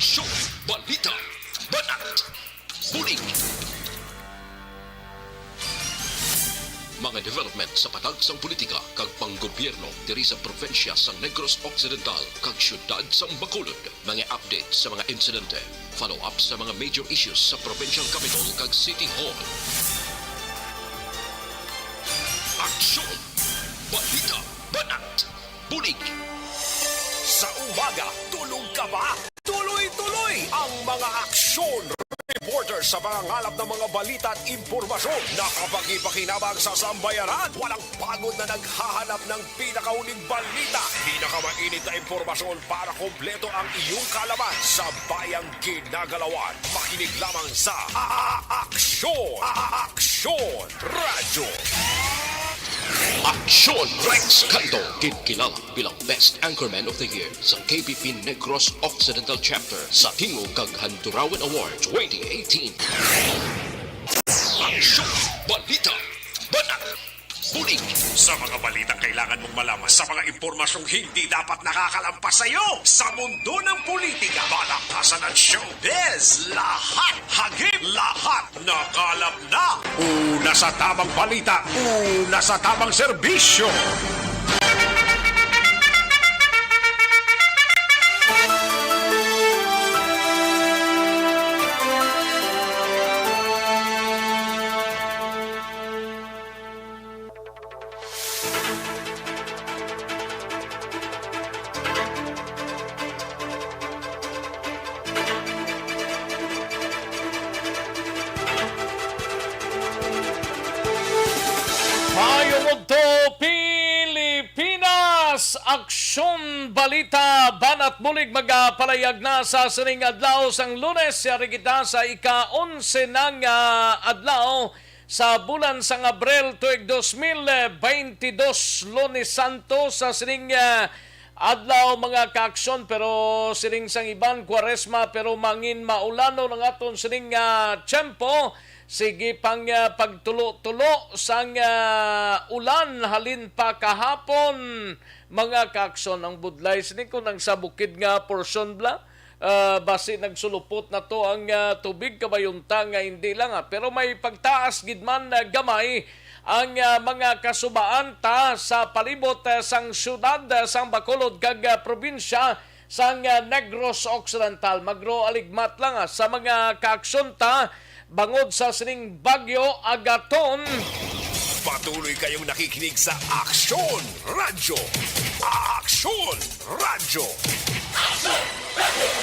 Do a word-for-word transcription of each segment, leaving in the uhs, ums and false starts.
Aksyon! Balita! Banat! Bulig! Mga development sa patag sang politika kag panggobyerno diri sa probinsya sang Negros Occidental kag siyudad sang Bacolod. Mga update sa mga insidente, follow-up sa mga major issues sa provincial capital kag city hall. Aksyon! Balita! Banat! Bulig! Sa umaga, tulog ka ba? Tuloy-tuloy ang mga aksyon reporter sa pangangalap ng mga balita at impormasyon na kapakipakinabang sa sambayanan. Walang pagod na naghahanap ng pinakahuling balita, pinakamainit na impormasyon para kompleto ang iyong kaalaman sa bayang ginagalawan. Makinig lamang sa A-, A-, Aksyon! A-, A-, Aksyon! Radyo. Aksyon Rex Canto, ginkilala bilang Best Anchorman of the Year sa K B P Negros Occidental Chapter sa Tingog kag Handurawan Award twenty eighteen. Aksyon! Balita! Banat! Bulig! Sa mga balitang kailangan mong malaman, sa mga impormasyong hindi dapat nakakalampas sa iyo, sa mundo ng politika, balakasan at showbiz, lahat hagip, lahat nakalap na. Una sa tamang balita, una sa tamang serbisyo. Maayong udto, Pilipinas! Aksyon, balita, banat bulig magapalayag na sa sining adlaw sang Lunes. Yari kita sa ika-onse na nga adlaw sa bulan sang Abril tuig dos mil beintidos, Lunes Santo sa sining, ah, adlaw, mga kaaksyon, pero sining sang iban, Kwaresma, pero mangin maulanon ang aton sining, ah, tiyempo. Sige pang, ah, pagtulo-tulo sang, ah, ulan halin pa kahapon, mga kaaksyon. Ang budlay sini kung ang sa bukid nga porsyon bala, ah, basi nagsulupot na to ang, ah, tubig, kabayunta nga hindi lang, ah. Pero may pagtaas gid man, ah, gamay ang, ah, mga kasubaan ta sa palibot, ah, sang siyudad, ah, sang Bacolod kag, ah, probinsya sang, ah, Negros Occidental. Magro aligmat lang, ah, sa mga kaaksyon ta bangod sa sining Bagyo Agaton. Patuloy kayong nakikinig sa Aksyon Radyo. Aksyon Radyo.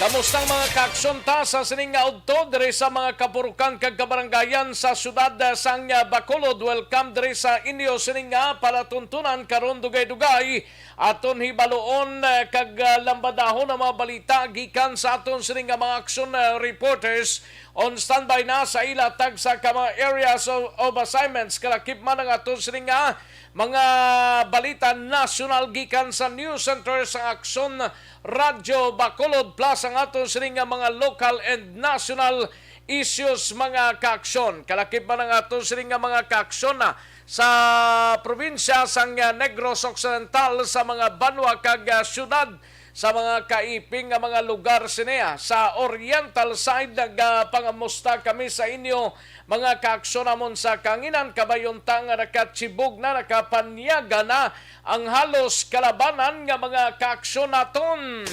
Kamusta ang mga kaaksyon ta sa sining nga udto diri sa mga kapurukan kag kabarangayan sa siyudad, ah, sang, ah, Bacolod? Welcome diri sa inyo sining nga palatuntunan karon, dugay-dugay. Aton hibaluon, eh, kag, ah, lambadahon ang mga balita gikan sa aton sining nga mga aksyon, eh, reporters on standby na sa ila tagsa ka mga areas of, of assignments. Kalakip man ang aton sining nga mga balita nasyonal gikan sa News Center sa Aksyon Radyo Bacolod, plus ang aton sining nga mga local and national issues, mga kaaksyon. Kalakip man ang aton sining nga mga kaaksyon na sa probinsya sang, ah, Negros Occidental, sa mga banwa kag, ah, siyudad, sa mga kaiping nga mga lugar sini, ah. Sa oriental side, nagapangamusta kami sa inyo, mga kaaksyon namon sa kanginan, kabayunta nga nakachibog na, nakapanyaga na ang halos kalabanan nga mga kaaksyon naton.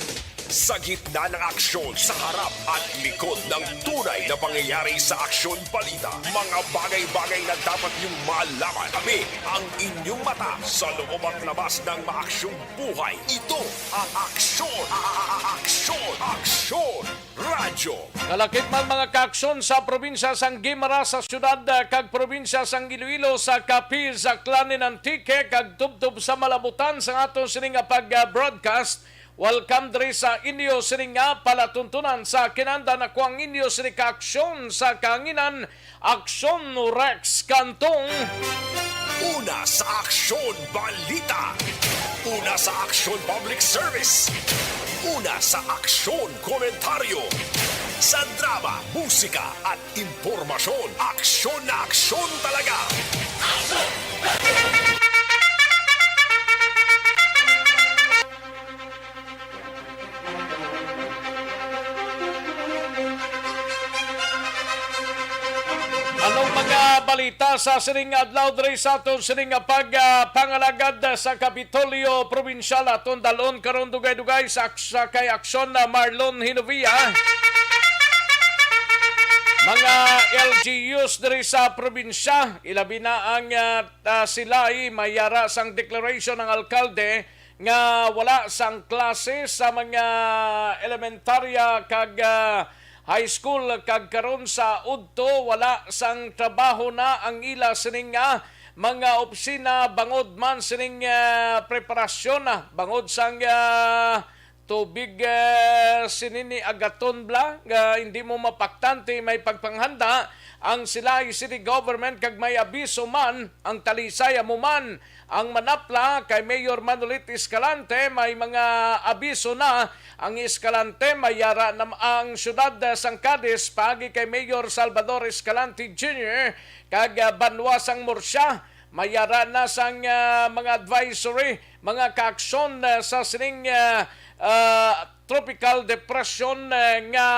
Sa gitna ng aksyon, sa harap at likod ng tunay na pangyayari sa Aksyon Balita, mga bagay-bagay na dapat niyong malaman. Kami ang inyong mata sa loob at labas ng maaksyong buhay. Ito ang Aksyon, a-, a-, a-, Aksyon, Aksyon Radyo. Kalakip man, mga kaaksyon, sa probinsya sang Guimaras, sa siyudad, ah, kag probinsya sang Iloilo, sa Capiz, Aklan, and Antique, kag tubtob sa malabutan sa aton sini nga pag-, ah, broadcast. Welcome diri sa inyo sini nga palatuntunan. Sa kinandan, ako ang inyo sini ka aksyon sa kahanginan, Aksyon Rex Cantong. Una sa Aksyon Balita. Una sa Aksyon Public Service. Una sa Aksyon Komentaryo. Sa drama, musika, at impormasyon, aksyon na aksyon talaga. balita sa sining adlaw diri sa aton sining nga pag, ah, pangalagad sa Kapitolyo Probinsyal. Aton dalon karon dugay-dugay sa, sa kay Aksyon na Marlon Hinovia. Mga L G Us diri sa probinsya, ilabi na ang, ah, ah, silay, may yara sang declaration ng alkalde nga wala sang klase sa mga elementarya kag, ah, high school, kag karon sa udto wala sang trabaho na ang ila sining, ah, mga opisina bangod man sining, ah, preparasyon, ah, bangod sang, ah, tubig, ah, sinini agaton bala nga hindi mo mapaktanti may pagpanghanda ang Silay City Government kag may abiso man ang Talisay amo man ang manapla kay Mayor Manolit Escalante, may mga abiso na ang Escalante, may yara na ang siyudad sang Cadiz paagi kay Mayor Salvador Escalante Junior kag, ah, banwa sang Murcia, may yara na sang, ah, mga advisory, mga kaaksyon, ah, sa sining, ah, ah, tropical depression, ah, nga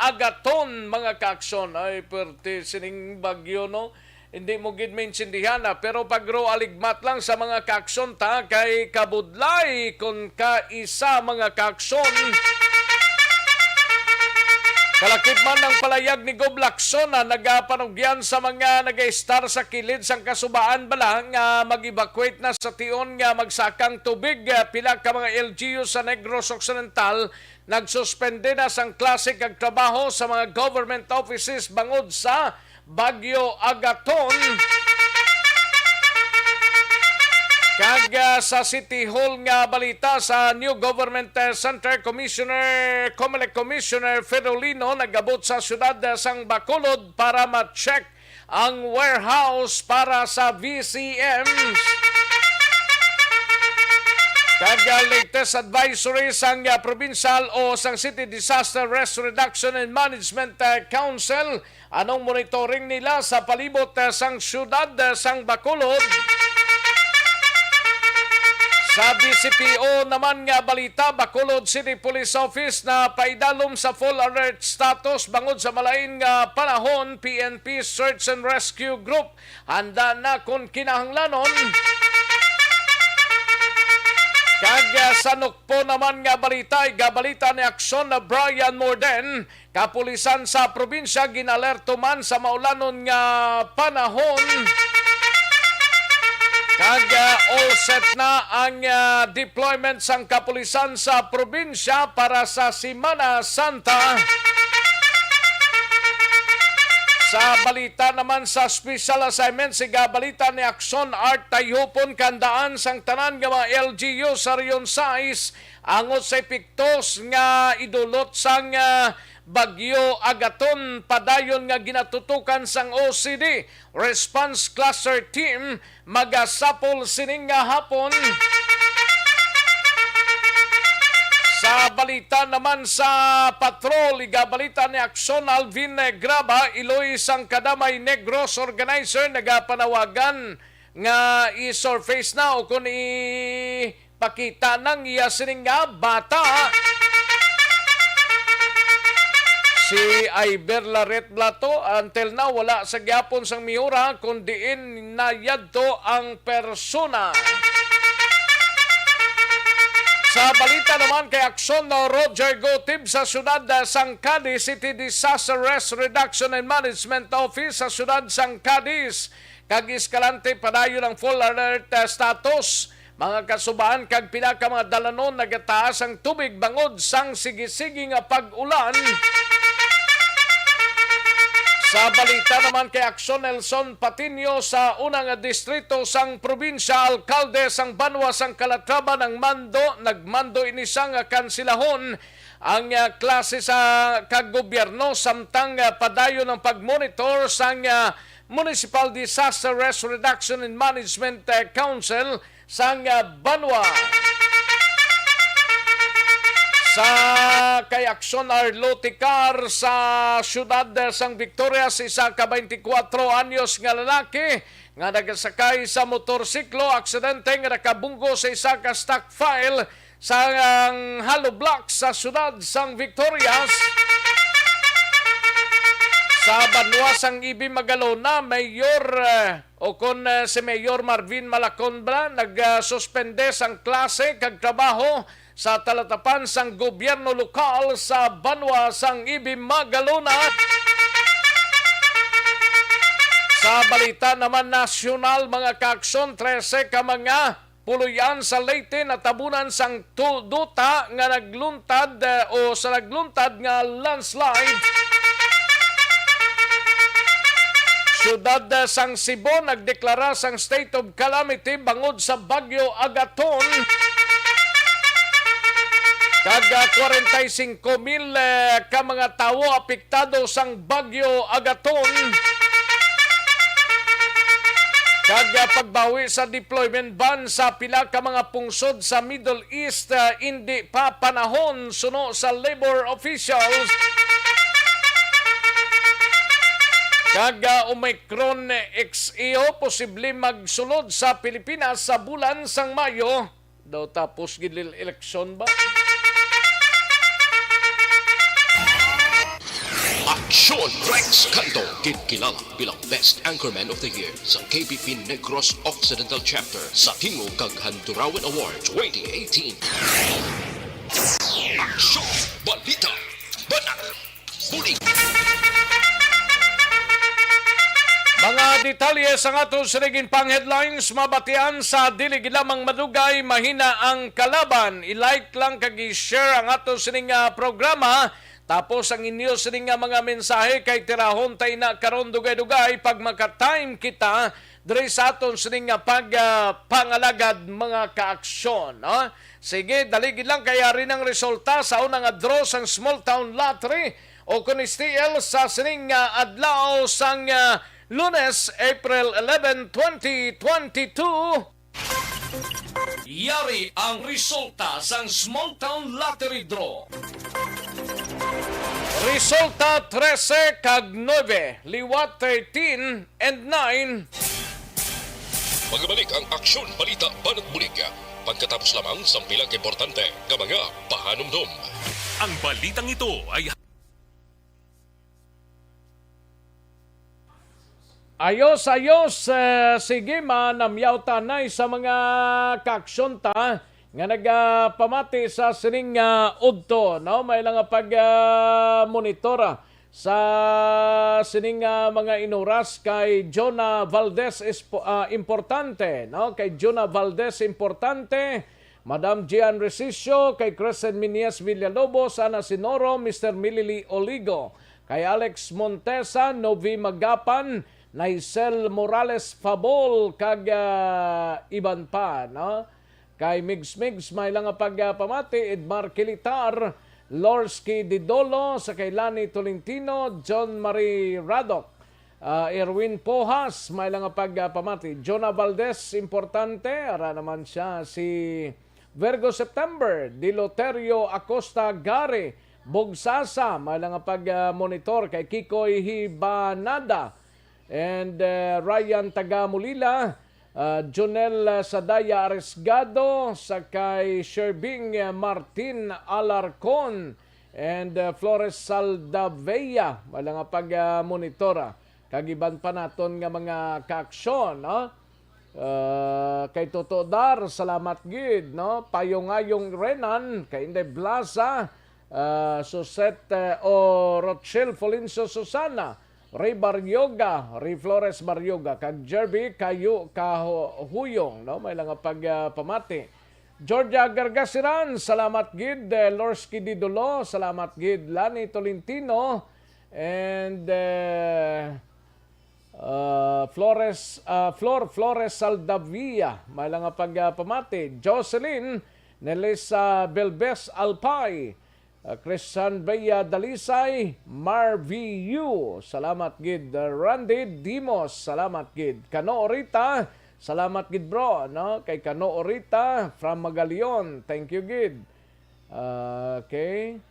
agaton, mga kaaksyon. Ay, perte sining bagyo, no? Hindi mo gid maintindihan, ah, pero pagro aligmat lang sa mga kaaksyon ta, kay kabudlay kon kaisa mga kaaksyon. Kalakip man ang palayag ni Gob Lacson, ah, nagapanugyan sa mga nagaistar sa kilid sang kasubaan bala nga mag-evacuate na sa tion nga magsakang tubig, ah, pila ka mga L G U sa Negros Occidental nagsuspende na sang klase kag trabaho sa mga government offices bangod sa Bagyo Agaton. Kag, ah, sa City Hall nga balita sa New Government, ah, Center, Commissioner, Comelec Commissioner Fedolino nagabot sa siyudad, ah, sang Bacolod para ma-check ang warehouse para sa V C Ms. Kag, ah, latest advisory sang, ah, provincial o sang City Disaster Risk Reduction and Management, ah, Council, anong monitoring nila sa palibot, ah, sang siyudad, ah, sang Bacolod. Sa B C P O naman nga balita, Bacolod City Police Office na paidalom sa full alert status bangod sa malain nga panahon, P N P Search and Rescue Group handa na kon kinahanglanon. Kag, ah, sa Nukpo naman nga balita, igabalita ni Aksyon na Brian Morden, kapulisan sa probinsya ginalerto man sa maulanon nga panahon. Kag, ah, all set na ang, ah, deployment sang kapulisan sa probinsya para sa Semana Santa. Sa balita naman sa special assignment, siga balita ni Aksyon Art, tayhupon kandaan sang tanan nga mga L G U sa Region sais angot sa epektos nga idulot sang, ah, Bagyo Agaton, padayon nga ginatutukan sang O C D Response Cluster Team, magasapol sining nga hapon. Sa balita naman sa patrol, igabalita ni Aksyon Alvin Graba, iloy sang Kadamay Negros organizer, nagapanawagan nga i-surface na o kung i- pakita nang iya sining nga bata. Si Iver Laret Blato, until now, wala sa gyapon sang mihura kung diin na yadto ang persona. Sa balita naman kay Aksyon, no, Roger Gotib sa siyudad, ah, sang Cadiz, City Disaster Risk Reduction and Management Office sa siyudad sang Cadiz. Kag Escalante padayon ang full alert, ah, status. Mga kasubaan kag pila ka mga dalanon nagataas ang tubig bangod sang sige-sige nga pag-ulan. Sa balita naman kay Aksyon, Nelson Patiño sa una nga distrito sang probinsya, alkalde sang banwa sang Calatrava nang mando, nagmando ini sa nga kansilahon ang, ah, klase sa kag gobyerno samtang, ah, padayon ang pagmonitor sang, ah, Municipal Disaster Risk Reduction and Management, eh, Council sang, ah, banwa. Sa kay Aksyon Arlo Ticar sa siyudad, eh, sang Victorias, isa ka twenty-four anyos nga lalaki nga nagasakay sa motorsiklo, aksidente nga nakabunggo sa isa ka stock file sang hollow block sa siyudad sang Victorias. Sa banwa sang Ibi Magalona, Mayor, eh, o kon, eh, si Mayor Marvin Malacon ba, nagsuspende sang klase kag trabaho sa talatapan sang gobyerno lokal sa banwa sang Ibi Magalona. Sa balita naman nasyonal, mga kaaksyon, trese ka mga puloy-an sa Leyte natabunan sang tu-, duta nga nagluntad, eh, o sa nagluntad nga landslide. Siyudad, eh, sang Cebu nagdeklara sang state of calamity bangod sa Bagyo Agaton. Kag, ah, kwarenta y singko mil, eh, ka mga tawo apektado sang Bagyo Agaton. Kag, ah, pagbawi sa deployment ban sa pila ka mga pungsod sa Middle East, ah, indi pa panahon suno sa labor officials. Kag, ah, Omicron X E O posible magsulod sa Pilipinas sa bulan sang Mayo. Daw tapos gid lil eleksyon ba? Aksyon! Rex Canto, ginkilala bilang Best Anchorman of the Year sa K P P Negros Occidental Chapter sa Tingog kag Handurawan Award twenty eighteen. Aksyon! Balita! Banat! Bulig! Mga detalye sang aton sining pang headlines mabatian sa dili gid lamang madugay, mahina ang kalaban. I-like lang kag i-share ang aton sining, ah, programa. Tapos ang inyo sining nga mga mensahe kay tirahon ta ina karon dugay-dugay pag maka-time kita diri sa aton sining nga pag, ah, pangalagad, mga kaaksyon, no? Sige, dali gid lang kay ari nang resulta sa una nga draw sang Small Town Lottery o kon S T L sa sining, ah, adlaw sang, ah, Lunes, April eleven, twenty twenty-two. Yari ang resulta sang Small Town Lottery Draw. Resulta trese kag nuebe, liwat thirteen and nine. Magbalik ang Aksyon Balita Banat Bulig pagkatapos lamang sang pila ka importante nga mga pahanumdom. Ang balitang ito ay Ayos, ayos. Eh, sige, manamyaw ta anay sa mga kaaksyon ta nga nagapamati sa sining, ah, udto, no? May lang nga pag, ah, monitor, ah, sa sining, ah, mga inuras kay Jonah Valdez Espo-, ah, Importante, no? Kay Jonah Valdez Importante, Madam Gian Resicio, kay Crescent Minias Villalobos, Ana Sinoro, Mister Milili Oligo, kay Alex Montesa, Novi Magapan, Naisel Morales Fabol, kag, ah, iban pa, no? Kay Migs Migs, may lang nga pag, ah, pamati, Edmar Kilitar, Lorsky Didolo, sa kay Lani Tolentino, John Marie Radoc, ah, Erwin Pojas, may lang nga pag, ah, pamati, Jonah Valdez, importante, ara naman siya si Virgo September, Diloterio Acosta Gare, Bogsasa, may lang nga pag, ah, monitor kay Kikoy Hibanada and, eh, Ryan Tagamulila, ah, Jonel, ah, Sadaya Aresgado, sa kay Sherbing, ah, Martin Alarcon, and, ah, Flores Saldavea, may lang nga pag, ah, monitor, ah. Kag iban pa naton nga mga kaaksyon, no? Ah, kay Toto Dar, salamat gid, no? Payongayong Renan, kay Inday Blaza, ah, Suset, eh, o Rochelle Florencio Susana, Ray Barrioga, Ray Flores Barrioga, kag Jerby Kayo Kaho-, Huyong, no? May lang nga pag, ah, pamati. Georgia Gargasiran, salamat gid. Eh, Lorsky Didolo, salamat gid. Lani Tolentino, and, eh, Uh, Flores, uh, Flor Flores Saldavia, may lang nga pag, uh, pamati. Jocelyn Nelisa Belbes Alpay, uh, Christian Bea Dalisay, Marvi Yu, salamat gid. Uh, Randy Dimos, salamat gid. Kano Orita, salamat gid, bro, no? Kay Kano Orita from Magalion, thank you gid. Uh, okay.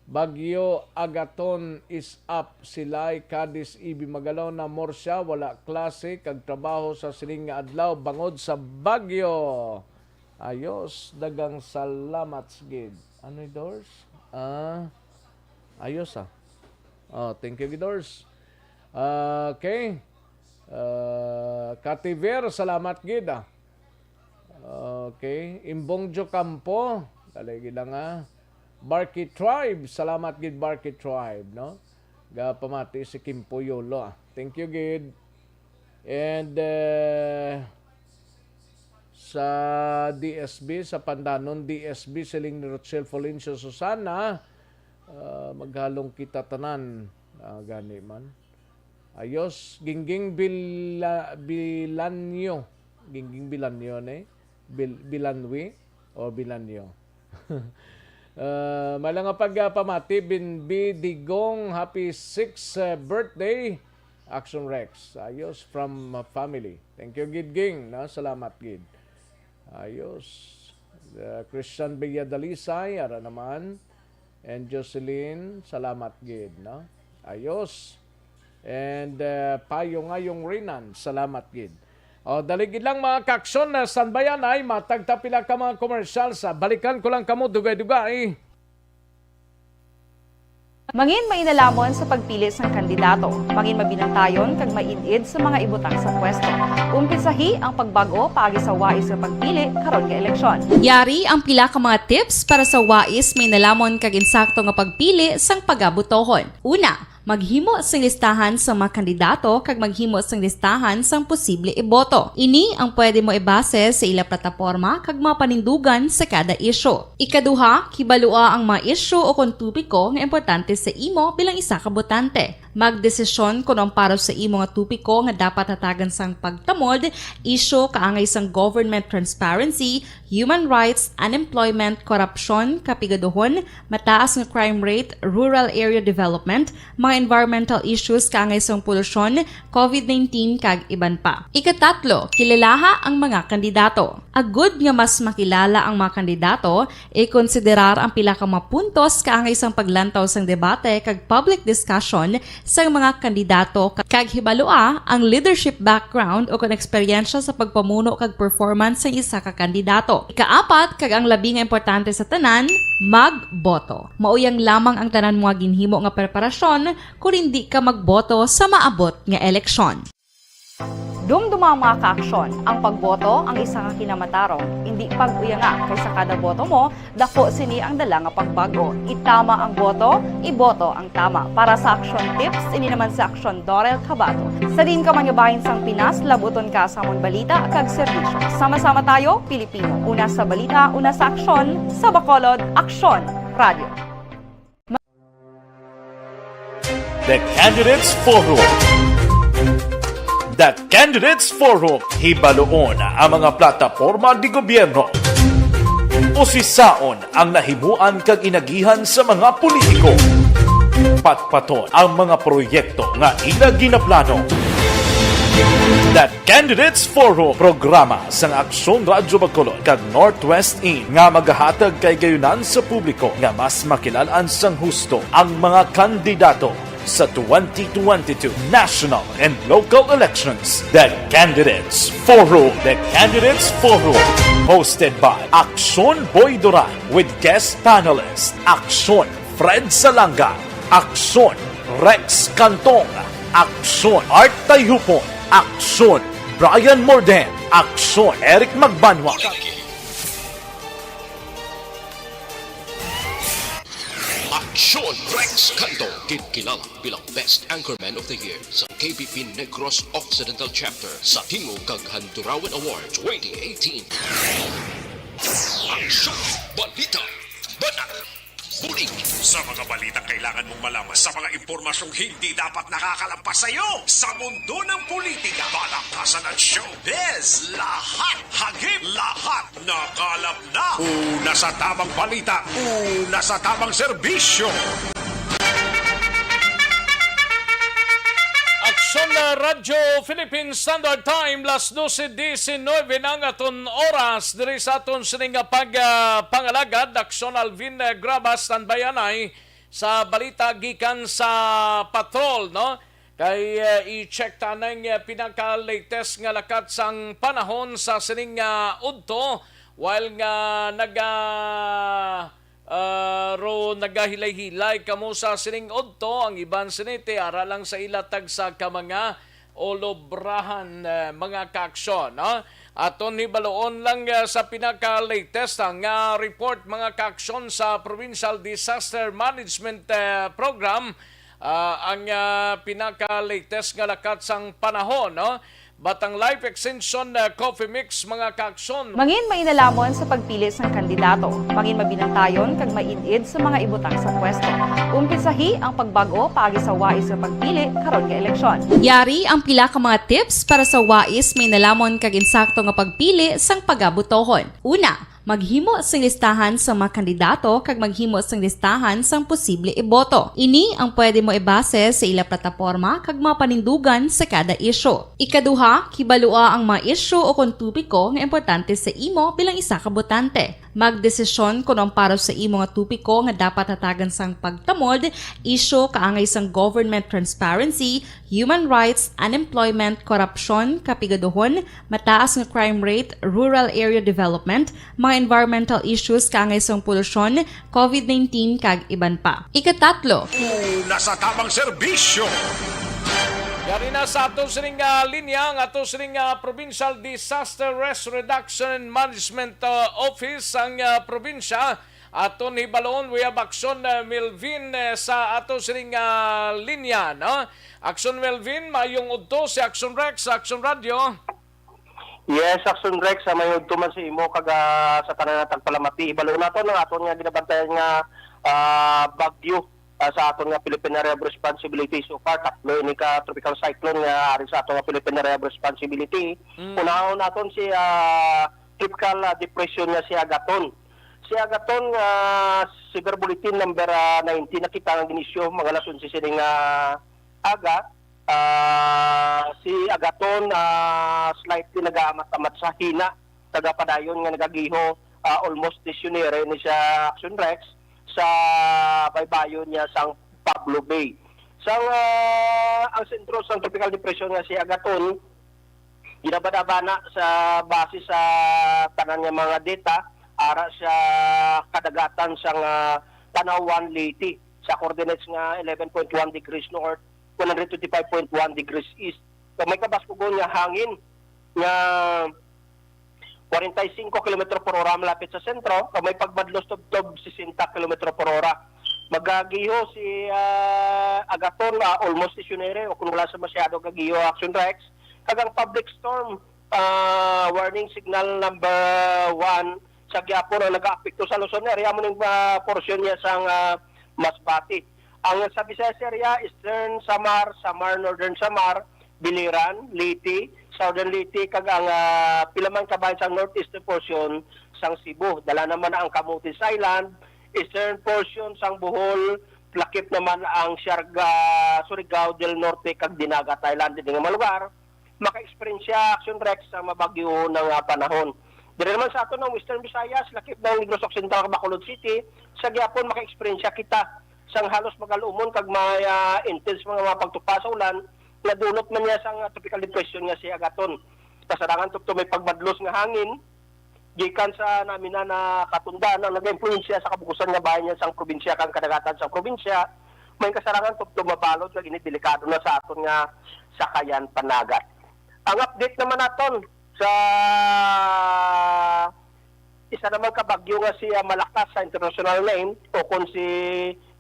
Bagyo Agaton is up. Silay, Cadiz, Ibi Magalona, Murcia, wala klase kag trabaho sa sining nga adlaw bangod sa bagyo. Ayos, dagang salamat gid. Ano, Dors? Ah, ayos, ah. Oh, thank you, Dors. Okay. Ah, Kativer, salamat gid, ah. Okay. Imbong Jocampo, dali gid lang, ah. Barkey Tribe, salamat gid, Barkey Tribe, no? Gapamati si Kimpo Yolo, ah. Thank you gid. And, eh, sa D S B, sa Pandanon D S B, siling ni Rochelle Florencio Susana, ah, maghalong kita tanan. Ah, gani man. Ayos, Gingging Bila-, Bilanyo. Gingging Bilanyo ni. Bil-, Bilanwi o Bilanyo. Ah, may lang nga pagpamati, Binbi Digong, happy sixth, ah, birthday. Action Rex. Ayos, from, ah, family. Thank you, gid, Ging, no? Salamat, gid. Ayos. Uh, Christian Villadalisay, ara naman. And Jocelyn, salamat gid, no? Ayos. And, uh, Payo Ngayong Rinan, salamat gid. O, dali gid lang, mga kaaksyon, na standbyan ay matagta pila ka mga commercial sa balikan ko lang kamo dugay-dugay. Mangin mainalamon sa pagpili sang kandidato. Mangin mabinantayon kag maid-id sa mga ibutang sa pwesto. Umpisahi ang pagbag-o paagi sa wais nga pagpili karon nga eleksyon. Yari ang pila ka mga tips para sa wais mainalamon kag insakto nga pagpili sang pagabotohon. Una, maghimo sing listahan sa mga kandidato kag maghimo sing listahan sang posible iboto. Ini ang pwede mo ibase sa ila plataporma kag mga panindugan sa kada isyu. Ikaduha, kibalua ang mga isyu o kon topiko nga importante sa imo bilang isa ka botante. Magdesisyon kon ang para sa imo nga topiko nga dapat hatagan sang pagtamod, isyu kaangay sang government transparency, human rights, unemployment, korupsyon, kapigaduhon, mataas nga crime rate, rural area development, mga environmental issues kaangay sang polusyon, covid nineteen, kag iban pa. Ikatatlo, kilalaha ang mga kandidato. Agud nga mas makilala ang mga kandidato, ikonsiderar ang pila ka mga puntos kaangay sang paglantaw sang debate kag public discussion sang mga kandidato, kag hibalua ang leadership background o kon eksperyensya sa pagpamuno kag performance sang isa ka kandidato. Ikaapat, kag ang labi nga importante sa tanan, magboto. Mauyang lamang ang tanan mo nga ginhimo nga preparasyon kon indi ka magboto sa maabot nga eleksyon. Dumduma, mga kaaksyon, ang pagboto ang isa ka kinamatarong. Indi pag-uyanga, kay sa kada boto mo, daku sini ang dala nga pagbag-o. Itama ang boto, iboto ang tama. Para sa Aksyon Tips, ini naman si Aksyon Dorel Cabato. Sa diin ka man nga bahin sang Pinas, labuton ka sa amon balita kag serbisyo. Sama-sama tayo, Pilipino. Una sa balita, una sa aksyon, sa Bacolod, Aksyon Radio. The Candidates Forum. The Candidates Forum, hibaluon ang mga plataporma de gobyerno. Usisaon ang nahimuan kag inagihan sa mga politiko. Patpaton ang mga proyekto nga ila ginaplano. The Candidates Forum, programa sang Aksyon Radyo Bacolod kag Northwest In nga magahatag kay gayunan sa publiko nga mas makilal-an sang husto ang mga kandidato sa twenty twenty-two national and local elections. The Candidates Forum. The Candidates Forum, hosted by Aksyon Boy Duran with guest panelist Aksyon Fred Salanga, Aksyon Rex Cantong, Aksyon Art Tayhupon, Aksyon Brian Morden, Aksyon Eric Magbanwa. Aksyon Rex Cantong, ginkilala bilang Best Anchorman of the Year sa K B P Negros Occidental Chapter sa Tingog kag Handurawan Award twenty eighteen. Aksyon, balita, banat, bulig. Sa mga balitang kailangan mong malaman, sa mga impormasyong hindi dapat nakakalampas sa iyo, sa mundo ng politika, palakasan at showbiz, lahat hagip, lahat nakalap na. Una sa tamang balita, una sa tamang serbisyo. Aksyon na Radyo Philippine Standard Time, las doce diecinueve na ang aton oras diri sa aton sining nga pag, ah, pangalagad. Aksyon Alvin, ah, Graba, standby anay sa balita gikan sa patrol, no? Kay, ah, i-check ta ang, ah, pinaka-latest nga lakat sang panahon sa sining nga udto, while nga naga-, Ah, ro nagahilay-hilay kamo sa sining udto, ang iban sini ti ara lang sa ila tagsa ka mga olobrahan, eh, mga kaaksyon, no? Aton hibaluon lang, eh, sa pinaka-latest, ah, nga report, mga kaaksyon, sa Provincial Disaster Management, eh, Program, ah, ang, ah, pinaka-latest nga lakat sang panahon, no? Batang Life Extension, ah, Coffee Mix, mga kaaksyon. Mangin mainalamon sa pagpili sang kandidato. Mangin mabinantayon kag maid-id sa mga ibutang sa pwesto. Umpisahi ang pagbag-o paagi sa wais nga pagpili karon nga eleksyon. Yari ang pila ka mga tips para sa wais mainalamon kag insakto nga pagpili sang pagabutohon. Una, maghimo sing listahan sa mga kandidato kag maghimo sing listahan sang posible iboto. Ini ang pwede mo ibase sa ila plataporma kag mga panindugan sa kada isyu. Ikaduha, kibalua ang mga isyu o kon topiko nga importante sa imo bilang isa ka botante. Magdesisyon kon ang para sa imo nga topiko nga dapat hatagan sang pagtamod, isyu kaangay sang government transparency, human rights, unemployment, korupsyon, kapigaduhon, mataas nga crime rate, rural area development, mga environmental issues kaangay sang polusyon, covid nineteen, kag iban pa. Ikatatlo, Una sa tamang serbisyo. Yari na sa ato sining, ah, linya ang ato sining, ah, Provincial Disaster Risk Reduction and Management, ah, Office sang, ah, probinsya. Aton hibalon, we have Action, ah, Melvin, eh, sa ato sining, ah, linya, no? Action Melvin, maayong udto si Action Rex, Action Radio. Yes, Action Rex, sa may udto man sa imo kag, ah, sa tanan nga tagpalamati. Ibalo naton ang aton nga ginabantayan nga, ah, bagyo, ah, sa aton nga Philippine Area of Responsibility. So far, tatlo ini ka tropical cyclone nga ari sa aton nga Philippine Area of Responsibility. Mm. Unahon naton si, ah, tropical, ah, depression nga si Agaton. Si Agaton, ah, Severe Bulletin number, ah, nineteen, nakita nga ginisyo mga alas onse sining, ah, aga. Ah, si Agaton, ah, slightly nagaamat-amat sa hina, kag padayon nga nagagiho, ah, almost disyonere ni siya, Action Rex, sa baybayon niya sang Pablo Bay. Sang, ah, ang sentro sang tropical depression nga si Agaton, ginabana-bana sa base sa tanan nga mga data, ara sa kadagatan sang, ah, Tanauan, Leyte, sa coordinates nga eleven point one degrees north, one hundred twenty-five point one degrees east. So, may kabaskugon nga hangin nga forty-five kilometro por hora malapit sa sentro, kag may pagmadlos tubtob sesenta kilometro por hora. Magagiho si, ah, Agaton, ah, almost stationary o kung wala sa masyado gagiho, Action Rex. Kag ang public storm, ah, warning signal number one sa gihapon ang nagaapekto sa Luzon area, amo ning, ah, portion niya sang, ah, Masbate. Ang sa Visayas area, Eastern Samar, Samar, Northern Samar, Biliran, Leyte, Southern Leyte, kag ang, ah, pila man ka bahin sang northeastern portion sang Cebu. Dala naman ang Camotes Island, eastern portion sang Bohol, lakip naman ang Siarga, Surigao del Norte, kag Dinagat Island. Dini nga mga lugar, maka-eksperyensya, Action Rex, sa mabagyo na nga panahon. Diri naman sa aton ang Western Visayas, lakip na ang Negros Occidental, Bacolod City, sa gihapon maka-eksperyensya kita sang halos magalumon kag may, ah, intense mga, mga pagtupa sa ulan nga dulot man niya sang, ah, tropical depression nga si Agaton. Kasarangan tubtob may pagmadlos nga hangin gikan sa namina na katundan ang nagaimpluwensya sa kabukusan nga bahin niya sang probinsya kag kadagatan sang probinsya. May kasarangan tubtob mabalod kag ini delikado na sa aton nga sakayan panagat. Ang update naman naton sa isa naman ka bagyo nga si, ah, Malakas sa international name o kon si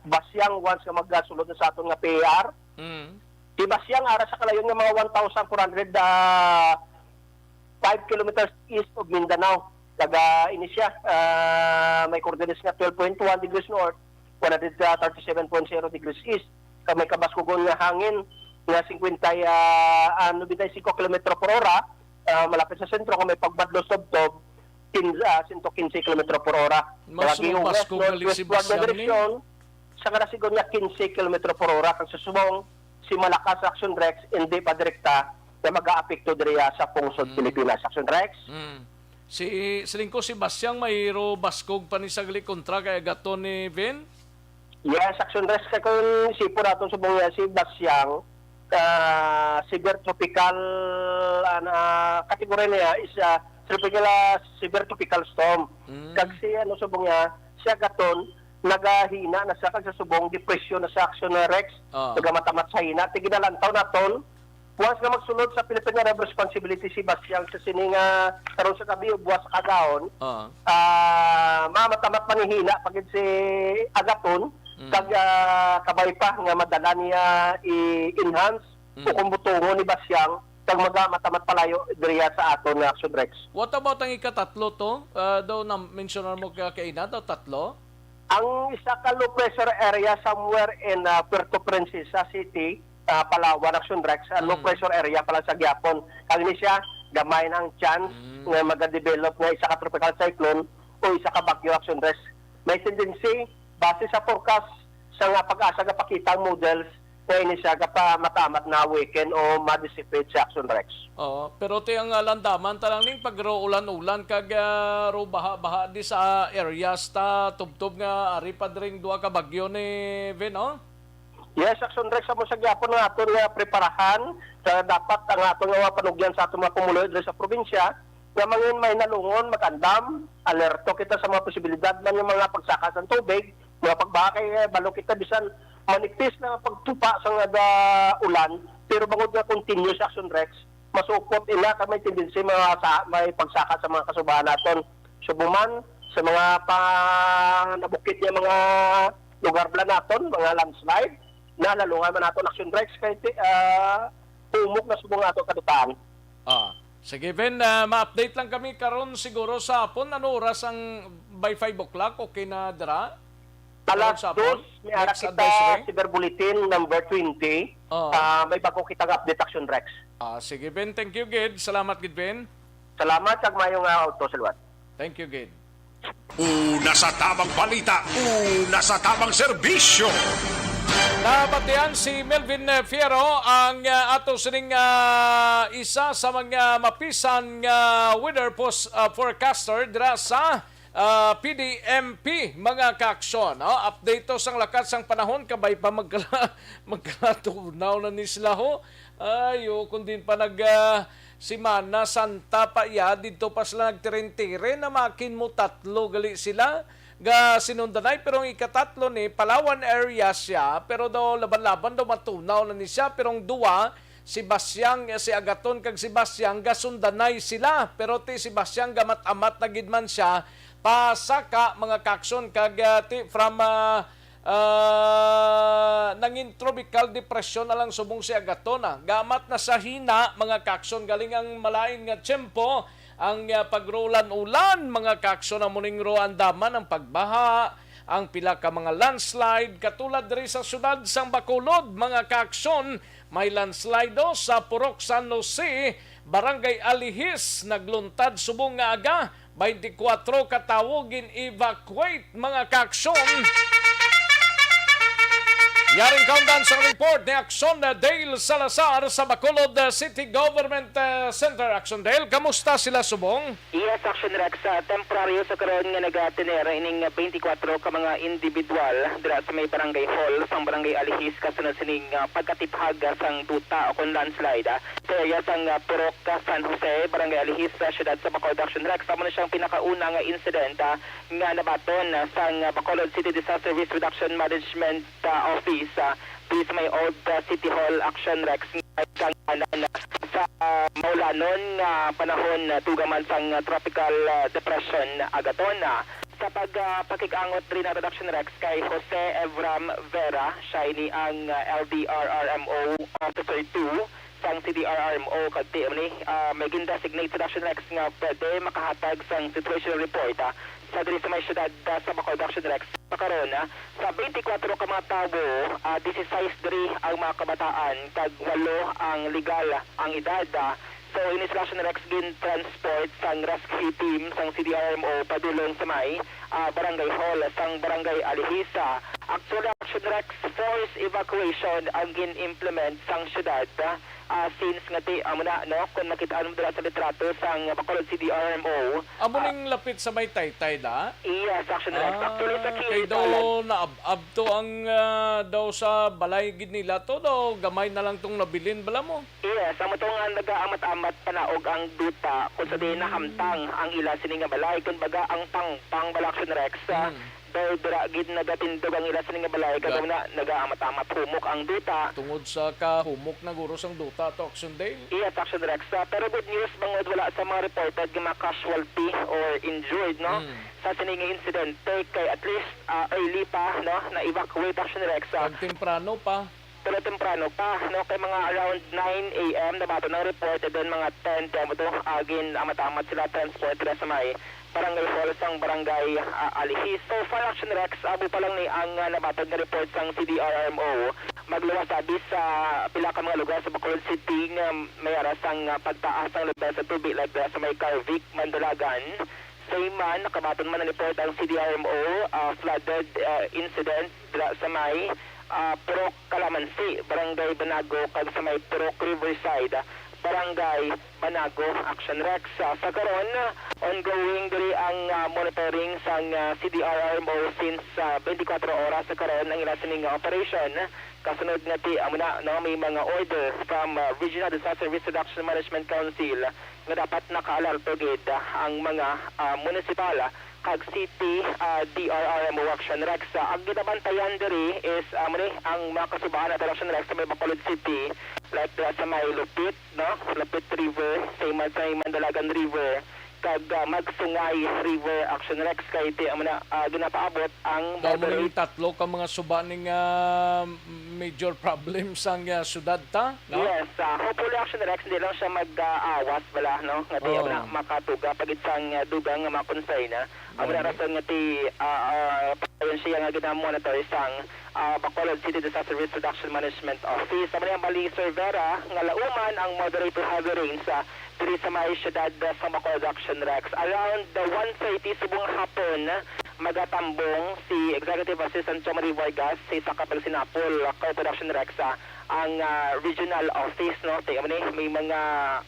Basyang once nga magasulod na sa aton nga P A R. Mm. Si Basyang ara sa kalayon nga mga one thousand four hundred, ah, five kilometers east of Mindanao. Kag, ah, ini siya, ah, may coordinates nga twelve point one degrees north, one hundred thirty-seven point zero degrees east. Kag may kabaskugon nga hangin nga singkwenta, ah, ah, nobenta y singko kilometro por hora, ah, malapit sa sentro, kag may pagmadlos tubtob, kin-, ah, sento kinse kilometro por hora. Mao sa mga baskog nga lisi Basyang ni? Direksyon, sa kada sigon nga kinse kilometro por hora, kag sa subong, si Malakas, Action Rex, hindi pa direkta nga mag-aapekto diriya sa pungsod, mm, Pilipinas, Action Rex. Mm. Si, siling ko, si Basyang may ro baskog pa ni sagli kontra kay Agaton ni Vin? Yes, Action Rex, kay kung isipon naton subong niya si Basyang, ah, severe tropical, an-, ah, category niya is, ah, tropical, ah, severe tropical storm. Mm. Kag si, ano, subong niya, si Agaton, nagahina na siya kag sa subong depresyon na siya, Action Rex. Ah. Nagamatamat sa hina. Ti ginalantaw naton, once nga magsulod sa Philippine Area of Responsibility si Basyang sa sini nga karon sa gabi o buwas sa kagahon, Ah. ah, mamatamat manihina pa gid si Agaton, Mm. kag, ah, kabay pa nga madala niya i-enhance Mm. o kung butongon ni Basyang, kag magamatamat palayo diriya sa aton nga Action Rex. What about ang ikatatlo to? Ah, daw na-mensionan mo ka-, kaina, daw tatlo? Ang isa ka low pressure area somewhere in, ah, Puerto Princesa City, ah, Palawan, Action Rex, ah, low Mm. pressure area pala sa gyapon. Kag ni siya, gamay na ang chance Mm. nga magadevelop nga isa ka tropical cyclone o isa ka bagyo, Action Rex. May tendency, base sa forecast, sa nga pag-asa nga pakita ang models, nga ini siya gapamatamat na weaken o ma-dissipate sa Action Rex. Oo, pero ti ang, ah, landaman ta lang ning pagro-ulan-ulan kag, ah, ro baha-baha di sa areas ta tubtob nga ari pa dring duha ka bagyo ni Vin, oh? Yes, Action Rex, amo sa gyapon nga aton nga preparahan sa dapat ang aton nga mga panugyan sa aton mga pumuluyo diri sa probinsya, nga mangin may nalungon, mag-andam, alerto kita sa mga posibilidad man nga mga pagsaka sa tubig, mga pagbaha kay, eh, balo kita bisan manipis na pagtupa sa nga da-, ulan, pero bangod nga continuous, Action Rex, masupot ina ka may tendency mga sa, may pagsaka sa mga kasubahan naton. Subong man sa mga pa nabukid nga mga lugar bala naton, mga landslide, nalalungan man naton, Action Rex, kay ti-, ah, humok na subong ato kadutaan. Ah, sige, Vin, ah, ma-update lang kami karon siguro sa hapon. Ano oras ang by five o'clock? Okay na dira? Alas Karon sa hapon? Dos, may ara Next kita advisory? Cyber Bulletin number twenty. Oo. Ah, may bago kitang update, Action Rex. Ah, sige, Vin. Thank you, gid. Salamat, gid, Vin. Salamat, kag maayong, ah, auto, Salwat. Thank you, gid. Una sa tamang balita, una sa tamang serbisyo. Nabatian si Melvin, eh, Fierro, ang, ah, ato sining, ah, isa sa mga mapisan nga weather pos-, ah, forecaster dira sa, ah, P D M P, mga kaaksyon. Oh, update to sang lakat sang panahon, kabay pa magkala-, magkalatunaw na ni sila, ho. Ay, oh, kung din pa nag, ah, Semana Santa pa iya, didto pa sila nagtirintirin, namakin mo tatlo gali sila. Ga Sinundanay, pero ang ikatatlo ni Palawan area siya, pero daw laban-laban daw matunaw na ni siya, pero ang duwa, si Basyang, si Agaton kag si Basyang, gasundanay sila, pero ti si Basyang gamat-amat na gid man siya, pasaka mga kaaksyon kag, ah, ti, from, ah, ah, nangin tropical depression na lang subong si Agaton, ah. Gamat na sa hina, mga kaaksyon, galing ang malain nga tiyempo, ang, ah, pagrulan-ulan, mga kaaksyon, amo ning ro andaman ang pagbaha, ang pila ka mga landslide, katulad diri sa siyudad sang Bacolod, mga kaaksyon, may landslide do sa Purok San Jose, Barangay Alihis, nagluntad subong nga aga, twenty-four ka tawo gin-evacuate, mga kaaksyon. Yaring kaundan sa report ni Action Dale Salazar sa Bacolod, uh, City Government, uh, Center. Action Dale, kamusta sila subong? Yes, Action Rex, uh, temporaryo sa karon nga nagatener ining twenty-four ka mga individual dira sa may barangay hall sang Barangay Alihis kasunod sining, uh, pagkatiphag, uh, sang duta o kon landslide, uh, sa area sang, uh, Purok, uh, San Jose, Barangay Alihis, sa siyudad sa Bacolod. Action Rex, amo na siyang pinakauna nga incident, ah, nga nabaton, ah, sang, ah, Bacolod City Disaster Risk Reduction Management, ah, Office, ah, diri sa may Old, ah, City Hall. Action Rex, nga kang sa, ah, maulanon nga panahon, ah, dugang man sang, ah, Tropical, ah, Depression Agaton, ah. Sa pag, ah, pakig-angot rin naton, Action Rex, kay Jose Evram Vera, siya ini ang, ah, L D R R M O Officer two, sang C D R R M O kag T M ni, ah, may gin-designate sa Action Rex nga pwede makahatag sang situational report, ah, sa diri sa may siyudad, ah, sa Bacolod. Action Rex, sa karon, ah, sa twenty-four ka mga tawo, ah, disisais diri ang mga kabataan kag walo ang legal ang edad, ah. So, ini sila, Action Rex, gin-transport sang rescue team sang C D R R M O padulong sa may, ah, barangay hall sang Barangay Alihis. Actually, Action Rex, forced evacuation ang gin-implement sang siyudad, ah, since nga ti, amo na, no, kung makita mo dira sa litrato sang Bacolod C D R M O, Amo ah, ning lapit sa may Taytay da? Yes, Action Rex. Ah, actually, sa kay Kilit daw Island. Naab-ab to ang, ah, daw sa balay gid nila to, daw gamay na lang tong nabilin bala mo. Yes, amo to nga nagaamat-amat panaog ang duta kung sa diin Mm. nahamtang ang ila sini nga balay, kun baga ang pangpang bala, Action Rex, ah, Mm. Kay dira gid nagatindog ang ila sini nga balay, kag Ga- amo na, nagaamat-amat humok ang duta. Tungod sa kahumok na guro sang duta to, Action Dale? Yes, Action Rex. Ah, pero good news, bangod wala sa mga reported nga mga casualty or injured, no? Mm. Sa sini nga insidente, kay at least, ah, early pa, no, na-evacuate, Action Rex. Ah, Kag temprano pa. Pero temprano pa, no, kay mga around nine a m nabaton ang report, and then mga ten p m to, ah, gin-amat-amat sila transport dira sa may barangay hall sang barangay, ah, Alihis. So far, Action Rex, amo pa lang ni ang, ah, nabaton nga report sang C D R R M O. Magluwas abi sa pila ka mga lugar sa Bacolod City nga may ara sang, ah, pagtaas ang level sa tubig, like dira sa may Carvic, Mandalagan. Same man, nakabaton man ang report ang C D R M O, ah, flooded, ah, incidents dira sa may, ah, Purok Calamansi, Barangay Banago, kag sa may Purok Riverside, Barangay Banago. Action Rex, ah, sa karon, ongoing diri ang, ah, monitoring sang, ah, C D R R M O since, ah, twenty-four oras sa karon ang ila sining operation. Kasunod nga ti-, amo na, no, may mga order from, ah, Regional Disaster Risk Reduction Management Council nga dapat nakaalerto gid ang mga, ah, munisipal kag city, ah, D R R M O Action Rex. Ah, ang ginabantayan diri is, ah, amo ni ang mga kasubaan nato Action Rex sa may Bacolod City, like dira sa may Lupit, no? Lupit River, same man sa may Mandalagan River, kag, ah, Magsungay River Action Rex, kay ti-, amo na, ah, ginapaabot ang Daw mo moderate ning tatlo ka mga suba ning, ah, major problem sang, ah, syudad ta, no? Yes, ah, hopefully, Action Rex, hindi lang siya mag-aawas bala, no? Nga di Oo. na makatuga pagid sang, ah, dugang nga mga concern, ah. Ang Gani. rason nga ti, ah, ah, padayon siya nga ginamonitor sang, ah, Bacolod City Disaster Risk Reduction Management Office. Amo ni ang bali, Sir Vera, nga lauman ang moderate to heavy rains, ah, diri sa may siyudad, ah, sa Bacolod, Action Rex. Around the one thirty subong hapon, magatambong si Executive Assistant Jomari Vargas sa isa ka pagsinapol, ah, kauban, Action Rex, ah, ang, ah, regional office, no? Ti-, amo ni, may mga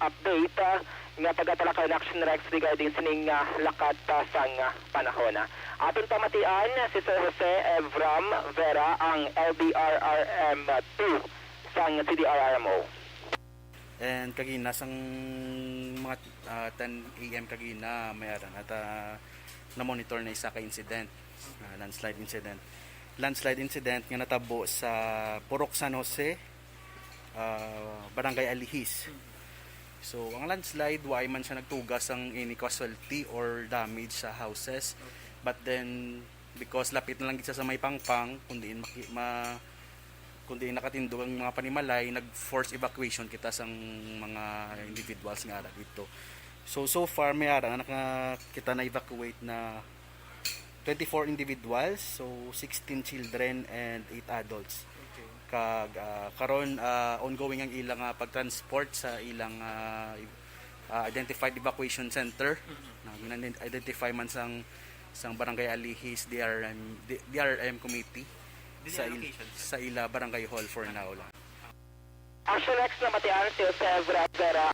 update, ah, nga pagatalakayan, Action Rex, regarding sining, ah, lakat, ah, sang, ah, panahon, ah. Aton pamatian si Sir Jose Evram Vera, ang L D R R M two sang C D R R M O. And kagina sang mga, ah, ten A M kagina, may ara na ta na-monitor na isa ka incident, ah, landslide incident. Landslide incident nga natabo sa Purok San Jose, ah, Barangay Alihis. So, ang landslide, wa man siya nagtuga sang any casualty or damage sa houses. But then, because lapit na lang gid siya sa may pangpang, kung diin maki-, ma-, kung diin nakatindog ang mga panimalay, nag-force evacuation kita sang mga individuals nga ara dito. So, so far, may ara na naka-, kita na-evacuate na twenty-four individuals, so sixteen children and eight adults. Okay. Kag, ah, karon, ah, ongoing ang ilang, ah, pag-transport sa ilang, ah, i-, ah, identified evacuation center. Mhm. Na gin-, identify man sang, sang Barangay Alihis D R M, D-, D R M committee Dili sa ang il-, location, sir. sa ila barangay hall for now lang. Action Rex, namatian si Jose Vera, Vera,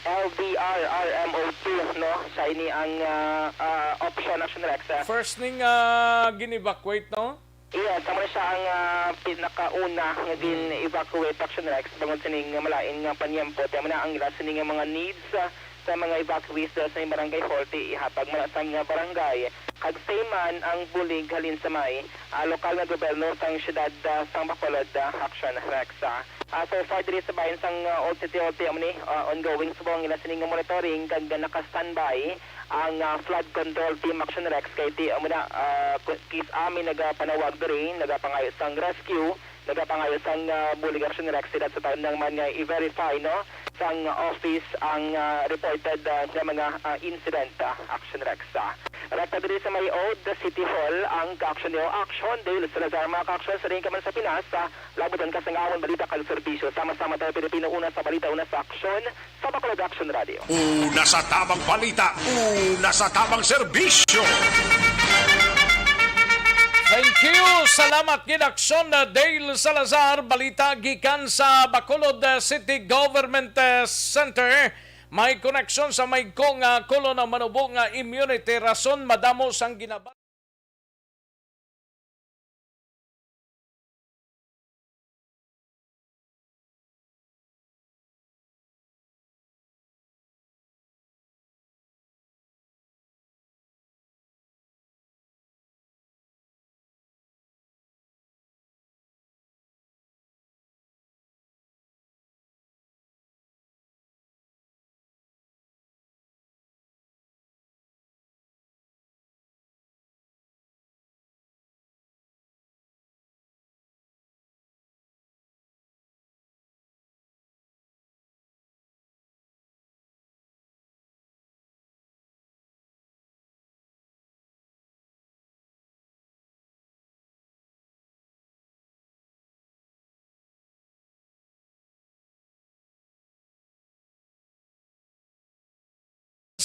L D R R M O two, no? Siya ini ang, ah, ah, option, Action Rex, ah. First ning, ah, gin-evacuate, no? Yes, amo na siya ang, ah, pinakauna nga Mm. gin-evacuate, Action Rex, bangod sining malain nga panyempo. Ti amo na ang ila sini nga mga needs, ah, sa mga evacuees dira sa barangay hall, ti ihatag man sa mga barangay. Kag same man ang bulig halin sa may, ah, lokal nga gobyerno sang siyudad, ah, sang Bacolod, ah, Action Rex, ah. Ah, so far diri sa bahin sang, ah, Old City Hall, ti amo ni, ah, ongoing subong ang ila sining nga monitoring kag naka-standby ang, ah, flood control team, Action Rex, kay ti amo na, ah, ku-, kis-a mi nagapanawag diri, nagapangayo sang rescue, nagapangayo sang, ah, bulig, Action Rex, sila sa tanan man nga i-verify, no, sang office ang, ah, reported, ah, nga mga, ah, incident, ah, Action Rex, ah. Rekta diri sa may Old City Hall ang ka-action niyo, Action Dale Salazar, mga ka-action, sa rin ka man sa Pinas, ah, Labutan ka sang amon balita kag serbisyo. Sama-sama tayo, Pilipino, una sa balita, una sa aksyon, sa Bacolod Action Radio. Una sa tamang balita, una sa tamang serbisyo. Thank you. Salamat gid, Aksyon, uh, Dale Salazar. Balita gikan sa Bacolod, uh, City Government, uh, Center. May koneksyon sa may ko nga kulo na manubo nga immunity, rason madamo sang ginaba-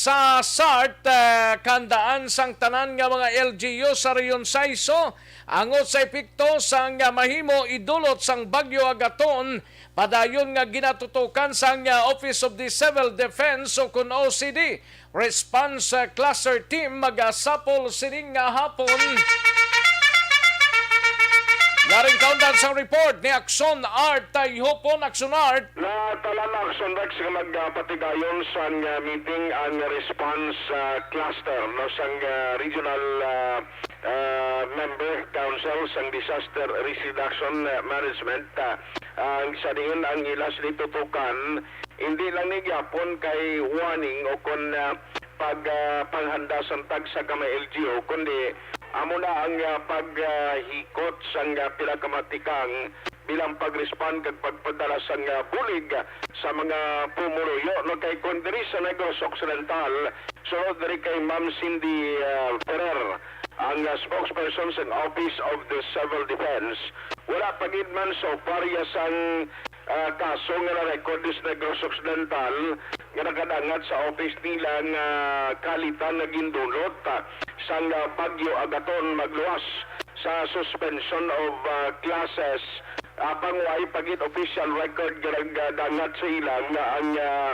ta sart, eh, kahandaan sang tanan nga mga L G U sa Rehiyon Saiso angot sa epekto sang, ah, mahimo idulot sang Bagyo Agaton, padayon nga ginatutokan sang, ah, Office of the Civil Defense o kon O C D Response, ah, Cluster Team magasapol sining nga hapon. Yaring kaundan sang report ni Akson Art Tayhopon. Akson Art. Natalan na Akson Rex nga magpatigayon sang, ah, meeting ang response, ah, cluster, no, sang, ah, regional, ah, ah, member council sang disaster risk reduction, ah, management, ah, ang sa diin ang ila sini tutukan, hindi lang ni gyapon kay warning o kon, ah, pag, ah, panghanda sang tagsa ka mga L G U, kundi amo na ang, ah, pag, ah, hikot sang, ah, pila ka mga tikang bilang pag-respond kag pagpadala sang, ah, bulig sa mga pumuluyo, no? Kay kon diri sa Negros Occidental, sunod diri kay Ma'am Cindy, ah, Ferrer, ang, ah, spokesperson sang Office of the Civil Defense, wala pa gid man so parya sang, ah, kaso nga na-record sa Negros Occidental nga nakadangat sa office nila nga kalitan nga gindulot, ah, sang, ah, Bagyo Agaton magluwas sa suspension of, ah, classes, ah, apang way pa gid official record nga nagdangat sa ila nga ang, ah,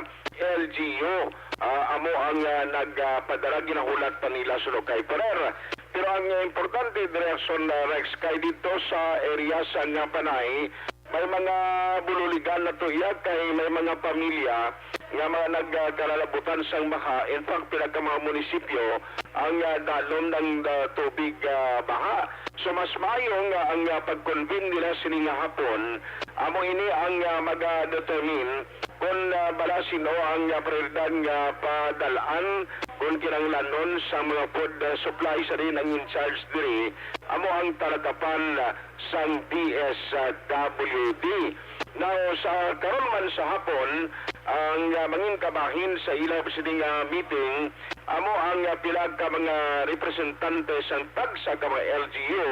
L G U, ah, amo ang, ah, nagpadala, ginahulat pa nila suno kay Ferrer. Pero ang importante, Direk Son, ah, Rex, kay dito sa area sa nga Panay, may mga bululigan na to iya kay may mga pamilya nga mga nagkalalabutan sang baha. In fact, pila ka mga munisipyo ang, ah, dalom ng, ah, tubig, ah, baha. So, mas maayo nga ang, ah, pag-convene nila sini nga hapon, amo ini ang, ah, maga-determine kung, ah, bala sino ang, ah, prioridad nga padalaan, kung kinahanglanon sa mga food, ah, supply sa din ang in charge diri, amo ang talakapan, ah, sang D S W D. Now, sa karon man sa hapon, ang, ah, mangin kabahin sa ila sini nga meeting, amo ang, ah, pila ka mga representante sang tagsa ka mga L G U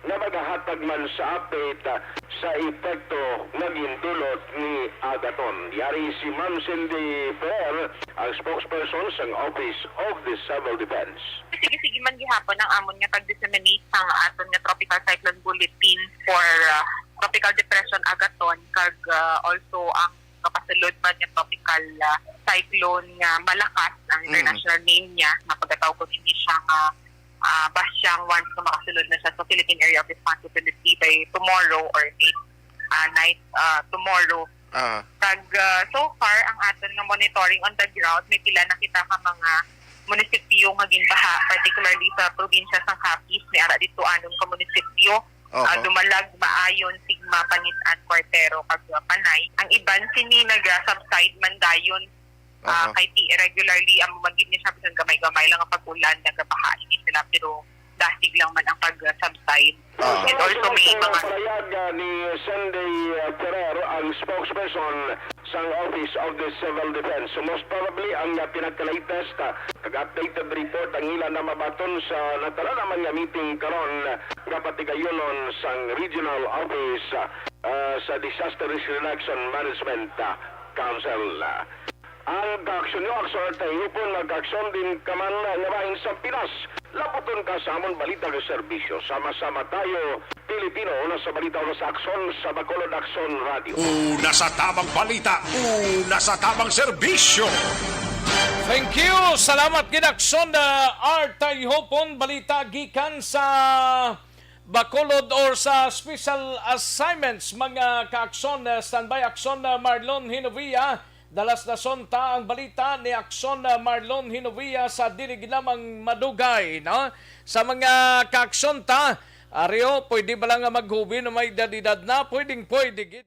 nga magahatag man sa update, ah, sa epekto nga gindulot ni Agaton. Yari si Ma'am Cindy Ferrer, ang spokesperson sang Office of the Civil Defense. Sige-sige man gihapon ang amon nga pag-disseminate sang aton nga Tropical Cyclone Bulletin for, ah, Tropical Depression Agaton, kag, ah, also ang kapasulod man nga tropical, ah, cyclone nga malakas ang Mm. international name niya, nga pagatawgon ini siya nga, ah, Basyang once nga makasulod na siya sa Philippine Area of Responsibility by tomorrow or late, ah, night, ah, tomorrow. Ah. Kag, ah, so far, ang aton nga monitoring on the ground, may pila na kita ka mga munisipyo nga ginbaha, particularly sa probinsya sang Capiz, may ara dito anom ka munisipyo. Oho. Ah, Dumalag, Maayon, Sigma, Panitan, Cuartero, kag, ah, Panay. Ang iban sini naga-subside man dayon. Ah, Oho. Kay ti-, regularly, amo man gid ni siya, bisan gamay-gamay lang ang pag-ulan, nagabaha ini sila, pero dasig lang man ang pag-subside. Ah. And also, may mga Pahayag, ah, ni Sunday, ah, Ferrer, ang spokesperson sang Office of the Civil Defense. So, most probably, ang, ah, pinaka-latest, ah, kag updated report ang ila na mabaton sa natalaan man nga meeting karon, ah, nga patigayonon sang Regional Office, ah, sa Disaster Risk Reduction Management, ah, Council. Ang kaaksyon nyo, aksyon at tahipon, mag-aksyon din ka man nga bahin sa Pinas. Laputon ka sa amon balita nga serbisyo. Sama-sama tayo, Pilipino, una sa balita, una sa aksyon, sa Bacolod Aksyon Radio. Una sa tamang balita, una sa tamang serbisyo. Thank you. Salamat gid, Aksyon, uh, Art Tayhopon. Balita gikan sa Bacolod or sa special assignments, mga ka-aksyon, uh, standby, Aksyon, uh, Marlon Hinovia. Dalas na son ta ang balita ni Aksyon, ah, Marlon Hinovia sa dili gid lamang madugay, no? Sa mga kaaksyon ta, ari, oh, pwede ba lang nga maghubi na may edad-edad na? Pwedeng pwede gid.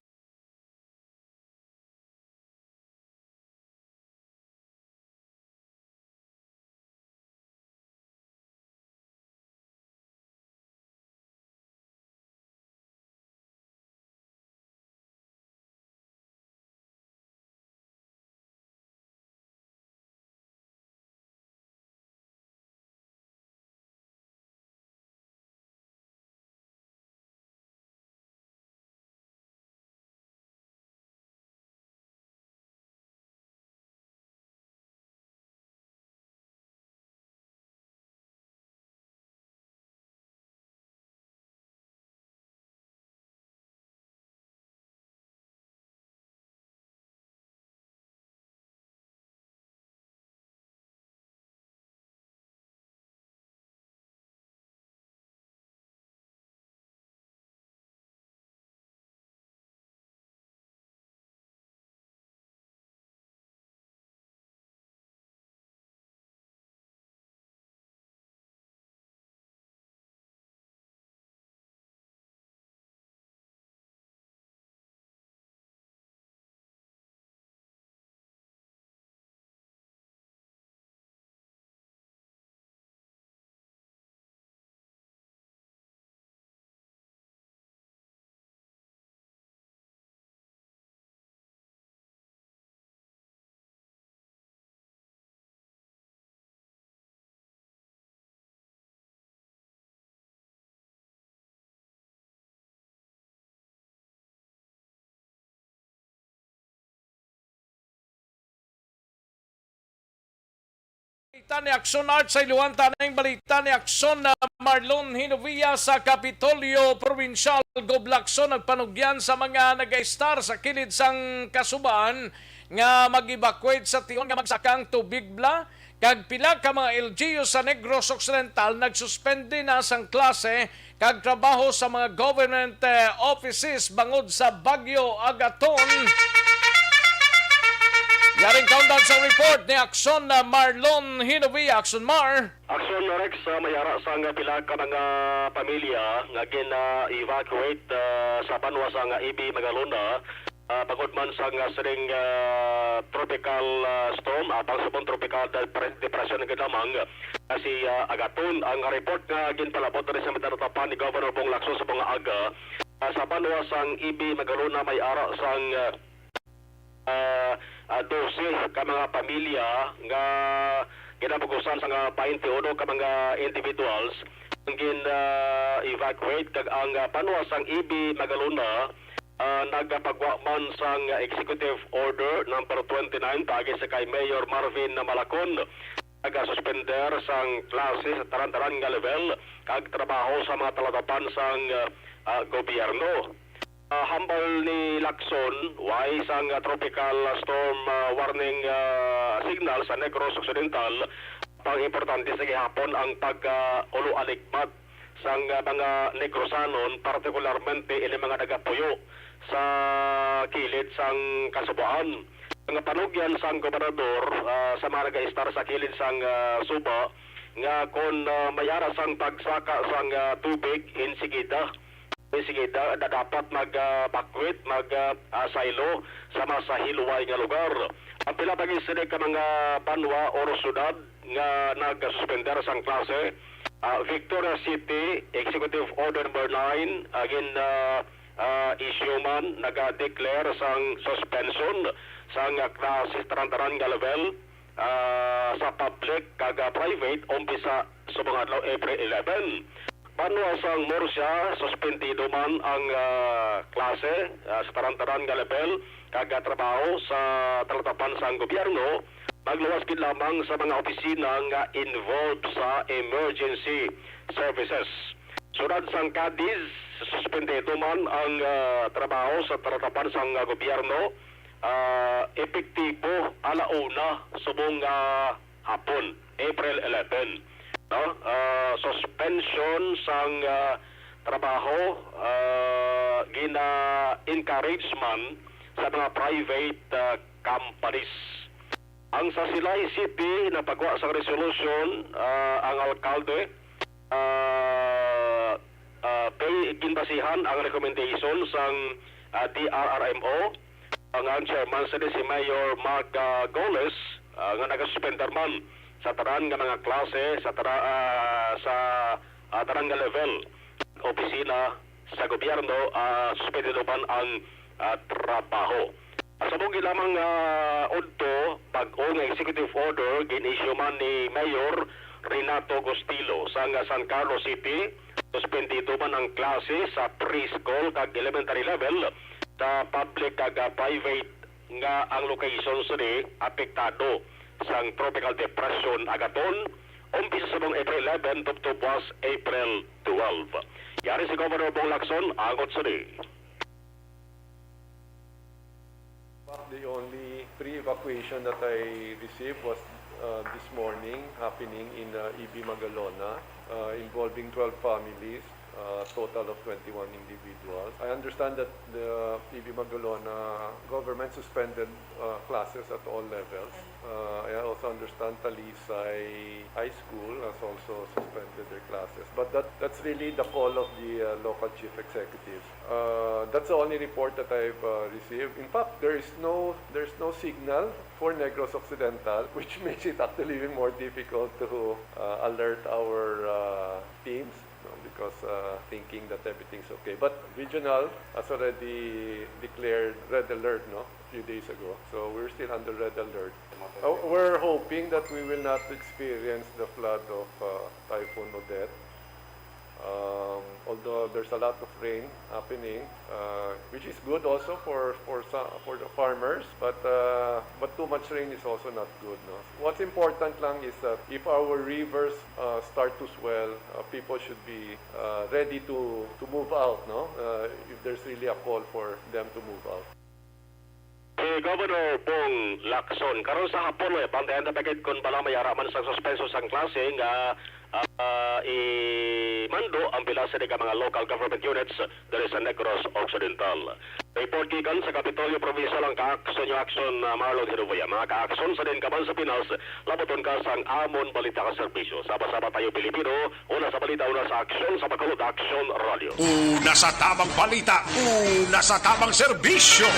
Balita ni Aksyon Art sa Iluhan, taning balita ni Aksyon na Marlon Hinovia sa Kapitolyo Probinsyal, Gob Lacson, nagpanugyan sa mga nag-estar sa kilid sang kasuban nga mag-evacuate sa tion nga magsaka ang tubig bala, kag pila ka mga L G U sa Negros Occidental nagsuspende na sang klase kag trabaho sa mga government, eh, offices bangod sa Bagyo Agaton. Yaring kaundan sa report ni Aksyon na Marlon Hinovia. Aksyon Mar. Aksyon Rex, ah, may ara sang pila ka mga pamilya nga gina-evacuate, ah, sa banwa sang A B Magalona, ah, bangod man sang, ah, sining, ah, tropical, ah, storm, atang subong tropical depre-, depresyon nga lamang, ah, si, ah, Agaton. Ang report nga ginpalabot diri sa Mindanao Tapan ni Governor Bong Lacson sa mga aga, ah, sa banwa sang A B Magalona may ara sang, ah, ah, ah, dose ka mga pamilya nga ginabugusan sang, ah, twenty-one ka mga individuals ang gin, ah, evacuate, kag ang, ah, banwa sang A B Magalona, ah, nagapagwa man sang executive order number twenty-nine paagi sa kay Mayor Marvin Malacon, nagasuspender sang klase sa tanan-tanan nga level kag trabaho sa mga talatapan sang, ah, gobyerno. Ah, hambal ni Lacson, way sang, ah, tropical, ah, storm, ah, warning, ah, signal sa Negros Occidental, pag importante sa gihapon ang pag, ah, ulo-aligmat sang, ah, mga Negrosanon, partikularmente ini mga nagapuyo sa kilid sang kasuboan. Ang panugyan sang gobernador, ah, sa mga nagaistar sa kilid sang, ah, suba nga kon, ah, may ara sang pagsaka sang, ah, tubig, insigida, insigida da-, dapat mag, ah, bakwit, mag, ah, ah, saylo sa mas, ah, hilway nga lugar. Ang pila pa gid sini ka mga banwa or syudad nga nagasuspender sang klase, ah, Victoria City, Executive Order Number Nine, agin, ah, ah, issue man, naga-declare sang suspension sang, ah, klase tanan-tanan nga level, ah, sa public kag, ah, private umpisa subong adlaw April eleven. Banwa sang Murcia, suspendido man ang, ah, klase, ah, sa tanan-tanan nga level kag, ah, trabaho sa talatapan sang gobyerno, magluwas gid lamang sa mga opisina nga involved sa emergency services. Sulod sang Cadiz, suspendido man ang, ah, trabaho sa talatapan sang, ah, gobyerno, ah, epektibo ala una subong, ah, hapon, April eleven, no? Ah, suspension sang, ah, trabaho, ah, gina-encourage man sa mga private, ah, companies. Ang sa Silay City, napagwa sang resolution, ah, ang alkalde, ah, ah, kay ginbasihan ang recommendation sang, ah, D R R M O, ang, ang chairman sini si Mayor Mark, ah, Goles, ah, nga nagasuspender man sa tanan nga mga klase sa tara-, ah, sa, ah, tanan nga level, opisina sa gobyerno, ah, suspendido man ang, ah, trabaho. Subong gid lamang, ah, udto, bag-o nga executive order gin-issue man ni Mayor Renato Gustilo sang San Carlos City. Suspendido man ang klase sa preschool kag elementary level sa public kag, ah, private nga ang location sini apektado sang Tropical Depression Agaton, umpisa subong April eleven tubtob buwas April twelve. Yari si Governor Bong Lacson, angot sini. But the only pre-evacuation that I received was uh, this morning, happening in uh, E B Magalona, uh, involving twelve families, uh, total of twenty-one individuals. I understand that the E B Magalona government suspended uh, classes at all levels. Uh, I also understand Talisay High School has also suspended their classes. But that, that's really the call of the uh, local chief executive. Uh, that's the only report that I've uh, received. In fact, there is no there's no signal for Negros Occidental, which makes it actually even more difficult to uh, alert our uh, teams, no, because uh, thinking that everything's okay. But regional has already declared red alert, no, a few days ago. So we're still under red alert. Uh, we're hoping that we will not experience the flood of uh, Typhoon Odette. Um, although there's a lot of rain happening, uh, which is good also for for sa- for the farmers, but uh, but too much rain is also not good. No, what's important lang is that if our rivers uh, start to swell, uh, people should be uh, ready to to move out. No, uh, if there's really a call for them to move out. Si Governor Bong Lacson, karon sa hapon, may bantayan ta gid kung bala may ara man sang suspenso sang klase nga ah, imando ang pila sini ka mga local government units diri sa Negros Occidental. Report gikan sa Kapitolyo Provincial ang Kaaksyon nga Aksyon, ah, Marlon Hinovia. Mga kaakson sa din kaban sa Pinas, labuton ka sang amon balita ka serbisyo. Saba-saba tayo Pilipino, una sa balita, una sa aksyon, sa Bacolod Action Radio. Una sa tabang balita, una sa tabang serbisyo.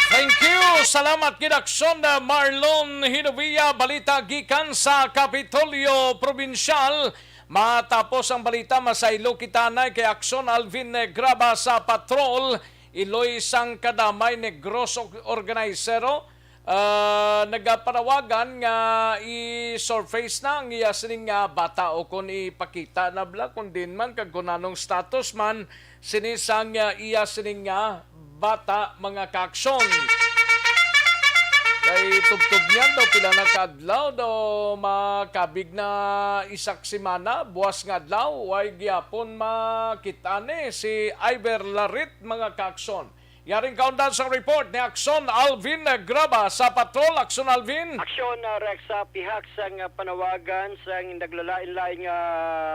Thank you. Salamat gid, Aksyon, uh, Marlon Hinovia. Balita gikan sa Kapitolyo Probinsyal. Matapos ang balita, masaylo kita na kay Aksyon Alvin Graba sa Patrol, Iloy sang Kadamay Negros Organizero. Ah, nagapanawagan nga i-surface na ang iya sining nga bata o kung ipakita na bala kung din man kag kung anong status man sini sang, ah, iya sining nga bata, mga kaaksyon. Kay tubtob niyan daw pila na ka adlaw daw makabig na isak semana, buwas nga adlaw, way gyapon makit-an ni si Iver Larit, mga kaaksyon. Yaring kaundan sang report ni Aksyon Alvin Graba sa Patrol. Aksyon Alvin. Aksyon, ah, Rex, sa pihak sang, ah, panawagan sang naglalain-lain nga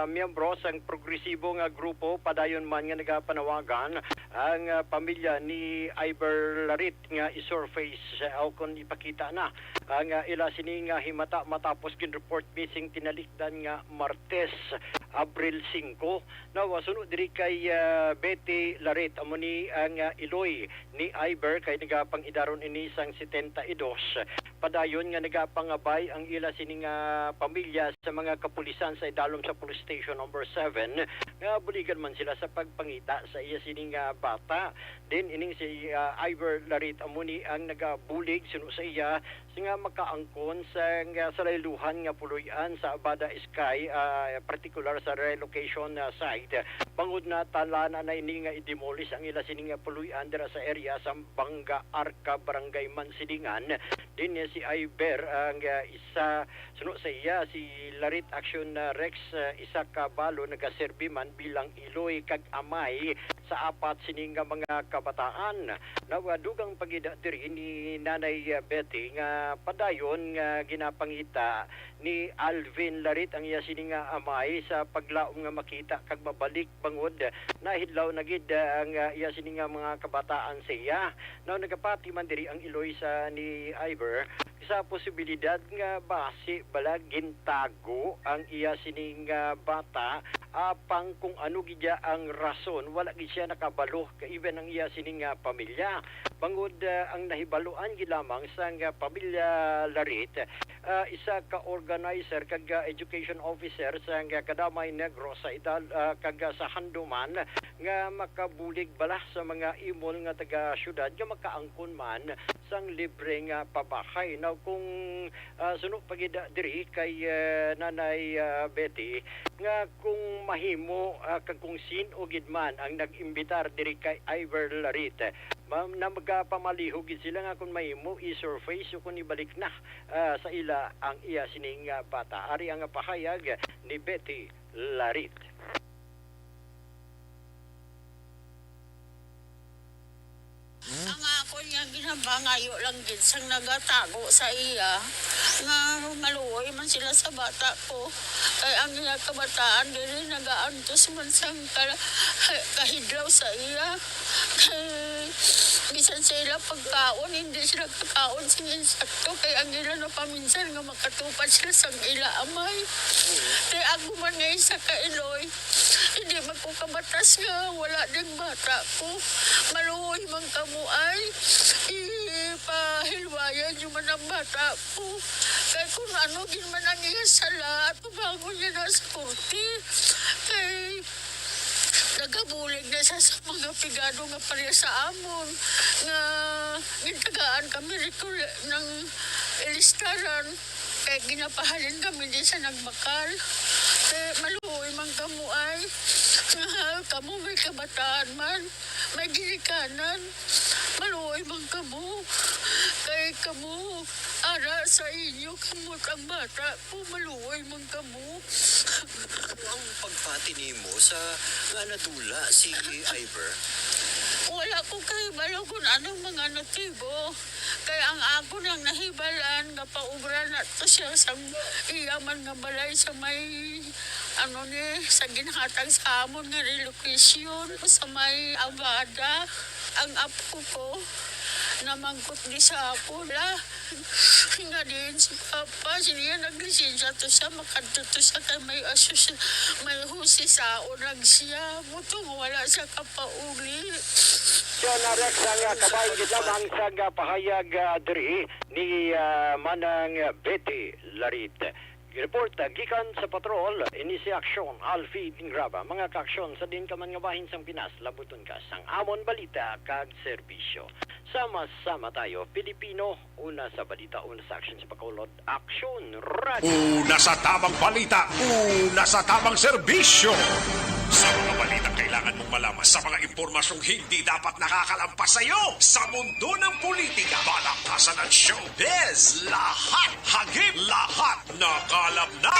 miyembro sang progresibo nga grupo, padayon man nga nagapanawagan ang, ah, pamilya ni Iver Larit nga i-surface, ah, o kon ipakita na ang, ah, ila sini nga himata matapos gin-report missing tinalikdan nga Martes, Abril singko. Now, ah, suno diri kay, ah, Betty Larit, amo ni ang, ah, iloy ni Iver kay nagapang-idaron ini sang setenta y dos. Padayon nga nagapangabay ang ila sini nga pamilya sa mga kapulisan sa idalom sa Police Station Number Seven nga buligan man sila sa pagpangita sa iya sini nga bata. Din ining si, ah, Iver Larit amo ni ang nagabulig suno sa iya nga makaangkon sa, nga salayluhan nga puloy-an sa Abada Sky, ah, partikular sa relocation, ah, site. Bangod na talana na ini nga i-demolish ang ila sini nga puloy-an dira sa area sa Banga Arca, Barangay Mansilingan. Din si Iver ang, ah, isa, suno sa iya, si Larit Action, ah, Rex, ah, isa ka balo nagaserbi man bilang iloy kag amay sa apat sini nga mga kabataan. Nawa dugang pa gid diri ni Nanay Betty nga padayon nga ginapangita ni Alvin Larit ang iya sini nga amay sa paglaom nga makita kag mabalik bangod nahidlaw na gid ang, ah, iya sini nga mga kabataan sa iya. Now, nagapati man diri ang iloy sa ni Iver sa posibilidad nga basi bala gintago ang iya sining, ah, bata, apang kung ano gid ya ang rason, wala gid siya nakabalo, even ang iya sining, ah, pamilya. Bangod, ah, ang nahibaluan gid lamang sang, ah, pamilya Larit, ah, isa ka organizer kag, ah, education officer sang, ah, Kadamay Negros sa Idal-, ah, kag, ah, sa Handuman nga makabulig bala sa mga imol nga taga-syudad nga makaangkon man sang libre nga pabahay. Now, kung, ah, suno pa gid, ah, diri kay, ah, Nanay, ah, Betty, nga kung mahimo, ah, kag kung sin-o gid man ang nag-imbitar diri kay Iver Larit, ma-, na magapamaliho gid sila nga kung mahimo i-surface o kung ibalik na, ah, sa ila ang iya sining, ah, bata. Ari ang pahayag ni Betty Larit. Ang akon nga ginabangayo lang gid sang nagatago sa iya, nga maluoy man sila sa bata ko. Kay ang iya kabataan diri nagaantos man sang ka-, kahidlaw sa iya. Kay bisan sa ila pagkaon, hindi sila kakaon sing insakto. Kay ang ila napaminsan nga makatupad sila sang ila amay. Kay ako man nga isa ka iloy, hindi man ko kabatas nga wala ding bata ko. Maluoy man kamo ay ipahilwayan nyo man ang bata ko. Kay kung ano gid man ang iya sala, tubangon niya na sa korte. Kay nagabulig na siya sa mga pigado nga pareha sa amon nga gintagaan kami recol-, ng ilistaran. Kay ginapahalin kami di sa nagbakal. Kay maluoy man kamo ay. Kamo may kabataan man, may ginikanan. Maluoy man kamo. Kay kamo, ara sa inyo, kamot ang bata ko, maluoy man kamo. Ano ang pagpati nimo sa nga nadula si Ivor? Wala ko kahibalo kung anong mga motibo. Kay ang ako nang nahibalaan nga paubra na to siya sa iya man nga balay sa may, ano ni, sa ginhatag sa amon nga relocation sa may Abada. Ang apo ko, namangkot ni sa ako la. Nga din si Papa, siya naglisensya to siya, makadto to siya kay may asus-, may husisaon lang siya. Buto nga wala siya kapauli. Yan, Rex, ang, ah, kabahin gid lamang sa, ah, pahayag, ah, diri ni, ah, Manang Betty Larit. Report, ah, gikan sa patrol, ini si Aksyon Alfie Dingraba. Mga kaaksyon, sa din ka man nga bahin sang Pinas, labuton ka sang amon balita kag serbisyo. Sama-sama tayo, Pilipino, una sa balita, una sa aksyon sa Bacolod. Aksyon Radio. Una sa tamang balita, una sa tamang serbisyo. Sa mga balitang kailangan mong malaman, sa mga impormasyong hindi dapat nakakalampas sa iyo, sa mundo ng politika, palakasan at showbiz, lahat hagip, lahat nakalap na.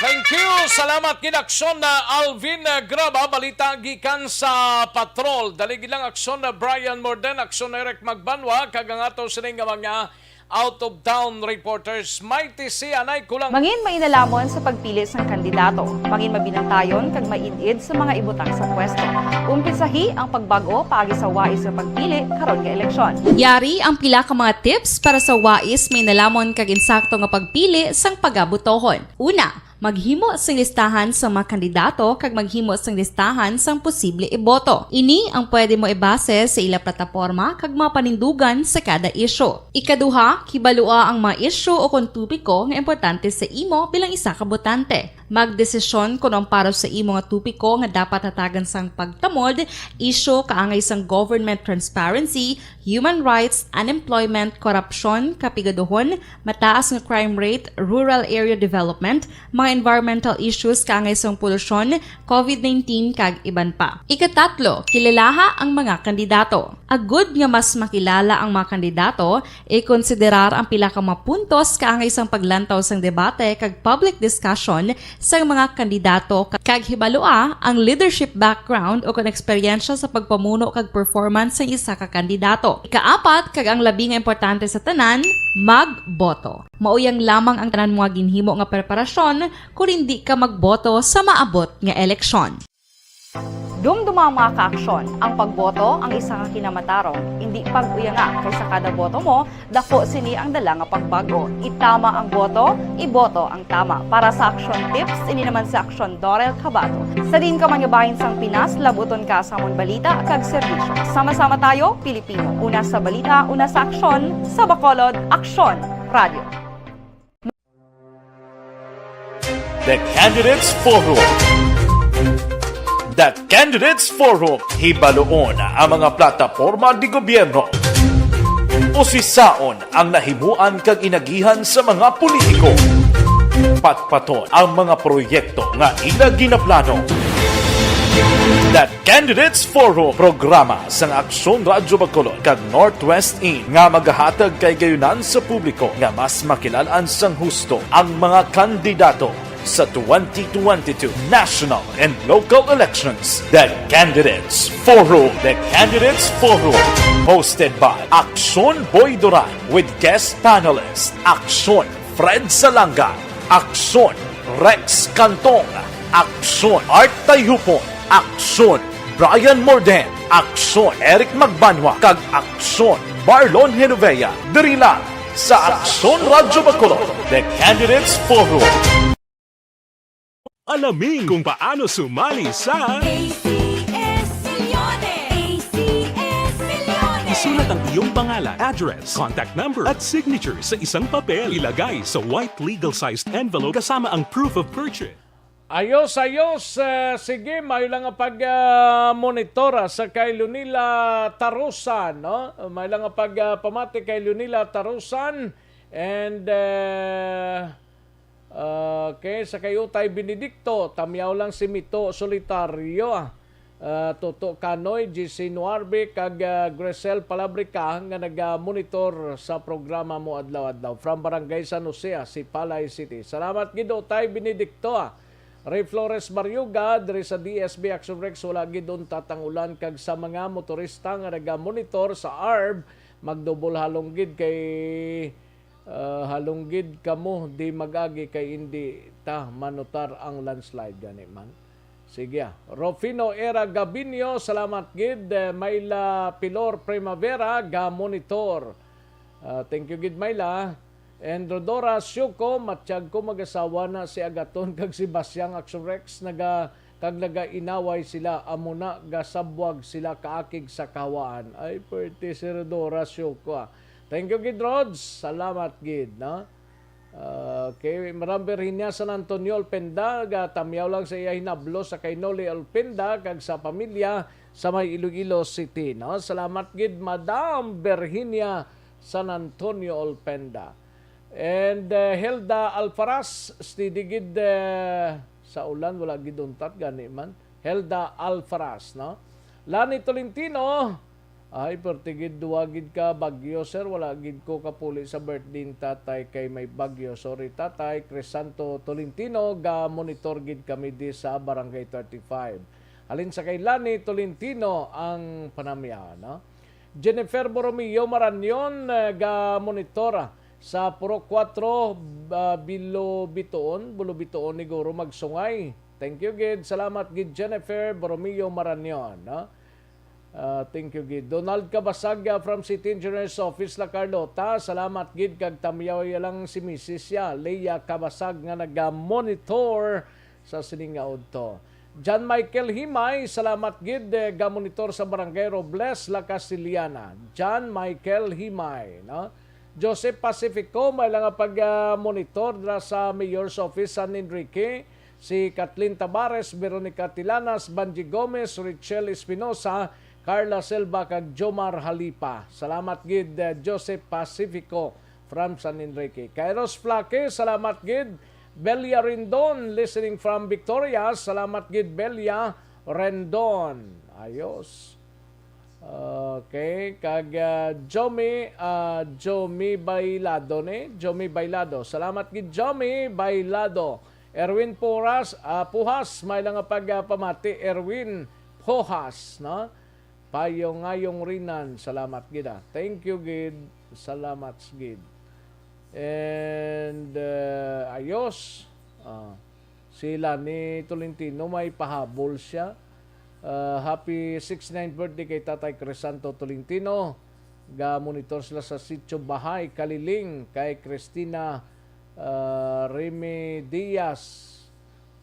Thank you. Salamat gid, Aksyon na Alvin, uh, Graba. Balita gikan sa patrol. Dali gid lang, Aksyon na Brian Morden, Aksyon na Eric Magbanwa, kag ang ato sini nga mga out of town reporters. Mighty C, anay ko lang. Mangin mainalhamon sa pagpili sang kandidato. Mangin mabinantayon kag maid-id sa mga ibutang sa pwesto. Umpisahi ang pagbag-o paagi sa wais nga pagpili karon nga eleksyon. Yari ang pila ka mga tips para sa wais, mainalhamon kag insakto nga pagpili sang pagabotohon. Una, maghimo sing listahan sa mga kandidato kag maghimo sing listahan sang posible iboto. Ini ang pwede mo ibase sa ila plataporma kag mga panindugan sa kada isyu. Ikaduha, hibalua ang mga isyu o kon topiko nga importante sa imo bilang isa ka botante. Magdesisyon kon ang para sa imo nga topiko nga dapat hatagan sang pagtamod, isyu kaangay sang government transparency, human rights, unemployment, korupsyon, kapigaduhon, mataas nga crime rate, rural area development, mga environmental issues kaangay sang polusyon, covid nineteen, kag iban pa. Ikatatlo, kilalaha ang mga kandidato. Agud nga mas makilala ang mga kandidato, ikonsiderar ang pila ka mga puntos kaangay sang paglantaw sang debate kag public discussion sang mga kandidato, kag hibalua ang leadership background o kon eksperyensya sa pagpamuno kag performance sang isa ka kandidato. Ikaapat, kag ang labi nga importante sa tanan, magboto. Mauyang lamang ang tanan mga ginhimo nga preparasyon kon indi ka magboto sa maabot nga eleksyon. Dumduma ang mga kaaksyon. Ang pagboto ang isa ka kinamatarong. Indi pag-uyanga, kay sa kada boto mo, dako sini ang dala nga pagbag-o. Itama ang boto, iboto ang tama. Para sa action tips, ini naman si Aksyon Dorel Cabato. Sa diin ka man nga bahin sang Pinas, labuton ka sa amon balita kag serbisyo. Sama-sama tayo, Pilipino. Una sa balita, una sa aksyon, sa Bacolod, Aksyon Radio. The Candidates Forum. The Candidates Forum. Hibaluon ang mga plataporma de gobyerno. Usisaon ang nahimuan kag inagihan sa mga politiko. Patpaton ang mga proyekto nga ila ginaplano. The Candidates Forum, programa sang Aksyon Radyo Bacolod kag Northwest In nga magahatag kay gayunan sa publiko nga mas makilal-an sang husto ang mga kandidato sa twenty twenty-two national and local elections. The Candidates Forum. The Candidates Forum, hosted by Aksyon Boy Duran with guest panelist Aksyon Fred Salanga, Aksyon Rex Cantong, Aksyon Art Tayhupon, Aksyon Brian Morden, Aksyon Eric Magbanwa, kag Aksyon Marlon Genovea, diri lang sa Aksyon Radyo Bacolod, The Candidates Forum. Alamin kung paano sumali sa A C S Millones. A C S Millones. Isulat ang iyong pangalan, address, contact number, at signature sa isang papel. Ilagay sa white legal-sized envelope kasama ang proof of purchase. Ayos, ayos. Eh, sige, may lang nga pag, ah, monitor, ah, sa kay Lunila Tarusan, no? May lang nga pag, ah, pamati kay Lunila Tarusan. And, eh, okay, sa kay Utay Benedicto, tamyaw lang si Mito Solitario, ah. Ah, Toto Kanoy, G C Nuarbe, kag, ah, Grisel Palabrica nga naga-monitor sa programa mo adlaw-adlaw from Barangay San Jose, ah, Sipalay City. Salamat gid, Utay Benedicto, ah. Ray Flores Mariuga, diri sa D S B Action Rex, wala gid untat ang ulan, kag sa mga motorista nga naga-monitor sa arb, magdubol halong gid kay, ah, halong gid kamo di mag-agi kay indi ta manutar ang landslide gani man. Sige, ah. Rufino Era Gabinio, salamat gid. Eh, Myla Pilor Primavera, ga-monitor. Ah, thank you gid, Myla. And Rodora Siuko, matyag ko mag-asawa na si Agaton kag si Basyang Action Rex, naga, kag nagainaway sila, amo na gasabwag sila kaakig sa kahawaan. Ay, pwerte si Rodora Siuko, ah. Thank you gid, Rods. Salamat gid, no? Okay, Madam Virginia San Antonio Olpenda, ga tamyaw lang sa iya hinablo sa kay Noli Olpenda kag sa pamilya sa may Iloilo City, no? Salamat gid, Madam Virginia San Antonio Olpenda. And, uh, Helda Alfaras, steady gid, uh, sa ulan, wala gid untat gani man. Helda Alfaras, no? Lani Tolentino, ay, pwerte gid, duwa gid ka bagyo, sir. Wala gid ko kapuli sa birthday ni tatay kay may bagyo. Sorry, tatay. Crisanto Tolentino, ga-monitor gid kami di sa Barangay thirty-five. Halin sa kay Lani Tolentino ang panamya, no? Jennifer Borromeo Marañon, eh, ga-monitor sa Purok Kuwatro, ah, Bilo Bituon, Bulo Bituon ni Guro Magsungay. Thank you gid. Salamat gid, Jennifer Borromeo Marañon, no? Ah, thank you gid. Donald Kabasag, ah, from City Engineers Office, La Carlota. Salamat gid kag tamyaw ya lang si misis ya, Leia Kabasag, nga naga-monitor sa sining nga udto. John Michael Himay, salamat gid, eh, ga-monitor sa Barangay Robles, La Castellana. John Michael Himay, no? Joseph Pacifico, may lang nga pag, ah, monitor dira sa Mayor's Office, San Enrique. Si Kathleen Tabares, Veronica Tilanas, Banji Gomez, Richelle Espinosa, Carla Silva, kag Jomar Halipa. Salamat gid, eh, Joseph Pacifico from San Enrique. Kairos Flaque, salamat gid. Belia Rendon, listening from Victoria. Salamat gid, Belia Rendon. Ayos. Okay, kag, ah, Jomi, ah, Jomi Bailado ni, Jomi Bailado. Salamat gid, Jomi Bailado. Erwin Puras, ah, Puhas, may lang nga pag, ah, pamati, Erwin Puhas, no? Payong-ayong Rinan, salamat gid, ah. Thank you gid, salamat gid. And, uh, ayos. Ah, sila ni Tolentino, may pahabol siya. Ah, happy sixty-ninth birthday kay Tatay Crisanto Tolentino. Ga-monitor sila sa Sitio Bahay, Kaliling, kay Christina, ah, Remy Diaz,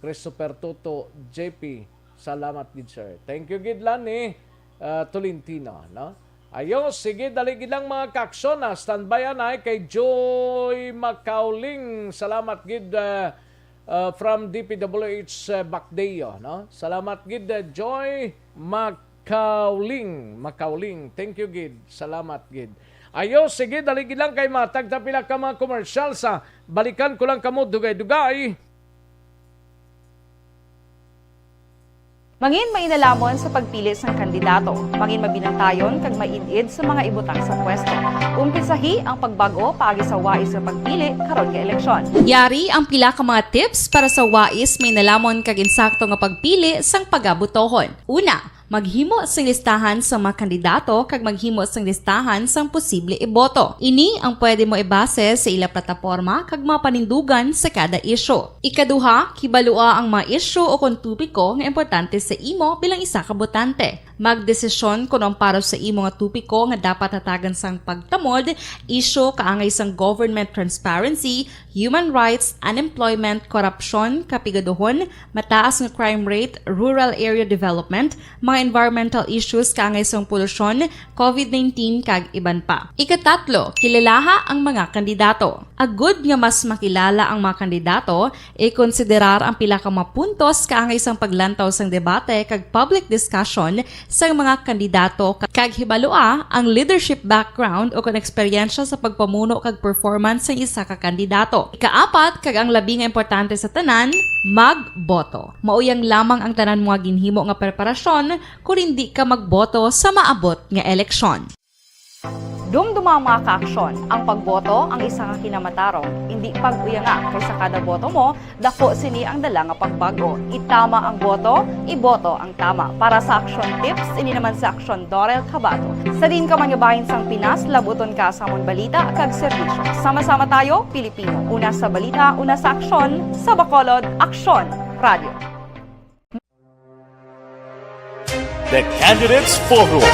Christopher Toto, J P. Salamat gid, sir. Thank you gid, Lani, ah, Tolentino, no? Ayo, sige, dali gid lang, mga kaaksyon, ah. Standby anay kay Joy Macauling. Salamat gid, ah, ah, from D P W H, ah, Bacdeo, no? Salamat gid, ah, Joy Macauling. Macauling. Thank you gid. Salamat gid. Ayo, sige, dali gid lang kay matag ta pila ka mga commercials, ah. Balikan ko lang kamo dugay-dugay. Mangin mainalomon sa pagpili sang kandidato. Mangin mabinantayon kag maid-id sa mga ibutang sa pwesto. Umpisahi ang pagbag-o paagi sa wais nga pagpili karon nga eleksyon. Yari ang pila ka mga tips para sa wais, mainalomon kag insakto nga pagpili sang pagabutohon. Una, maghimo sing listahan sa mga kandidato kag maghimo sing listahan sang posible iboto. Ini ang pwede mo ibase sa ila plataporma kag mga panindugan sa kada isyu. Ikaduha, kibalua ang mga isyu o kon topiko nga importante sa imo bilang isa ka botante. Magdesisyon kon ang para sa imo nga topiko nga dapat hatagan sang pagtamod, isyu kaangay sang government transparency, human rights, unemployment, korupsyon, kapigaduhon, mataas nga crime rate, rural area development, mga environmental issues kaangay sang polusyon, covid nineteen, kag iban pa. Ikatatlo, kilalaha ang mga kandidato. Agud nga mas makilala ang mga kandidato, ikonsiderar ang pila ka mga puntos kaangay sang paglantaw sang debate kag public discussion sang mga kandidato, kag hibalua ang leadership background o kon eksperyensya sa pagpamuno kag performance sang isa ka kandidato. Ikaapat, kag ang labi nga importante sa tanan, magboto. Mauyang lamang ang tanan mga ginhimo nga preparasyon kon indi ka magboto sa maabot nga eleksyon. Dumduma, mga kaaksyon, ang pagboto ang isa ka kinamatarong. Indi pag-uyanga, kay sa kada boto mo, dako sini ang dala nga pagbag-o. Itama ang boto, iboto ang tama. Para sa Aksyon Tips, ini naman si Aksyon Dorel Cabato. Sa diin ka man nga bahin sang Pinas, labuton ka sa amon balita kag serbisyo. Sama-sama tayo, Pilipino. Una sa balita, una sa aksyon, sa Bacolod, Aksyon Radio. The Candidates Forum.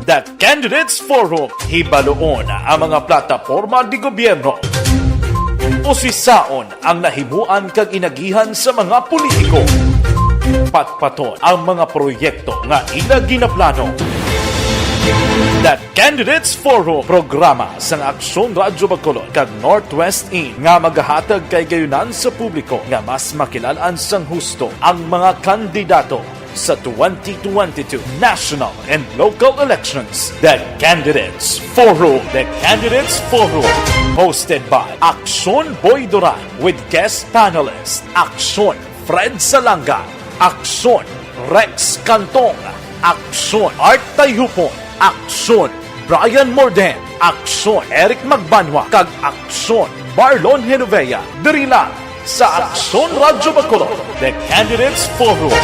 The Candidates Forum. Hibaluon ang mga plataporma de gobierno. Usisaon ang nahimuan kag inagihan sa mga politiko. Patpaton ang mga proyekto nga ila ginaplano. The Candidates Forum, programa sang Aksyon Radyo Bacolod kag Northwest In, nga magahatag kay gayunan sa publiko nga mas makilal-an sang husto ang mga kandidato sa twenty twenty-two national and local elections. The Candidates Forum. The Candidates Forum, hosted by Aksyon Boy Duran with guest panelist Aksyon Fred Salanga, Aksyon Rex Cantong, Aksyon Art Tayhupon, Aksyon Brian Morden, Aksyon Eric Magbanwa, kag Aksyon Marlon Genovea, diri lang sa Aksyon Radyo Bacolod, The Candidates Forum.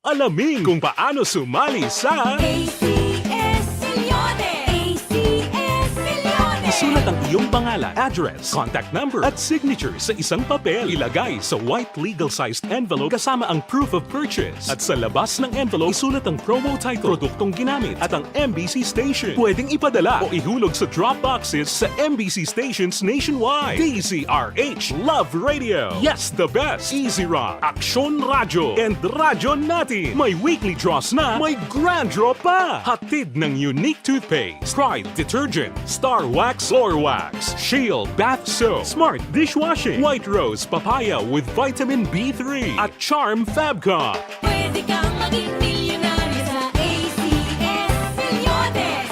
Alamin kung paano sumali sa A C S Millones! A C S Millones! Isulat ang iyong pangalan, address, contact number, at signature sa isang papel. Ilagay sa white legal-sized envelope kasama ang proof of purchase. At sa labas ng envelope, isulat ang promo title, produktong ginamit, at ang M B C station. Pwedeng ipadala o ihulog sa drop boxes sa M B C stations nationwide. D Z R H, Love Radio, Yes the Best, Easy Rock, Aksyon Radyo, and Radyo Natin. May weekly draws na, may grand draw pa. Hatid ng Unique Toothpaste, Pride Detergent, Star Wax Floor Wax, Shield Bath Soap, Smart Dishwashing, White Rose Papaya with Vitamin B three, at Charm Fabcon. Pwede kang maging milyonaryo sa A C S Millones.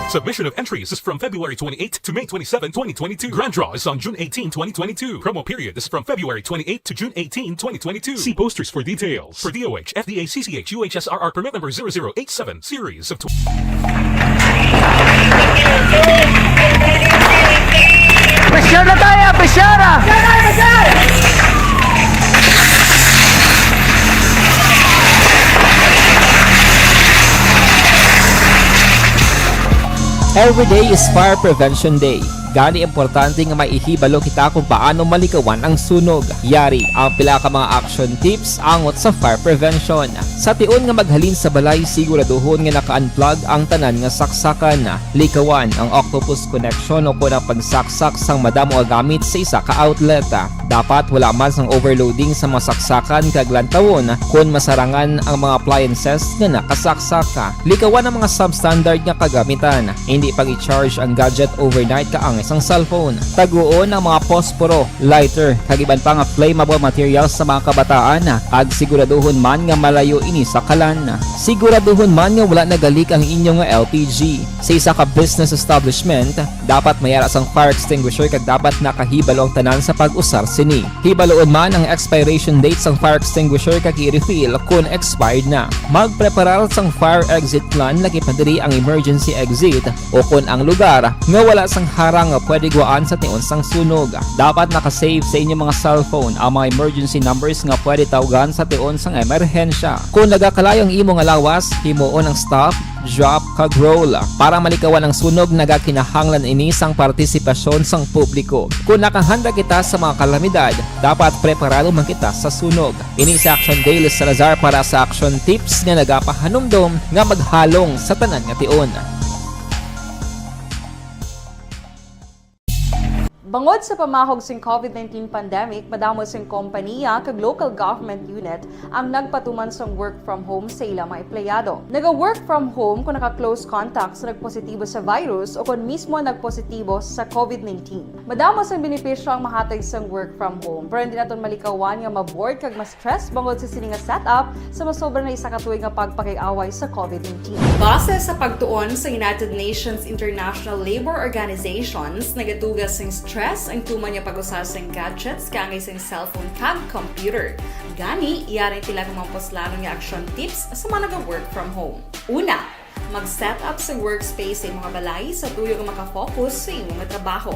Submission of entries is from February twenty-eighth to May twenty-seven, twenty twenty-two. Grand draw is on June eighteen, twenty twenty-two. Promo period is from February twenty-eighth to June eighteen, twenty twenty-two. See posters for details. For D O H, F D A, C C H, U H S R R permit number zero zero eight seven series of tw- Pressure na tayo, pressure! Every day is Fire Prevention Day. Gani, importante nga may ihibalo kita kung paano malikawan ang sunog. Yari ang pila ka mga action tips angot sa fire prevention. Sa tion nga maghalin sa balay, siguraduhon nga naka-unplug ang tanan nga saksakan. Likawan ang octopus connection o kon ang pagsaksak sang madamo nga gamit sa isa ka outlet. Dapat wala man sang overloading sa mga saksakan kag lantawon kon masarangan ang mga appliances nga nakasaksak. Likawan ang mga substandard nga kagamitan. Indi pag-i-charge ang gadget overnight kaangay sang cellphone. Taguon ang mga posporo, lighter, kag iban pa nga flammable materials sa mga kabataan, kag siguraduhon man nga malayo ini sa kalan. Siguraduhon man nga wala nagalik ang inyo nga L P G. Sa isa ka business establishment, dapat may ara sang fire extinguisher kag dapat nakahibalo ang tanan sa pag-usar sini. Hibaluon man ang expiration date sang fire extinguisher kag i-refill kon expired na. Magpreparar sang fire exit plan, lakip na diri ang emergency exit o kon ang lugar nga wala sang harang nga pwede guwaan sa tion sang sunog. Dapat naka-save sa inyo mga cellphone ang mga emergency numbers nga pwede tawgan sa tion sang emerhensya. Kon nagakalayo ang imo nga lawas, himuon ang stop, drop, kag roll. Para malikawan ang sunog, nagakinahanglan ini sang partisipasyon sang publiko. Kon nakahanda kita sa mga kalamidad, dapat preparado man kita sa sunog. Ini si Action Dale Salazar para sa Action Tips nga nagapahanumdom nga maghalong sa tanan nga tion. Bangod sa pamahog sing COVID nineteen pandemic, madamo sing kompaniya kag local government unit ang nagpatuman sang work from home sa ilang mga empleyado. Naga-work from home kung naka-close contact sa nagpositibo sa virus o kon mismo nagpositibo sa COVID nineteen. Madamo sang benepisyo ang mahatag sang work from home, pero hindi naton malikawan nga ma-bored kag ma-stress bangod sa sini nga setup sa masobra na isa ka tuig nga pagpakig-away sa COVID nineteen. Base sa pagtuon sa United Nations International Labour Organizations, nagatuga sing stress ang tuman nga pag-usa sing gadgets kaangay sing cellphone kag computer. Gani, yari ang pila ka mga puslanon nga action tips sa mga naga-work from home. Una, mag-set up sa workspace sa imong balay sa tuyo nga makafocus sa imong trabaho.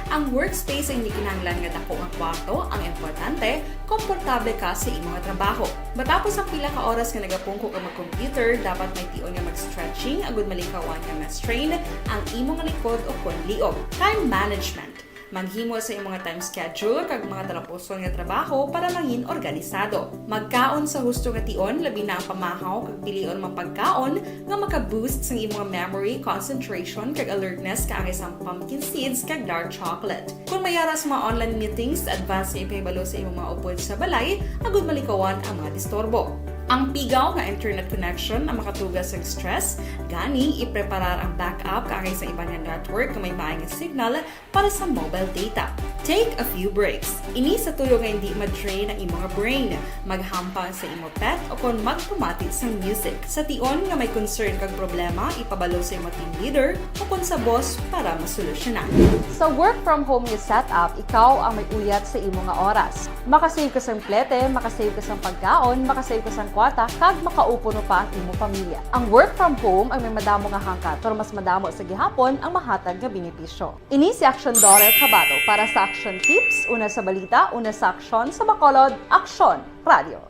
Ang workspace ay hindi kinahanglan nga dako nga kwarto, ang importante, komportable ka sa imong trabaho. Matapos ang pila ka oras nga nagapungko ka mag-computer, dapat may tion nga mag-stretching agud malikawan nga ma-strain ang imong likod o kon liog. Time management. Maghimo sa imong mga time schedule kag mga talapuson nga trabaho para mangin organisado. Magkaon sa husto nga tion, labi na ang pamahaw kag pilion mga pagkaon nga maka-boost sang imong memory, concentration, kag alertness kaangay sang pumpkin seeds kag dark chocolate. Kung may ara sa mga online meetings, advance nga ipahibalo sa imong mga upod sa balay agud malikawan ang mga disturbo. Ang pigaw nga internet connection ang makatuga sang stress, gani ipreparar ang backup kaangay sa iban nga network nga may maay nga signal para sa mobile data. Take a few breaks. Ini sa tuyo nga hindi ma-drain ang imong brain. Maghampang sa imo pet o kon magpamati sang music. Sa tion nga may concern kag problema, ipabalo sa imo team leader o kon sa boss para masolusyonan. Sa work from home nga setup, ikaw ang may uyat sa imo nga oras. Makasave ka sang plete, makasave ka sang pagkaon, makasave ka sang kwarta, kag makaupo pa ang imo pamilya. Ang work from home ang may madamo nga hangkat, pero mas madamo sa gihapon ang mahatag nga benepisyo. Ini si Action Dorer Cabato para sa Action Tips, una sa balita, una sa aksyon, sa Bacolod, Aksyon Radio.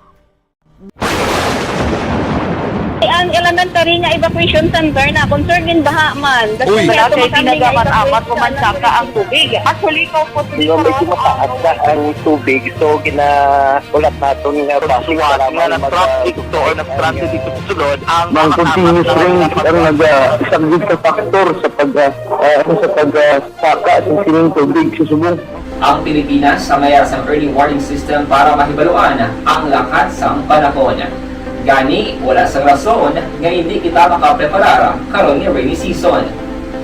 Ang elementary nga evacuation center na concern din baha man. Uy. Wala kay pinagamat-amat o mansaka ang tubig. Actually, ikaw po, di ba, may tumataas na ang tubig, so ginaulat naton nga basi nga nag-traffic to or nag-transit dito sa sulod ang mga continuous rain ang nag-, ah, isang big factor sa pag, ah, ah, sa pag, ah, saka sa sining tubig sa subong. Ang Pilipinas ang may sang early warning system para mahibaluan ang lakat sang panahon. Gani, wala sang rason nga hindi kita makapreparar karon nga rainy season.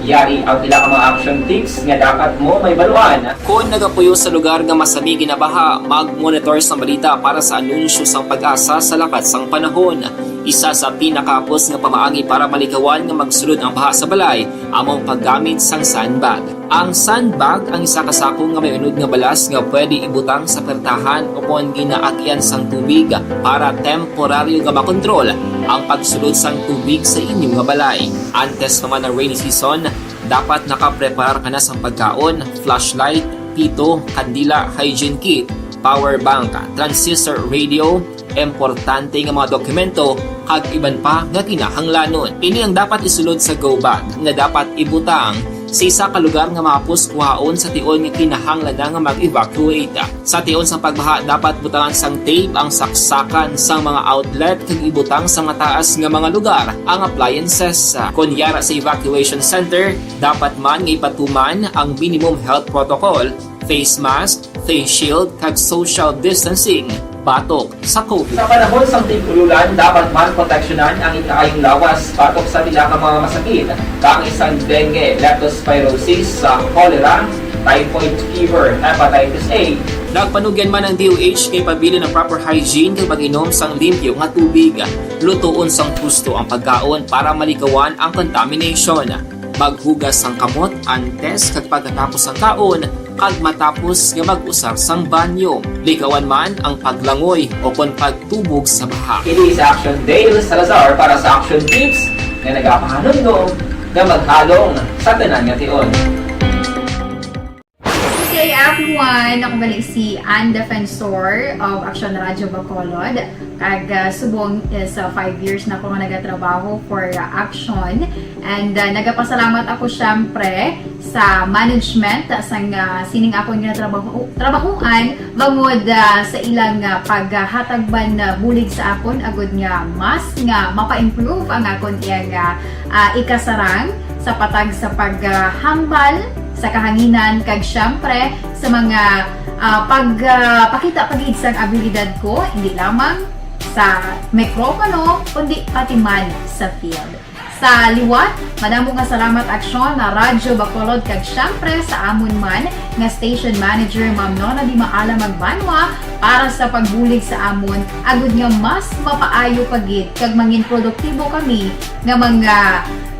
Yari ang pila ka mga action tips nga dapat mo mahibaluan. Kon nagapuyo sa lugar nga masami ginabaha, mag-monitor sang balita para sa anunsyo sang PAGASA sa lakat sang panahon. Isa sa pinakahapos nga pamaagi para malikawan nga magsulod ang baha sa balay amo ang paggamit sang sandbag. Ang sandbag ang isa ka sako nga may unod nga balas nga pwede ibutang sa pertahan o kon ginaagian sang tubig para temporaryo nga makontrol ang pagsulod sang tubig sa inyo nga balay. Antes pa man ang rainy season, dapat nakapreparar ka na sang pagkaon, flashlight, pito, kandila, hygiene kit, power bank, transistor radio, importante nga mga dokumento, kag iban pa nga kinahanglanon. Ini ang dapat isulod sa go bag nga dapat ibutang sa isa ka lugar nga mahapos kuhaon sa tion nga kinahanglan na nga mag-evacuate. Sa tion sang pagbaha, dapat butangan sang tape ang saksakan sang mga outlet kag ibutang sa mataas nga mga lugar ang appliances. Kon yara sa evacuation center, dapat man nga ipatuman ang minimum health protocol, face mask, face shield, kag social distancing batok sa COVID. Sa panahon sang tig-ululan, dapat man proteksyonan ang ikaayong lawas batok sa pila ka mga masakit, kaangay sang dengue, leptospirosis, sa cholera, typhoid fever, hepatitis A. Nagpanugyan man ang D O H nga ipabilin ang proper hygiene kag pag-inom sang limpyo nga tubig. Lutoon sang husto ang pagkaon para malikawan ang contamination. Maghugas sang kamot antes kag pagkatapos sang kaon, kag matapos nga mag-usar sang banyo. Likawan man ang paglangoy o kon pagtubog sa baha. Ini si Action Dale Salazar para sa Action Tips nga nagapahanumdom nga maghalong sa tanan nga tion. Good day, everyone! Ako gali si Ann Defensor of Action Radio Bacolod. Kag, ah, subong is, ah, five years na ako nga nagatrabaho for, ah, Action. And, ah, nagapasalamat ako, syempre, sa management, ah, sang, ah, sining akon nga trabaho, trabahoan, bangod, ah, sa ilang, ah, paghatag man, ah, bulig sa akon, agud nga mas nga mapa-improve ang akon iyang, ah, ah, ikasarang sa patag sa paghambal sa kahanginan, kag siyempre sa mga, ah, pag, ah, pakita pa gid sang abilidad ko, hindi lamang sa mikropono, kundi pati man sa field. Sa liwat, madamo nga salamat, Aksyon na Radyo Bacolod, kag siyempre sa amon man nga station manager, Ma'am Nona Di Maala Magbanwa, para sa pagbulig sa amon, agud nga mas mapaayo pa gid kag mangin produktibo kami nga mga,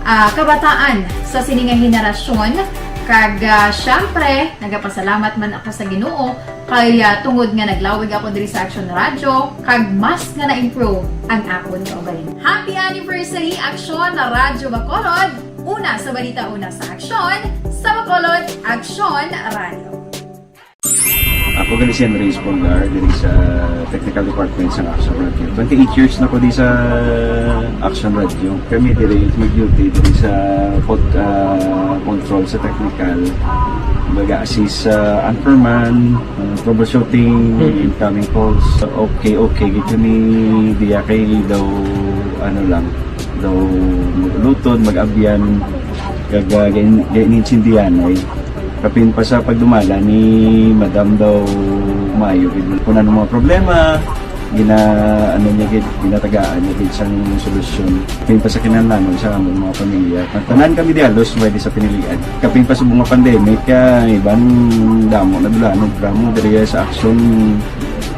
ah, kabataan sa sini nga henerasyon. Kag, ah, siyempre, nagapasalamat man ako sa Ginoo kay, ah, tungod nga naglawig ako diri sa Action Radio, kag mas nga na-improve ang akon kaugalingon. Happy anniversary, Aksyon na Radyo Bacolod! Una sa balita, una sa aksyon, sa Bacolod, Aksyon Radio. Ako gali si Henry Espolgar, diri sa technical department sa Action Radio. Twenty-eight years na ko di sa Action Radio. Kami diri mag-duty diri sa pod-, ah, control sa technical. Mag-assist sa anchorman, ah, troubleshooting, Mm. incoming calls. Okay, okay. Gid kami diya kay daw, ano lang, daw luton, mag-abyan, kag, ah, gain-, gain-, intindihan ay. Kapin pa sa pagdumala ni Madam daw maayo gid. Kung ano mga problema, gina-, ano niya gid, ginatagaan niya gid sang solusyon. Kapin pa sa kinahanglanon sa among mga pamilya. Tanan kami di halos pwede sa pinilian. Kapin pa sa mga pandemic, ah, iban damo na dula, ano, drama diri sa aksyon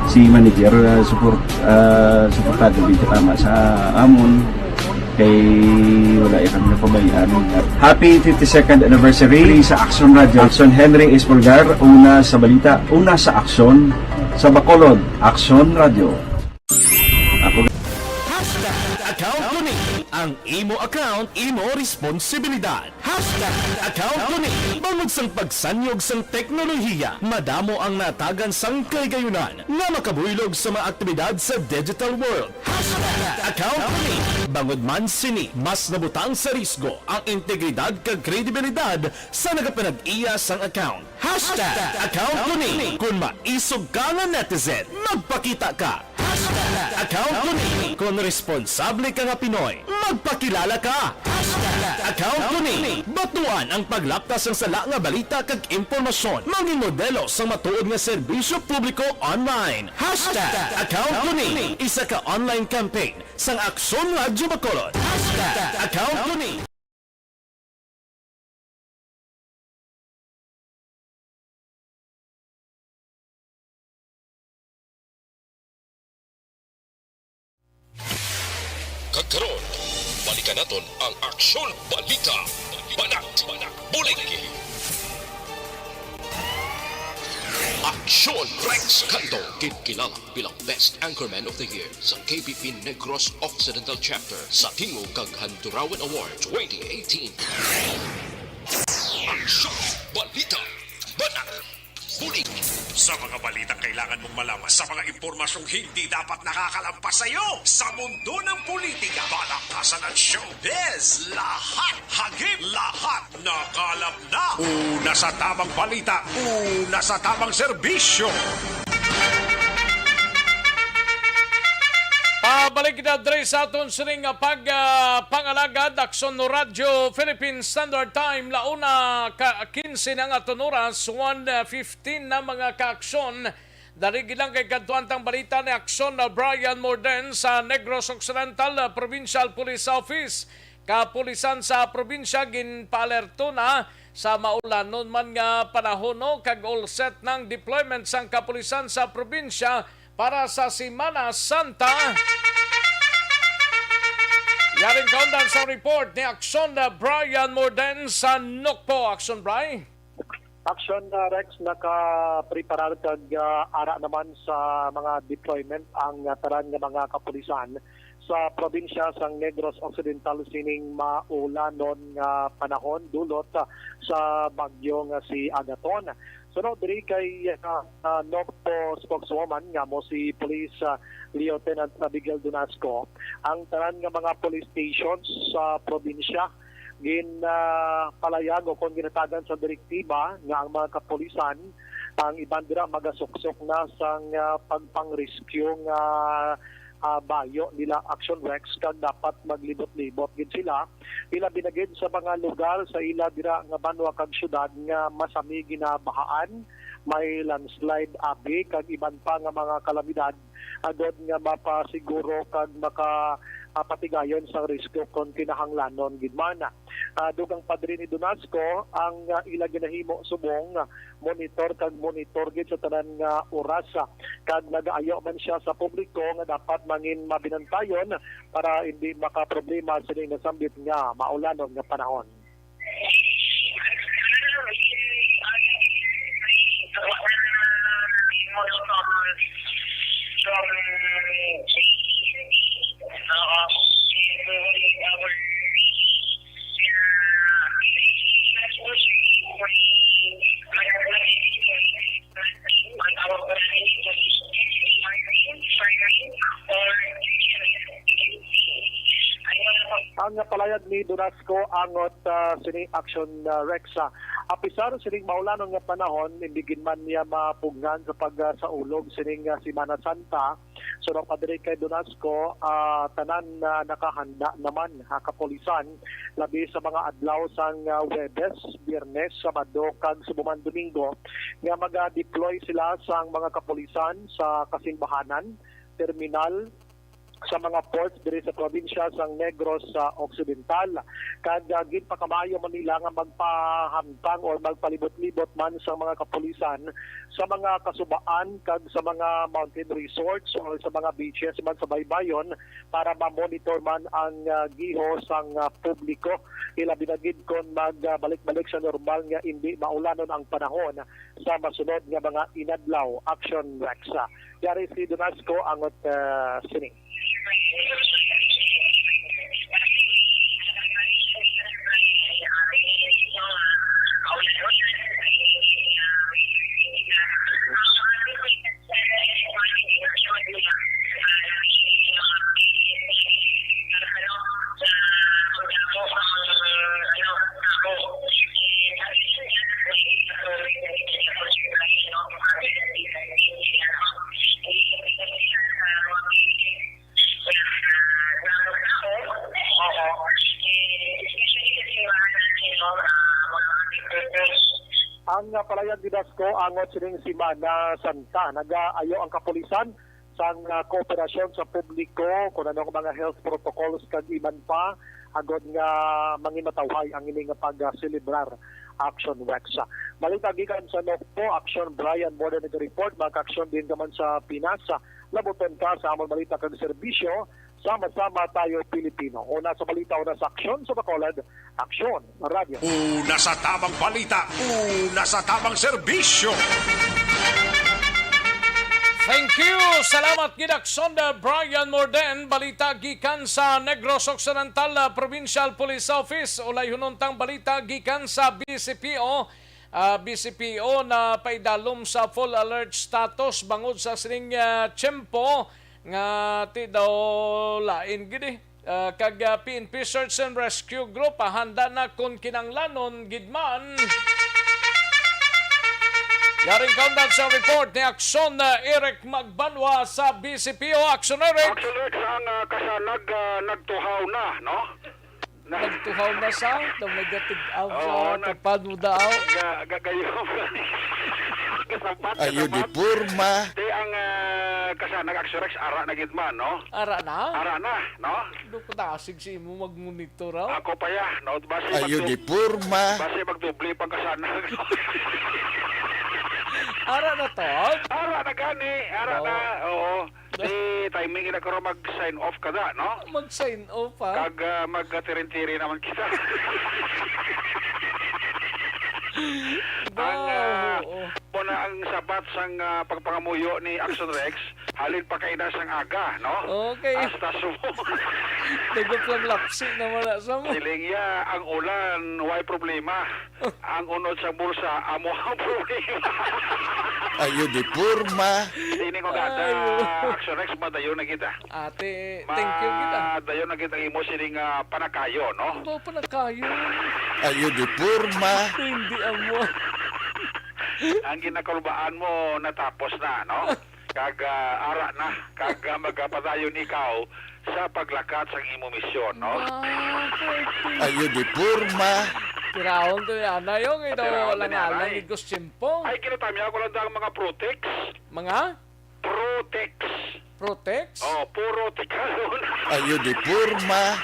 si manager, ah, support, ah, suportado gid katama sa amon. Kay wala ya kami napabayaan. Happy fifty-second anniversary sa Action Radio. Action Henry Espolgar, una sa balita, una sa aksyon, sa Bacolod, Action Radio. Ako Hashtag account ko ni. Ang imo account, imo responsibilidad. Hashtag account ko ni. Bangod sang pagsanyog sang teknolohiya, madamo ang natagan sang kahigayunan nga makabuylog sa mga aktibidad sa digital world. Hashtag account ko ni. Bangod man sini, mas nabutang sa risgo ang integridad kag kredibilidad sa nagapanag-iya sang account. Hashtag account ko ni. Kung maisog ka nga netizen, magpakita ka. Hashtag account ko ni. Kung responsable ka nga Pinoy, magpakilala ka. Hashtag account ko ni. Batuan ang paglaptas sang sala nga balita kag impormasyon. Mangin modelo sang matuod nga serbisyo publiko online. Hashtag account ko ni. Isa ka online campaign sang Aksyon Radyo Bacolod. Hashtag account ko ni. Kag karon, balikan naton ang Aksyon Balita. Banat, bulig. Aksyon Rex Canto, ginkilala bilang Best Anchorman of the Year sa K B P Negros Occidental Chapter sa Tingog kag Handurawan Award twenty eighteen. Aksyon Balita. Banat. Bulig. Sa mga balitang kailangan mong malaman, sa mga impormasyong hindi dapat nakakalampas sa iyo, sa mundo ng politika, palakasan at showbiz, lahat, hagip lahat, nakalap na. Una sa tamang balita, una sa tamang serbisyo. Pabalik kita diri sa aton sining, ah, pag, ah, pangalagad, Aksyon Radyo Philippine Standard Time, launa ka kinse na nga aton oras, one fifteen na, mga kaaksyon. Dali gid lang kay kadtuan tang balita ni Aksyon na Brian Morden sa Negros Occidental, ah, Provincial Police Office. Kapulisan sa probinsya ginpaalerto na sa maulanon man nga panahon, no, kag all set ng deployment sang kapulisan sa probinsya para sa Semana Santa. Yaring kaundan sa report ni Aksyon na Brian Morden sa Nokpo. Aksyon, Bri. Aksyon, uh, Rex, nakapreparar kag, uh, ara naman sa mga deployment ang, uh, tanan nga mga kapulisan sa probinsya sang Negros Occidental sining maulanon nga panahon dulot, uh, sa bagyo nga si Agaton. Suno diri kay, uh, uh, Nokpo spokeswoman nga mo si Police, uh, Lieutenant Abigail Dunasco, ang tanan nga mga police stations sa probinsya gin, ah, palayag o kon ginatagan sa direktiba nga ang mga kapulisan, ang iban dira magasuksok na sang, ah, pagpang-rescue nga ah, bayo nila, Action Rex, kag dapat maglibot-libot gid sila, ilabi na gid sa mga lugar sa ila dira nga banwa kag syudad nga masami ginabahaan, may landslide abi kag iban pa nga mga kalamidad, agod nga mapasiguro kag maka, ah, patigayon sang risgo kon kinahanglanon gid man. Ah, dugang padre ni Donasco ang, ah, ila ginahimo subong, ah, monitor kag monitor gid sa tanan nga oras, ah, kag nagaayo man siya sa publiko nga dapat mangin mabinantayon para hindi makaproblema sini nga sambit nga maulanon nga panahon. Ang palayag ni Donasco angot, ah, sini Action, ah, Rex, ah, apisar sining maulanon nga panahon, hindi gid man niya mapugngan sa pagsaulog sining, ah, Semana Santa. Suno pa diri kay Donasco, ah, tanan na nakahanda naman, ah, kapulisan, labi sa mga adlaw sang, ah, Huwebes, Biyernes, Sabado, kag subong man Domingo, nga maga-deploy sila sang mga kapulisan sa kasimbahanan, terminal, sa mga ports diri sa probinsya sang Negros sa Occidental. Kag, ah, ginpakamaayo man nila nga magpahamtang or magpalibot-libot man sa mga kapulisan sa mga kasubaan kag sa mga mountain resorts or sa mga beaches man sa baybayon para ma-monitor man ang, ah, giho sang, ah, publiko. Ilabi na gid kon magbalik-balik sa normal nga indi maulanon ang panahon sa masunod nga mga inadlaw. Action Rex. Yari si Donasco angot, ah, sini. Ang, ah, palayag ni Donasco angot sining Semana Santa, nagaayo ang kapulisan sang, ah, kooperasyon sa publiko, kung ano ang mga health protocols kag iban pa, agod nga mangimatawhay ang ini nga pag-selebrar. Action Rex. Balita gikan sa Nokpo, Action Brian Morden nag-report, mga ka-aksyon din naman sa Pinas. Labuton ka sa amon balita kag serbisyo, sama-sama tayo Pilipino. Una sa balita, una sa aksyon sa Bacolod, Aksyon Radyo. Una sa tamang balita, una sa tamang serbisyo. Thank you. Salamat gid, Aksyon Brian Morden. Balita gikan sa Negros Occidental, ah, Provincial Police Office. Ulay hununtang balita gikan sa B C P O. Ah, B C P O na paidalom sa full alert status bangod sa sining, ah, tiyempo nga ti daw lain gid, eh. Ah, kag, ah, P N P Search and Rescue Group, ah, handa na kon kinanglanon gid man. Yaring kaundan sa report ni Aksyon, ah, Eric Magbanwa sa B C P O. Aksyon, Eric. Aksyon, Eric, ang, ah, kasanag, ah, nagtuhaw na, no? Na- Nagtuhaw na sa, daw may gatig-aw sa Oo, nag- tapad mo daw. Ga-, gagayom. Kasapat, Ayo, kasapat. Di porma. Di ang, ah, kasanag, Aksyon, Rex, ara na gid man, no? Ara na? Ara na, no? Dukdasig si imo magmonitor, oh. Ako pa ya, no? Basi Ayo, magdu-, di porma. Basi magdoble pang kasanag. Ara na to? Ara na gani, ara Oo. na, oo. Di timing na karon mag-sign off ka da, no? Mag-sign off, ha? Kag, ah, magkatirin-tirin naman kita. Ba, Ang, ah, oo. Mao na ang sabat sang, ah, pagpangamuyo ni Action Rex, halin pa kay na sang aga, no? Okay. Hasta sumo. Dagok lang lapsi na wala sa mo. Siling ya, ang ulan, way problema. Ang unod sa bulsa, amo ang problema. Ayo di porma. Sini ko gada, Ayo. Action Rex, madayon na kita. Ate, thank you kita. Madayon na kita imo sining, ah, panakayo, no? Ba, panakayo? Ayo di porma. Hindi amo. Ang ginakulbaan mo natapos na, no? Kag, ah, ara na, kag, ah, magapadayon ikaw sa paglakat sang imo misyon, no? Bakit? Ayo di porma. Tiraon to ni Anay, oh, ito, Tiraon to ni walang alang Anay. Igos tiyempo. Ay, kinatamyaw ko lang ang mga Protex. Mga? Protex. Protex? Oh, puro tikalon. Ayo di porma.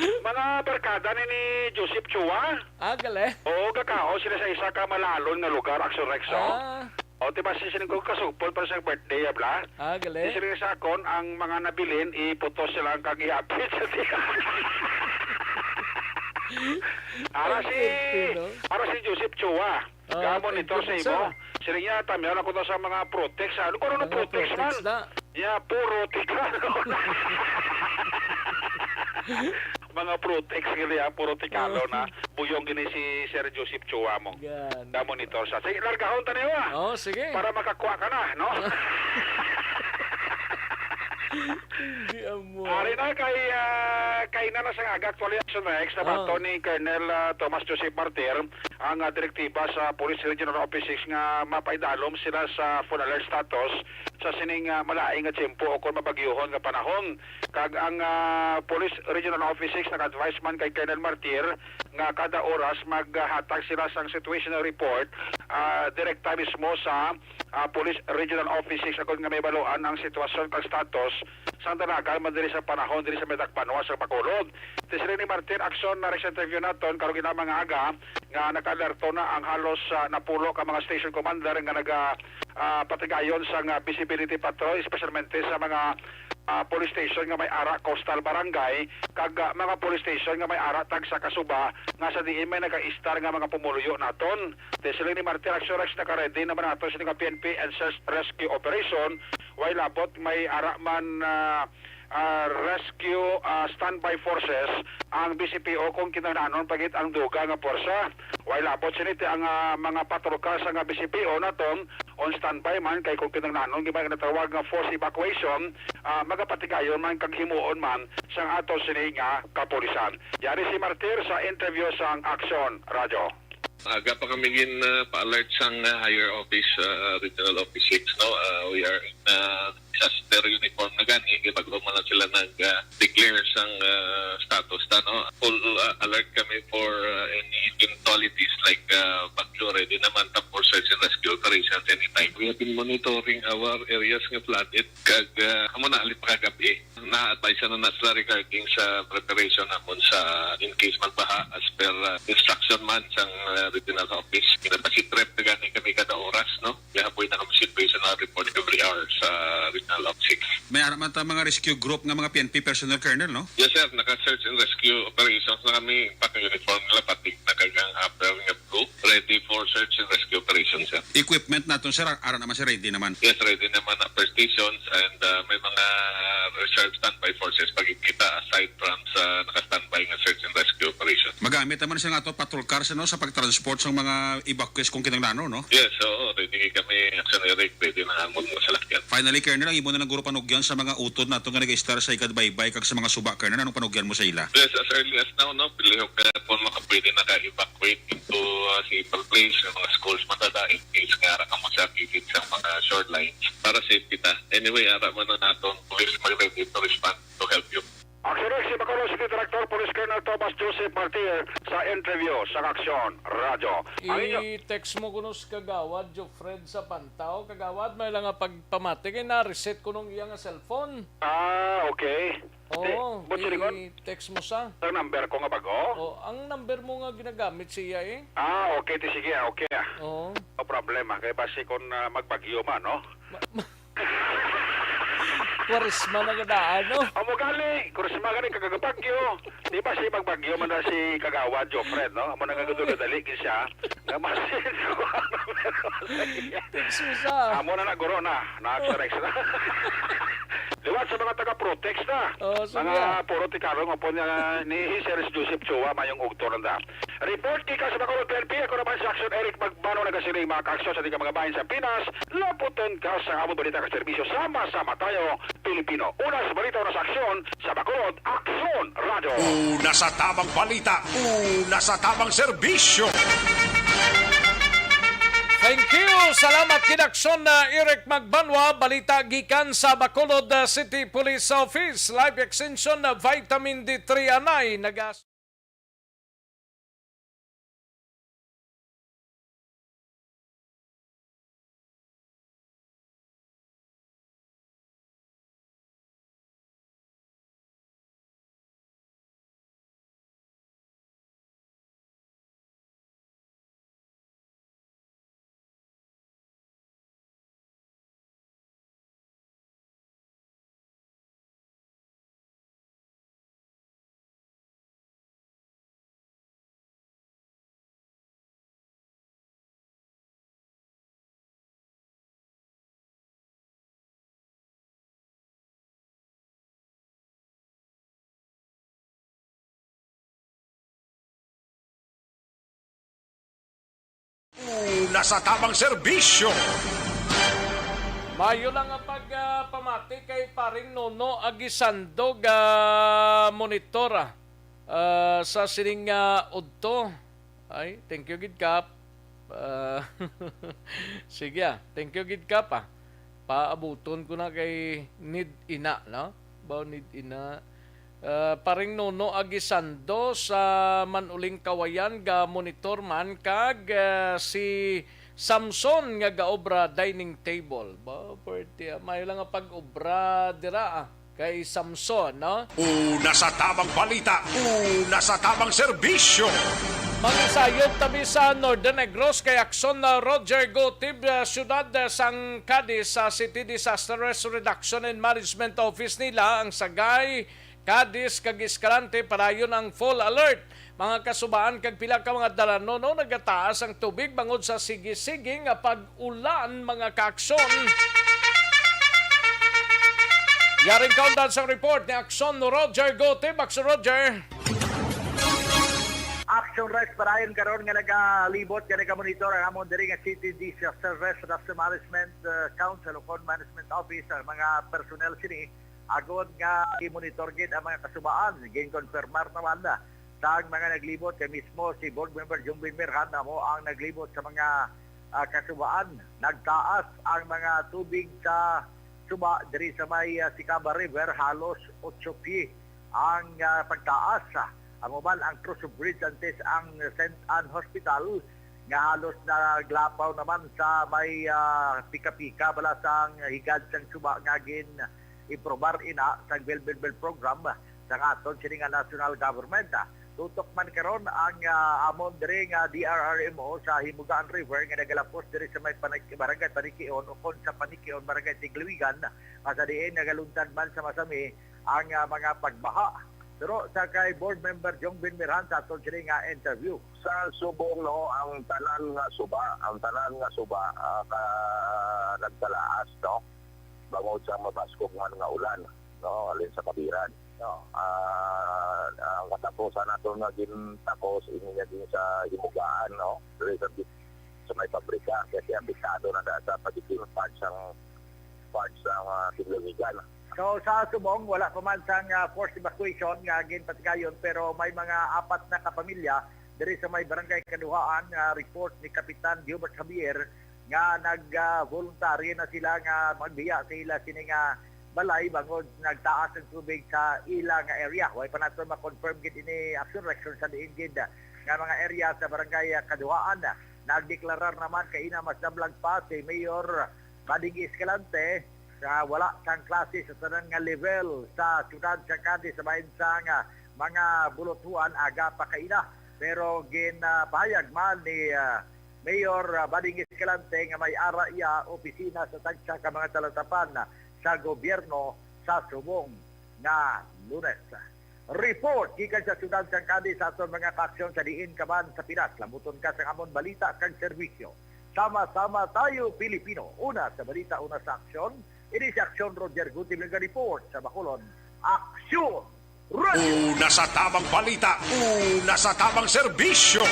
Mga barkada ni, ni Joseph Chua. Ah, gali. Oo, gakao sila sa isa ka malalon nga lugar, Action Rex, oh. Ah. O, di ba, si sining ko kasugpon para sa birthday, abla? Ah, gali. Di sila sa akon, ang mga nabilin, iputos sila ang kag ihapit sa tiyan. Ara si, Ang epekto, no? Ara si Joseph Chua. Ah, ga-monitor sa imo. Sila niya, tamyaw na ko to sa mga Protex. Ano ko, ano Mga Protex Protex man? Na. Ya, puro tikalon. Mga Protex, gali, ah, puro tikalon, ah. Buyong gini si Sir Joseph Chua mo. Ga-monitor sa. Sige, largahon ta niyo, ah. Oh, sige. Para makakuha ka na, no? Hindi amo. Ari na kay, ah, kay na na sa aga, actually, Action Rex, nabaton ni Colonel, ah, Thomas Joseph Martir ang, ah, direktiba sa Police Regional Office six nga mapaidalom sila sa full alert status sa sining, ah, malain nga tiyempo o kon mabagyohon nga panahon. Kag ang, ah, Police Regional Office six nag-advise man kay Colonel Martir nga kada oras maghatag sila sang situational report, ah, direkta mismo sa, ah, Police Regional Office six, agod nga mahibaluan ang sitwasyon kag status sang dalagan man diri sa panahon diri sa may dakbanwa sa Bacolod. Ti sila ni Martin Action na sa interview naton karong ina mga aga nga naka-alerto na ang halos, ah, napulo ka mga station commander nga naga, ah, patigayon sang, ah, visibility patrol, espesyalmente sa mga, ah, police station nga may ara coastal barangay kag, ah, mga police station nga may ara tagsa ka suba nga sa diin may nagaistar nga mga pumuluyo naton. Ti sila ni Martin Action Rex, naka-ready naman nato sini nga P N P and search rescue operation. Way labot may ara man, ah, ah, rescue, ah, standby forces ang B C P O kung kinahanglanon pa gid ang dugang nga puwersa. Way labot sini ti ang, ah, mga patrol cars nga B C P O naton on standby man kay kung kinahanglanon gid man ginatawag nga force evacuation, ah, magapatigayon man kag himuon man sang aton sini nga kapulisan. Yari si Martir sa interview sang Action Radio. Aga pa kami gin, ah, pa-alert sang, ah, higher office, ah, regional office six, no? Ah, we are in, ah, disaster uniform na gani, kay bag-o man lang sila nag, ah, declare sang, ah, status ta, no? Full, ah, alert kami for, ah, any eventualities like, ah, bagyo. Ready naman ta for search and rescue operations anytime. We have been monitoring our areas nga flooded kag, ah, amo na, ali pa kagab-i. Na-advise na na sila regarding sa preparation namon sa in case magbaha as per, uh, instruction man sang, uh, regional office. Ginapasitrep na gani kami kada oras, no? Gahapoy na kami situation report every hour sa regional office six. May ara man ta mga rescue group nga mga P N P personnel, Colonel, no? Yes, sir. Naka-search and rescue operations na kami. In fact, ang uniform nila, pati na kag ang upper nga blue. Ready for search and rescue operation, sir. Equipment naton, sir, ara naman, sir, ready naman. Yes, ready naman na first stations and, uh, may mga reserve standby forces pa gid kita aside from sa naka-standby nga search and rescue operation. Magamit naman siya nga to patrol cars, ano, sa pag-transport sa mga evacuees kung kinahanglan, no? Yes, oo, ready kami, Action Eric, ready na ang mga salakyan. Finally, Colonel, ang imo na lang guro panugyan sa mga utod nato nga nag-istar sa Ikadbaybay kag sa mga suba, Colonel, anong panugyan mo sa ila? Yes, as early as now, no, palihog ka po makapwede naka-evacuate into, uh, safer place, sa mga schools, matada, in case nga ara ka mo sa kilid sa mga shorelines, para safe kita. Anyway, ara man ang aton police mag-ready to respond to help you. Action Rex, si Bacolod City Director Police Colonel Thomas Joseph Martir sa interview sa Action Radio. Ang inyo I-text mo kuno si Kagawad Jofred sa Pantao. Kagawad, may lang nga pagpamati kay na-reset kuno ang iya nga cellphone. Ah, okay. Oo, Di, but silingon, i-text mo sa. Ang number ko nga bago? Oh, ang number mo nga ginagamit siya eh. Ah, okay, ti sige, ah, okay, ah. Oo. No problem, ah. Kay basi kung, ah, magbagyo man, no? Ma-, ma-, Kwaresma na gid, ah, no? Amo gali, Kwaresma gali, kagagabagyo. Di ba si magbagyo man na si Kagawad Jofred, no? Amo na nga Oh. gadali-dali gid siya. Nga masin ko ang numero sa iya. Text mo sa. Amo na na, guro na. Na, Oh. Action Rex na. Liwat sa mga taga-Protex na. Oh, sige. Mga puro tikarong, opo niya ni Sir Joseph Chua, mayong ugto na. Report kay ka sa Bacolod P N P, ako naman si Action Eric Magbano, nagasiling, mga ka-aksyon sa ating mga bahin sa Pinas, laputon ka sa among balita ka serbisyo. Sama-sama tayo, Pilipino. Una sa balita, una sa aksyon, sa Bacolod, Aksyon Radio. Una sa tamang balita, una sa tamang serbisyo. Thank you. Salamat, Kinaksyon na Eric Magbanwa. Balita gikan sa Bacolod, uh, City Police Office. Life extension na vitamin D three anay. Nagas- Una sa tamang serbisyo. Mayo lang ang pag, ah, pamati kay Paring Nono Agisando, ah, monitor, ah, ah, sa sining, ah, udto. Ay, thank you gid, Kap. Ah, sige, ah. Thank you gid, Kap, ah. Paabuton ko na kay need ina, no? Baw need ina. Ah, Paring Nono Agisando sa Manuling Kawayan, ga monitor man, kag, ah, si Samson nga gaobra dining table. Ba, pwerte, ah. Mayo lang nga pag-obra dira, ah, kay Samson, no? Una sa tamang balita, una sa tamang serbisyo. Magsayod tabi sa Northern Negros kay Aksyon na Roger Gotib, ah, siyudad, ah, sang Cadiz sa City Disaster Risk Reduction and Management Office nila ang Sagay, Cadiz kag Escalante padayon ang full alert. Mga kasubaan kag pila ka mga dalan, no, no, nagataas ang tubig bangod sa sige-sige nga pag-ulan, mga kaaksyon. Yaring kaundan sang report ni Aksyon Roger Gotib. Aksyon Roger. Action Rest padayon karon nga nagalibot nga nagamonitor ang amon diri nga City Disaster Risk Reduction Management, uh, Council o kon Management Office, ang mga personnel sini agod nga i-monitor gid ang mga kasubaan. Ginkonfirmar naman na sang mga naglibot kay mismo si Board Member Jongbin Mirhan amo ang naglibot sa mga, ah, kasubaan. Nagtaas ang mga tubig sa suba diri sa may, ah, Sicaba River, halos otso pye ang, ah, pagtaas. Amo man ang Trozo Bridge antes ang Saint Ann Hospital nga halos naglapaw naman sa may, ah, pika-pika bala sang higad sang suba nga gin improbar ina sang Build Back Better program sang aton sini nga national government. Tutok man karon ang, ah, amon diri nga D R R M O sa Himugaan River nga nagalapos diri sa may Panik-, Barangay Panikion o kon sa Panikion, Barangay Tigluigan, nga sa diin nagaluntad man sa masami ang, ah, mga pagbaha. Pero sa kay Board Member Jongbin Mirhan sa aton sini nga interview. Sa subong, no, ang tanan nga suba, ang tanan nga suba, ah, ka, nagkalaas, no, bangod sa mabaskog man nga ulan, no, halin sa Kabiran, no. Ah, ang katapusan nato nga gintakos, ini nga din sa Himugaan, no, diri sa, sa may pabrika, kasi apektado na da sa pagiging part sang, part sang, ah, Tigluigan. So, sa subong, wala pa man sang, ah, forced evacuation nga ginpatigayon, pero may mga apat na ka pamilya diri sa may Barangay Kaduhaan nga report ni Kapitan Gilbert Javier nga nag, ah, voluntary na sila nga magbiya sa ila sini nga balay bangod nagtaas ang tubig sa ila nga area. Way pa nato ma-confirm gid ini, Action Rex, sa diin gid nga mga area sa Barangay, ah, Kaduhaan. Nagdeklarar naman kaina mas nablag pa si Mayor Bading Escalante nga wala sang klase sa tanan nga level sa siyudad sa Cadiz sa bahin sang mga buluthuan aga pa kaina. Pero ginpahayag man ni, ah, Mayor, ah, Bading Escalante nga may ara iya opisina sa tagsa ka mga talatapan sa gobyerno sa subong nga Lunes. Report gikan sa siyudad sang Cadiz sa aton mga kaaksyon sa diin ka man sa Pinas. Lambuton ka sa amon balita kag serbisyo. Sama-sama tayo, Pilipino. Una sa balita, una sa aksyon. Ini si Aksyon Roger Gutib nag-report sa Bacolod. Aksyon! Una sa tamang balita, una sa tamang serbisyo.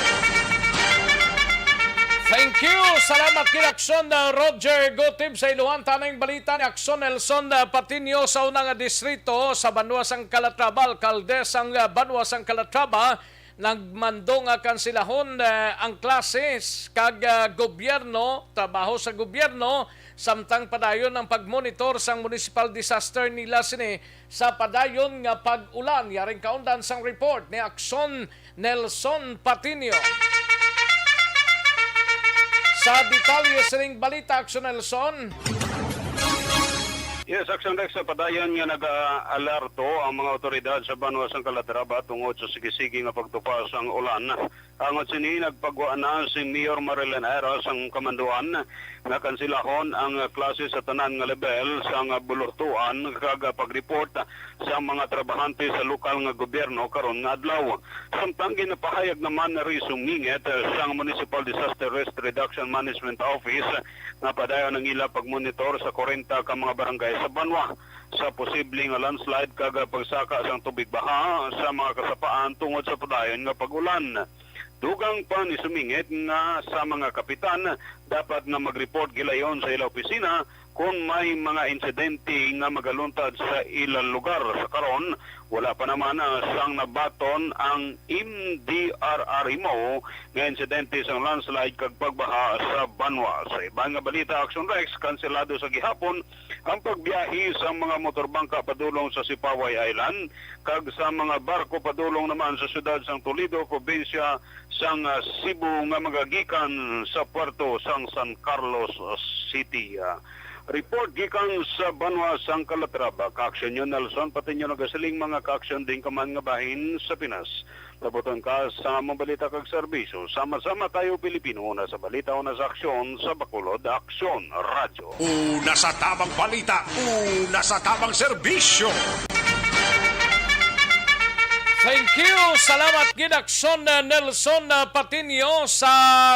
Thank you. Salamat kay Aksyon, uh, Roger Gotib sa iluhan. Tanang balita ni Aksyon Nelson, uh, Patiño sa una nga distrito sa banwa sang Calatrava, alkalde sang, uh, banwa sang Calatrava, nagmando nga kansilahon, eh, ang klases kag, ah, gobyerno, trabaho sa gobyerno, samtang padayon ang pagmonitor sang Municipal Disaster nila sini sa padayon nga pag-ulan. Yaring kaundan sang report ni Akson Nelson Patinio. Sa detalye sining balita, Akson Nelson. Yes, Action Rex, sa padayon nga nag-aalerto ang mga awtoridad sa banwa sang Calatrava tungod sa sige-sige nga pagtupa sang ulan. Angot sini, nagpagwa na si Mayor Marilyn Era sang kamanduan nga kansilahon ang klase sa tanan nga level sang bulurtuan kag pag-report sa mga trabahante sa lokal nga gobyerno karon nga adlaw. Samtang ginapahayag naman ni Rizzo Minget sang Municipal Disaster Risk Reduction Management Office nga padayon ang ila pagmonitor sa kwarenta ka mga barangay sa banwa sa posible nga landslide kag pagsaka sang tubig baha sa mga kasapaan tungod sa padayon nga pag-ulan. Dugang pa ni Sumingit nga sa mga kapitan, dapat nga mag-report gilayon sa ila opisina kon may mga insidente nga magaluntad sa ilang lugar. Sa karon, wala pa naman, ah, sang nabaton ang M D R R M O nga insidente sang landslide kag pagbaha sa banwa. Sa iban nga balita, Action Rex, kanselado sa gihapon ang pagbiyahe sang mga motorbangka padulong sa Sipaway Island kag sa mga barko padulong naman sa siyudad sang Toledo, probinsya sang, ah, Cebu nga magagikan sa puerto sang San Carlos City. Ah, report gikan sa banwa sang Calatrava, ka-aksyon niyo Nelson, pati niyo nagasiling mga ka-aksyon din ka man nga bahin sa Pinas. Tabuton ka sa among balita kag serbisyo. Sama-sama tayo, Pilipino, una sa balita, una sa aksyon, sa Bacolod Aksyon Radyo. Una sa tabang balita, una sa tabang serbisyo. Thank you. Salamat gid, Akson, uh, Nelson, uh, Patinio. Sa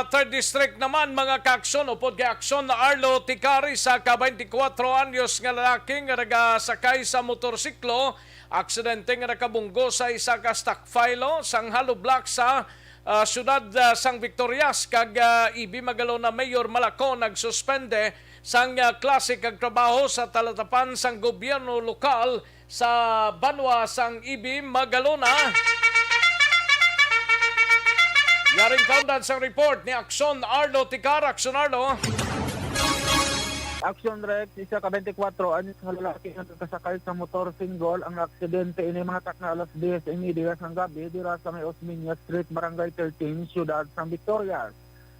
Third District naman, mga ka-aksyon, upod kay Akson Arlo Tikari, sa ka twenty-four anyos nga lalaki nga nagasakay sa motorsiklo, aksidente nga nakabunggo sa isa ka stockpile sang hollow block sa, ah, siyudad, ah, sang Victorias, kag, ah, E B Magalona Mayor Malacon nagsuspende sang, ah, klase kag trabaho sa talatapan sang gobyerno lokal sa banwa sang E B Magalona. Yaring kaundan sang report ni Akson Arlo Tikar. Akson Arlo. Action Rex, isa ka twenty-four anyos nga lalaki nga nagkasakay sa motor single ang naaksidente ini mga takna alas diyes y media sang gabi dira sa may Osmeña Street, Barangay thirteen, Siyudad sang Victorias.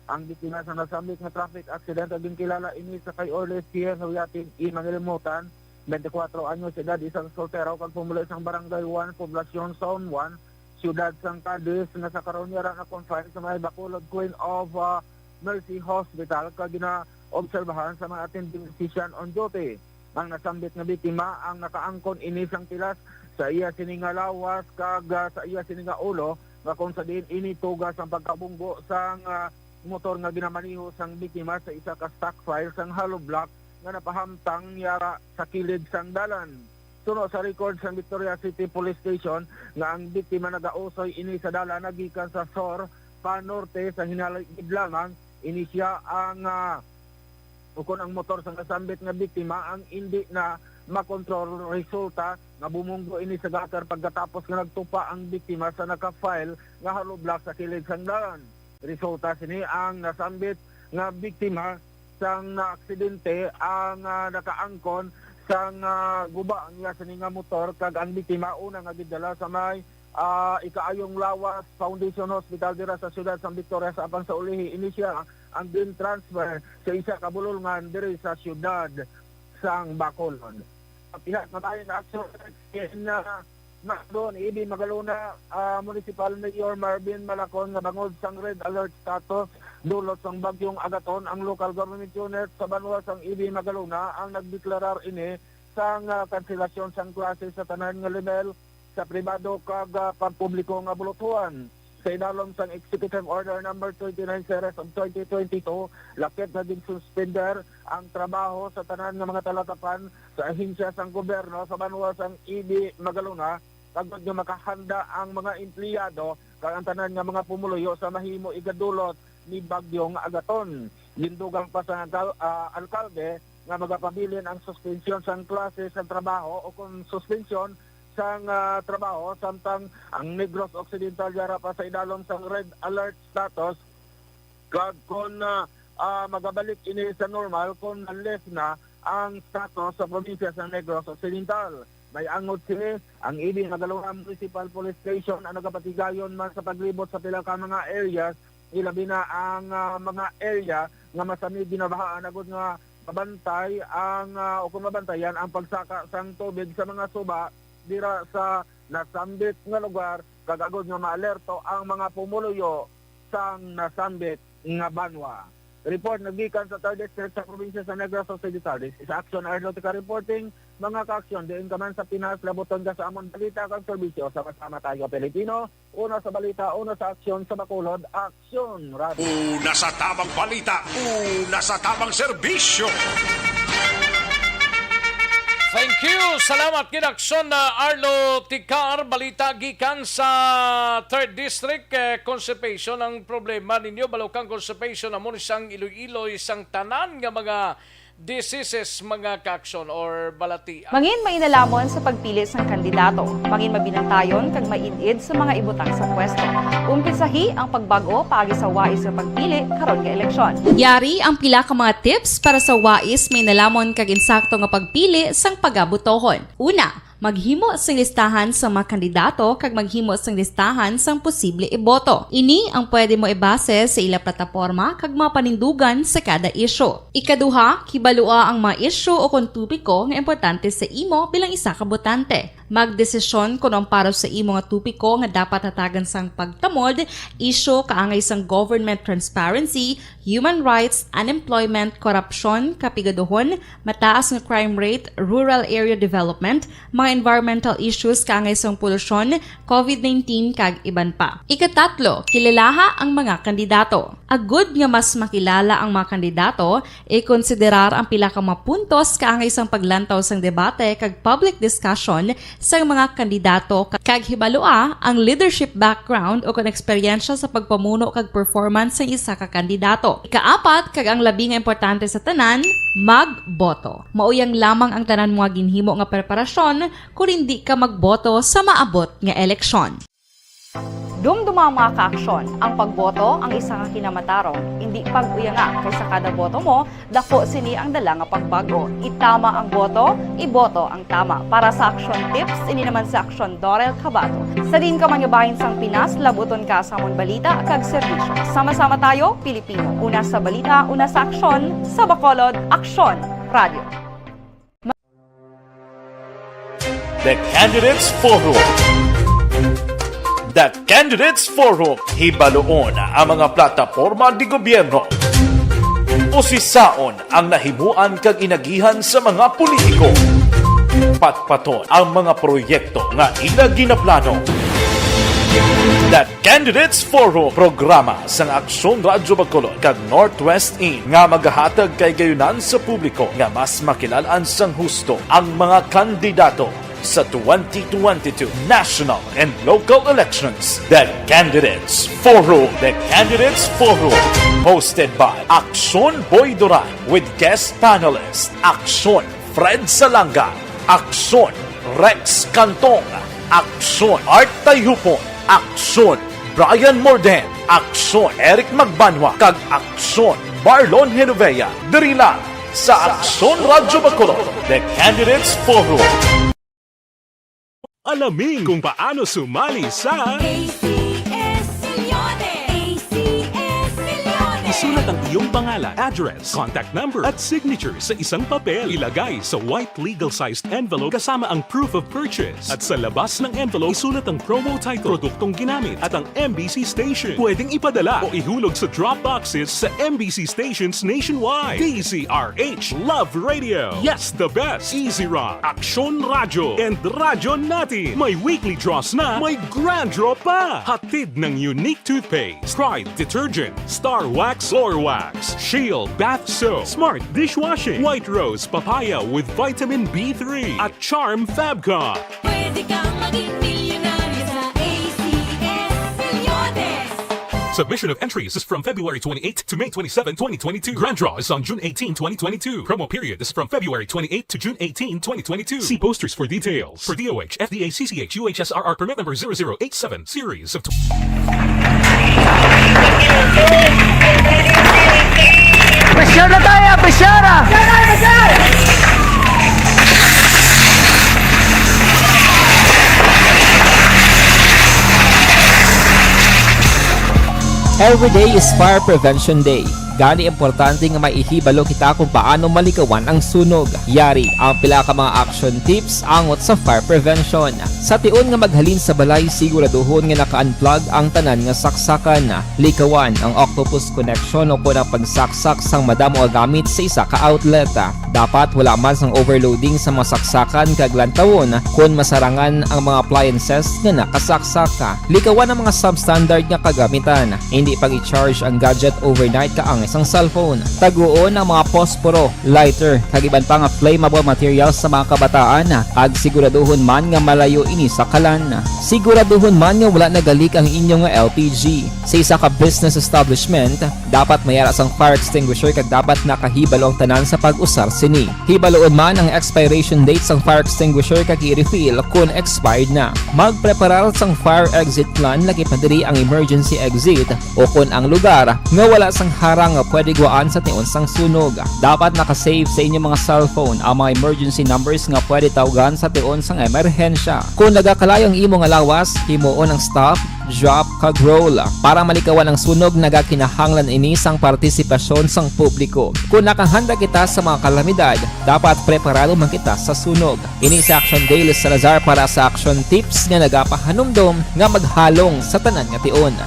Ang biktima sa nasambit nga traffic accident nga ginkilala ini sa kay Orlesier Huyatin E. Mangilimutan, twenty-four anyos edad, isang soltero kag pumuli sang Barangay one, Poblacion Zone one, Siyudad sang Cadiz, nga sa karon yara na-confine sa may Bacolod Queen of, ah, Mercy Hospital kag ginaobserbahan sa mga attending physician on duty. Ang nasambit nga biktima ang nakaangkon ini sang pilas sa iya sini nga lawas kag, ah, sa iya sini nga ulo, nga kung sa diin ini tuga sang pagkabunggo sang, ah, motor nga ginamaneho sang biktima sa isa ka stockpile sang hollow block nga napahamtang yara sa kilid sang dalan. Suno sa record sang Victoria City Police Station nga ang biktima nagausoy ini sa dalan nagikan sa sur pa norte, sa hinalagid lamang ini siya ang, ah, ukon ang motor sang nasambit nga biktima ang indi na makontrol. Resulta nga bumunggo ini sa gutter pagkatapos nga nagtupa ang biktima sa naka-file nga hollow block sa kilid sang dalan. Resulta sini ang nasambit nga biktima sang naaksidente ang, ah, nakaangkon sang, ah, guba niya sini nga motor kag ang biktima una nga gidala sa may, ah, Ikaayong Lawas Foundation Hospital dira sa siyudad sang Victorias, apan sa ulihi ini siya ang gin-transfer sa isa ka bulolngan diri sa siyudad sang Bacolod. Sa pihak nga bahin action, in, ah, Macdo ni Ibi Magalona, ah, Municipal Mayor Marvin Malacon nga bangod sang red alert status dulot sang Bagyong Agaton, ang local government unit sa banwa sang Ibi Magalona ang nagdeklarar ini sang, ah, kanselasyon sang klase sa tanan nga level sa pribado kag, ah, pampubliko nga buluthuan. Sa idalom sang Executive Order Number twenty-nine Series of twenty twenty-two, lakip nga ginsuspender ang trabaho sa tanan nga mga talatapan sa ahensya sang gobyerno sa banwa sang Ibi Magalona, agod nga makahanda ang mga empleyado kag ang tanan nga mga pumuluyo sa mahimo igadulot ni Bagyong Agaton. Gindugang pa sa alkal-, ah, alkalde nga magapabilin ang suspensyon sang klase sa trabaho o kon suspensyon sang, ah, trabaho, samtang ang Negros Occidental yara pa sa idalom sang red alert status. Kag kon, ah, ah, magabalik ini sa normal, kon na-lift na ang status sa probinsya sa Negros Occidental. May angot sini ang Ibin Magalona Municipal Police Station ang nagapatigayon man sa paglibot sa pila ka mga areas, ilabi na ang, ah, mga area nga masami ginabahaan, agod nga mabantay ang, ah, o kung mabantayan ang pagsaka sang tubig sa mga suba dira sa nasambit nga lugar, kag agod nga maalerto ang mga pumuluyo sang nasambit nga banwa. Report naggikan sa Third District sa probinsya sa Negros Occidental. This is Action Arlotica reporting. Mga ka-aksyon, diin ka man sa Pinas, labuton ka sa amon balita kag serbisyo. Sama-sama tayo, Pilipino. Una sa balita, una sa aksyon, sa Bacolod, Aksyon Radio. Una sa tamang balita, una sa tamang serbisyo. Thank you. Salamat gid, Aksyon na Arlo Tikar. Balita gikan sa Third District. Eh, constipation ang problema ninyo. Balukang constipation amo ni sang iloy-iloy sang tanan nga mga diseases, mga ka-aksyon, or balatian. Mangin mainalamon sa pagpili sang kandidato. Mangin mabinantayon kag maid-id sa mga ibutang sa pwesto. Umpisahi ang pagbag-o paagi sa wais nga pagpili karon nga eleksyon. Yari ang pila ka mga tips para sa wais, mainalamon kag insakto nga pagpili sang pagabotohon. Una, maghimo sing listahan sang mga kandidato kag maghimo sing listahan sang posible iboto. Ini ang pwede mo ibase sa ila plataporma kag mga panindugan sa kada isyu. Ikaduha, kibalua ang mga isyu o kon topiko nga importante sa imo bilang isa ka botante. Magdesisyon kon ang para sa imo nga topiko nga dapat hatagan sang pagtamod, isyu kaangay sang government transparency, human rights, unemployment, korupsyon, kapigaduhon, mataas nga crime rate, rural area development, mga environmental issues kaangay sang polusyon, covid nineteen, kag iban pa. Ikatatlo, kilalaha ang mga kandidato. Agud nga mas makilala ang mga kandidato, ikonsiderar ang pila ka mga puntos kaangay sang paglantaw sang debate kag public discussion sang mga kandidato, kag hibalua ang leadership background o kon eksperyensya sa pagpamuno kag performance sang isa ka kandidato. Ikaapat, kag ang labi nga importante sa tanan, magboto. Mao yang lamang ang tanan mo nga ginhimo nga preparasyon kon indi ka magboto sa maabot nga eleksyon. Dumduma, mga kaaksyon, ang pagboto ang isa ka kinamatarong, indi pag-uyanga, kay sa kada boto mo, dako sini ang dala nga pagbag-o. Itama ang boto, iboto ang tama. Para sa Aksyon Tips, ini naman si Aksyon Dorel Cabato. Sa diin ka man nga bahin sang Pinas, labuton ka sa amon balita kag serbisyo. Sama-sama tayo, Pilipino. Una sa balita, una sa aksyon, sa Bacolod, Aksyon Radio. The Candidates Forum. The Candidates Forum, hibaluon ang mga plataporma de gobyerno. Usisaon ang nahimuan kag inagihan sa mga politiko. Patpaton ang mga proyekto nga ila ginaplano. The Candidates Forum, programa sang Aksyon Radyo Bacolod kag Northwest In nga magahatag kahigayonan sa publiko nga mas makilalaan sang husto ang mga kandidato sa twenty twenty-two national and local elections. The Candidates Forum. The Candidates Forum, hosted by Aksyon Boy Duran with guest panelist Aksyon Fred Salanga, Aksyon Rex Cantong, Aksyon Art Tayupon, Aksyon Brian Morden, Aksyon Eric Magbanwa, kag Aksyon Marlon Genovea, diri lang sa Aksyon Radyo Bacolod, The Candidates Forum. Alamin kung paano sumali sa A C S Millones. A C S Millones. Isulat ang iyong pangalan, address, contact number, at signature sa isang papel. Ilagay sa white legal-sized envelope kasama ang proof of purchase. At sa labas ng envelope, isulat ang promo title, produktong ginamit, at ang M B C station. Pwedeng ipadala o ihulog sa drop boxes sa M B C stations nationwide. D Z R H Love Radio. Yes, the best. Easy Rock, Aksyon Radyo, and Radyo Natin. May weekly draws na, may grand draw pa. Hatid ng Unique Toothpaste, Pride Detergent, Star Wax Floor Wax, Shield Bath Soap, Smart Dishwashing, White Rose Papaya with Vitamin B three, at Charm Fabcon. Pwede kang maging milyonaryo sa A C S Millones. Submission of entries is from February twenty-eighth to May twenty-seven, twenty twenty-two. Grand draw is on June eighteenth, twenty twenty-two. Promo period is from February twenty-eighth to June eighteenth, twenty twenty-two. See posters for details. For D O H, F D A, C C H, U H S R R permit number zero zero eight seven, series of Pressure na tayo, pressure! Every day is Fire Prevention Day. Gani, importante nga maihibalo kita kung paano malikawan ang sunog. Yari ang pila ka mga action tips angot sa fire prevention. Sa tion nga maghalin sa balay, siguraduhon nga naka-unplug ang tanan nga saksakan. Likawan ang octopus connection o kon ang pagsaksak sang madamo nga gamit sa isa ka outlet. Dapat wala man sang overloading sa mga saksakan kag lantawon kon masarangan ang mga appliances nga nakasaksak. Likawan ang mga substandard nga kagamitan. Hindi pag-i-charge ang gadget overnight kaangay sang cellphone. Taguon ang mga posporo, lighter, kag iban pa nga flammable materials sa mga kabataan, kag siguraduhon man nga malayo ini sa kalan. Siguraduhon man nga wala nagalik ang inyo nga L P G. Sa isa ka business establishment, dapat may ara sang fire extinguisher kag dapat nakahibalo ang tanan sa pag-usar sini. Hibaloon man ang expiration date sang fire extinguisher kag i-refill kon expired na. Magpreparar sang fire exit plan, lakip na diri ang emergency exit, o kon ang lugar nga wala sang harang nga pwede guwaan sa tion sang sunog. Dapat naka-save sa inyong mga cellphone ang mga emergency numbers nga pwede tawgan sa tion sang emerhensya. Kon nagakalayo ang imo nga lawas, himuon ang stop, drop, kag roll. Para malikawan ang sunog, nagakinahanglan ini sang partisipasyon sang publiko. Kon nakahanda kita sa mga kalamidad, dapat preparado man kita sa sunog. Ini si Action Dale Salazar para sa Action Tips nga nagapahanumdom nga maghalong sa tanan nga tion.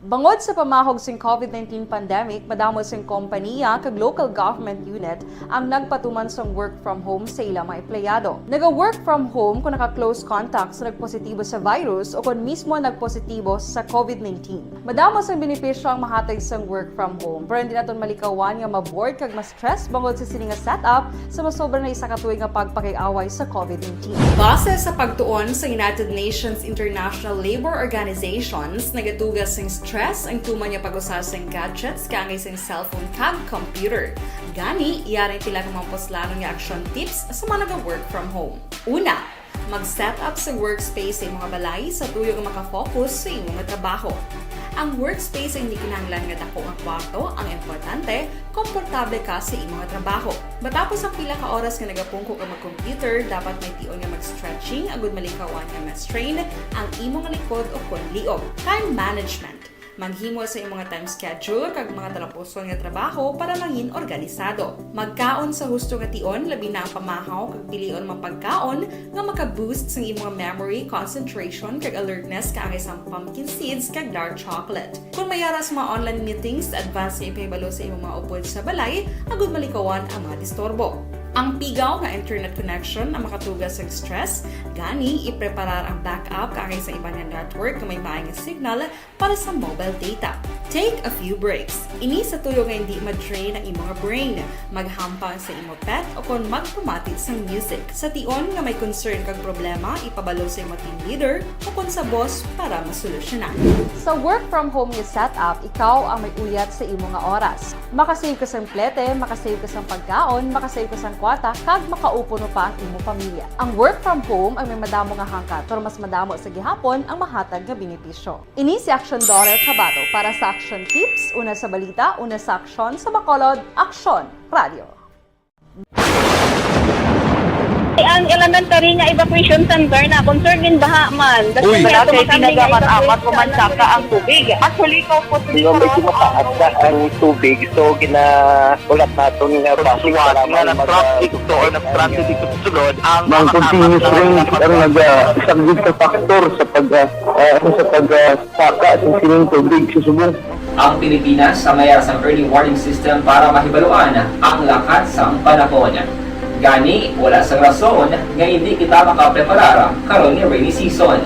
Bangod sa pamahog sing COVID nineteen pandemic, madamo sing kompaniya kag local government unit ang nagpatuman sang work from home sa ila mga empleyado. Naga-work from home kon naka-close contact sa nagpositibo sa virus o kon mismo nagpositibo sa COVID nineteen. Madamo sang benepisyo ang mahatag sang work from home, pero hindi naton malikawan nga ma-bored kag ma-stress bangod sa sini nga setup sa masobra na isa ka tuig nga pagpakig-away sa COVID nineteen. Base sa pagtuon sa United Nations International Labor Organizations, nagatuga sing stress ang tuman nga pag-usa sing gadgets kaangay sing cellphone kag computer. Gani, yari ang pila ka mga puslanon nga action tips sa mga naga-work from home. Una, mag-set up sa workspace sa imo nga balay sa tuyo nga maka-focus sa imo nga trabaho. Ang workspace ay hindi kinahanglan nga dako nga kwarto, ang importante, komportable ka sa imo nga trabaho. Matapos ang pila ka oras nga nagapungko ka mag-computer, dapat may tion nga mag-stretching agud malikawan nga ma-strain ang imo nga likod o kon liog. Time management. Maghimo sa imo nga time schedule kag mga talapuson nga trabaho para mangin organisado. Magkaon sa husto nga tion, labi na ang pamahaw kag pilion mga pagkaon nga maka-boost sang imo nga memory, concentration, kag alertness kaangay sang pumpkin seeds kag dark chocolate. Kon may ara sa mga online meetings, advance nga ipahibalo sa imo mga upod sa balay agud malikawan ang mga disturbo. Ang pigaw nga internet connection ang makatuga sang stress, gani ipreparar ang backup kaangay sa iban nga network nga may maay nga signal para sa mobile data. Take a few breaks. Ini sa tuyo nga hindi ma-drain ang imo nga brain. Maghampang sa imo pet o kon magpamati sang music. Sa tion nga may concern kag problema, ipabalo sa imo team leader o kon sa boss para masolusyonan. Sa work from home nga setup, ikaw ang may uyat sa imo nga oras. Makasave ka sang plete, makasave ka sang pagkaon, makasave ka sang kwarta, kag makaupo no pa ang imo pamilya. Ang work from home ay may madamo nga hangkat, pero mas madamo sa gihapon ang mahatag nga benepisyo. Ini si Aksyon Dorel Cabato para sa Aksyon Tips, una sa balita, una sa aksyon, sa Bacolod, Aksyon Radio. Ang elementary nga evacuation center na concern in baha man. Uy. Wala kay ginagamat-amat, kumansaka ang tubig. Actually, ikaw po, medyo mataas na ang tubig, so gina-, ulat naton nga base nga mag-, nag-traffic to or nag-transit dito sa sulod ang mga continuous rain ang nag-, ah, isang big factor sa pag, ah, ah, sa pag, ah, saka sa sining tubig sa subong. Ang Pilipinas ang may ara sang early warning system para mahibaluan ang lakat sang panahon. Gani, wala sang rason nga indi kita makapreparar karon nga rainy season.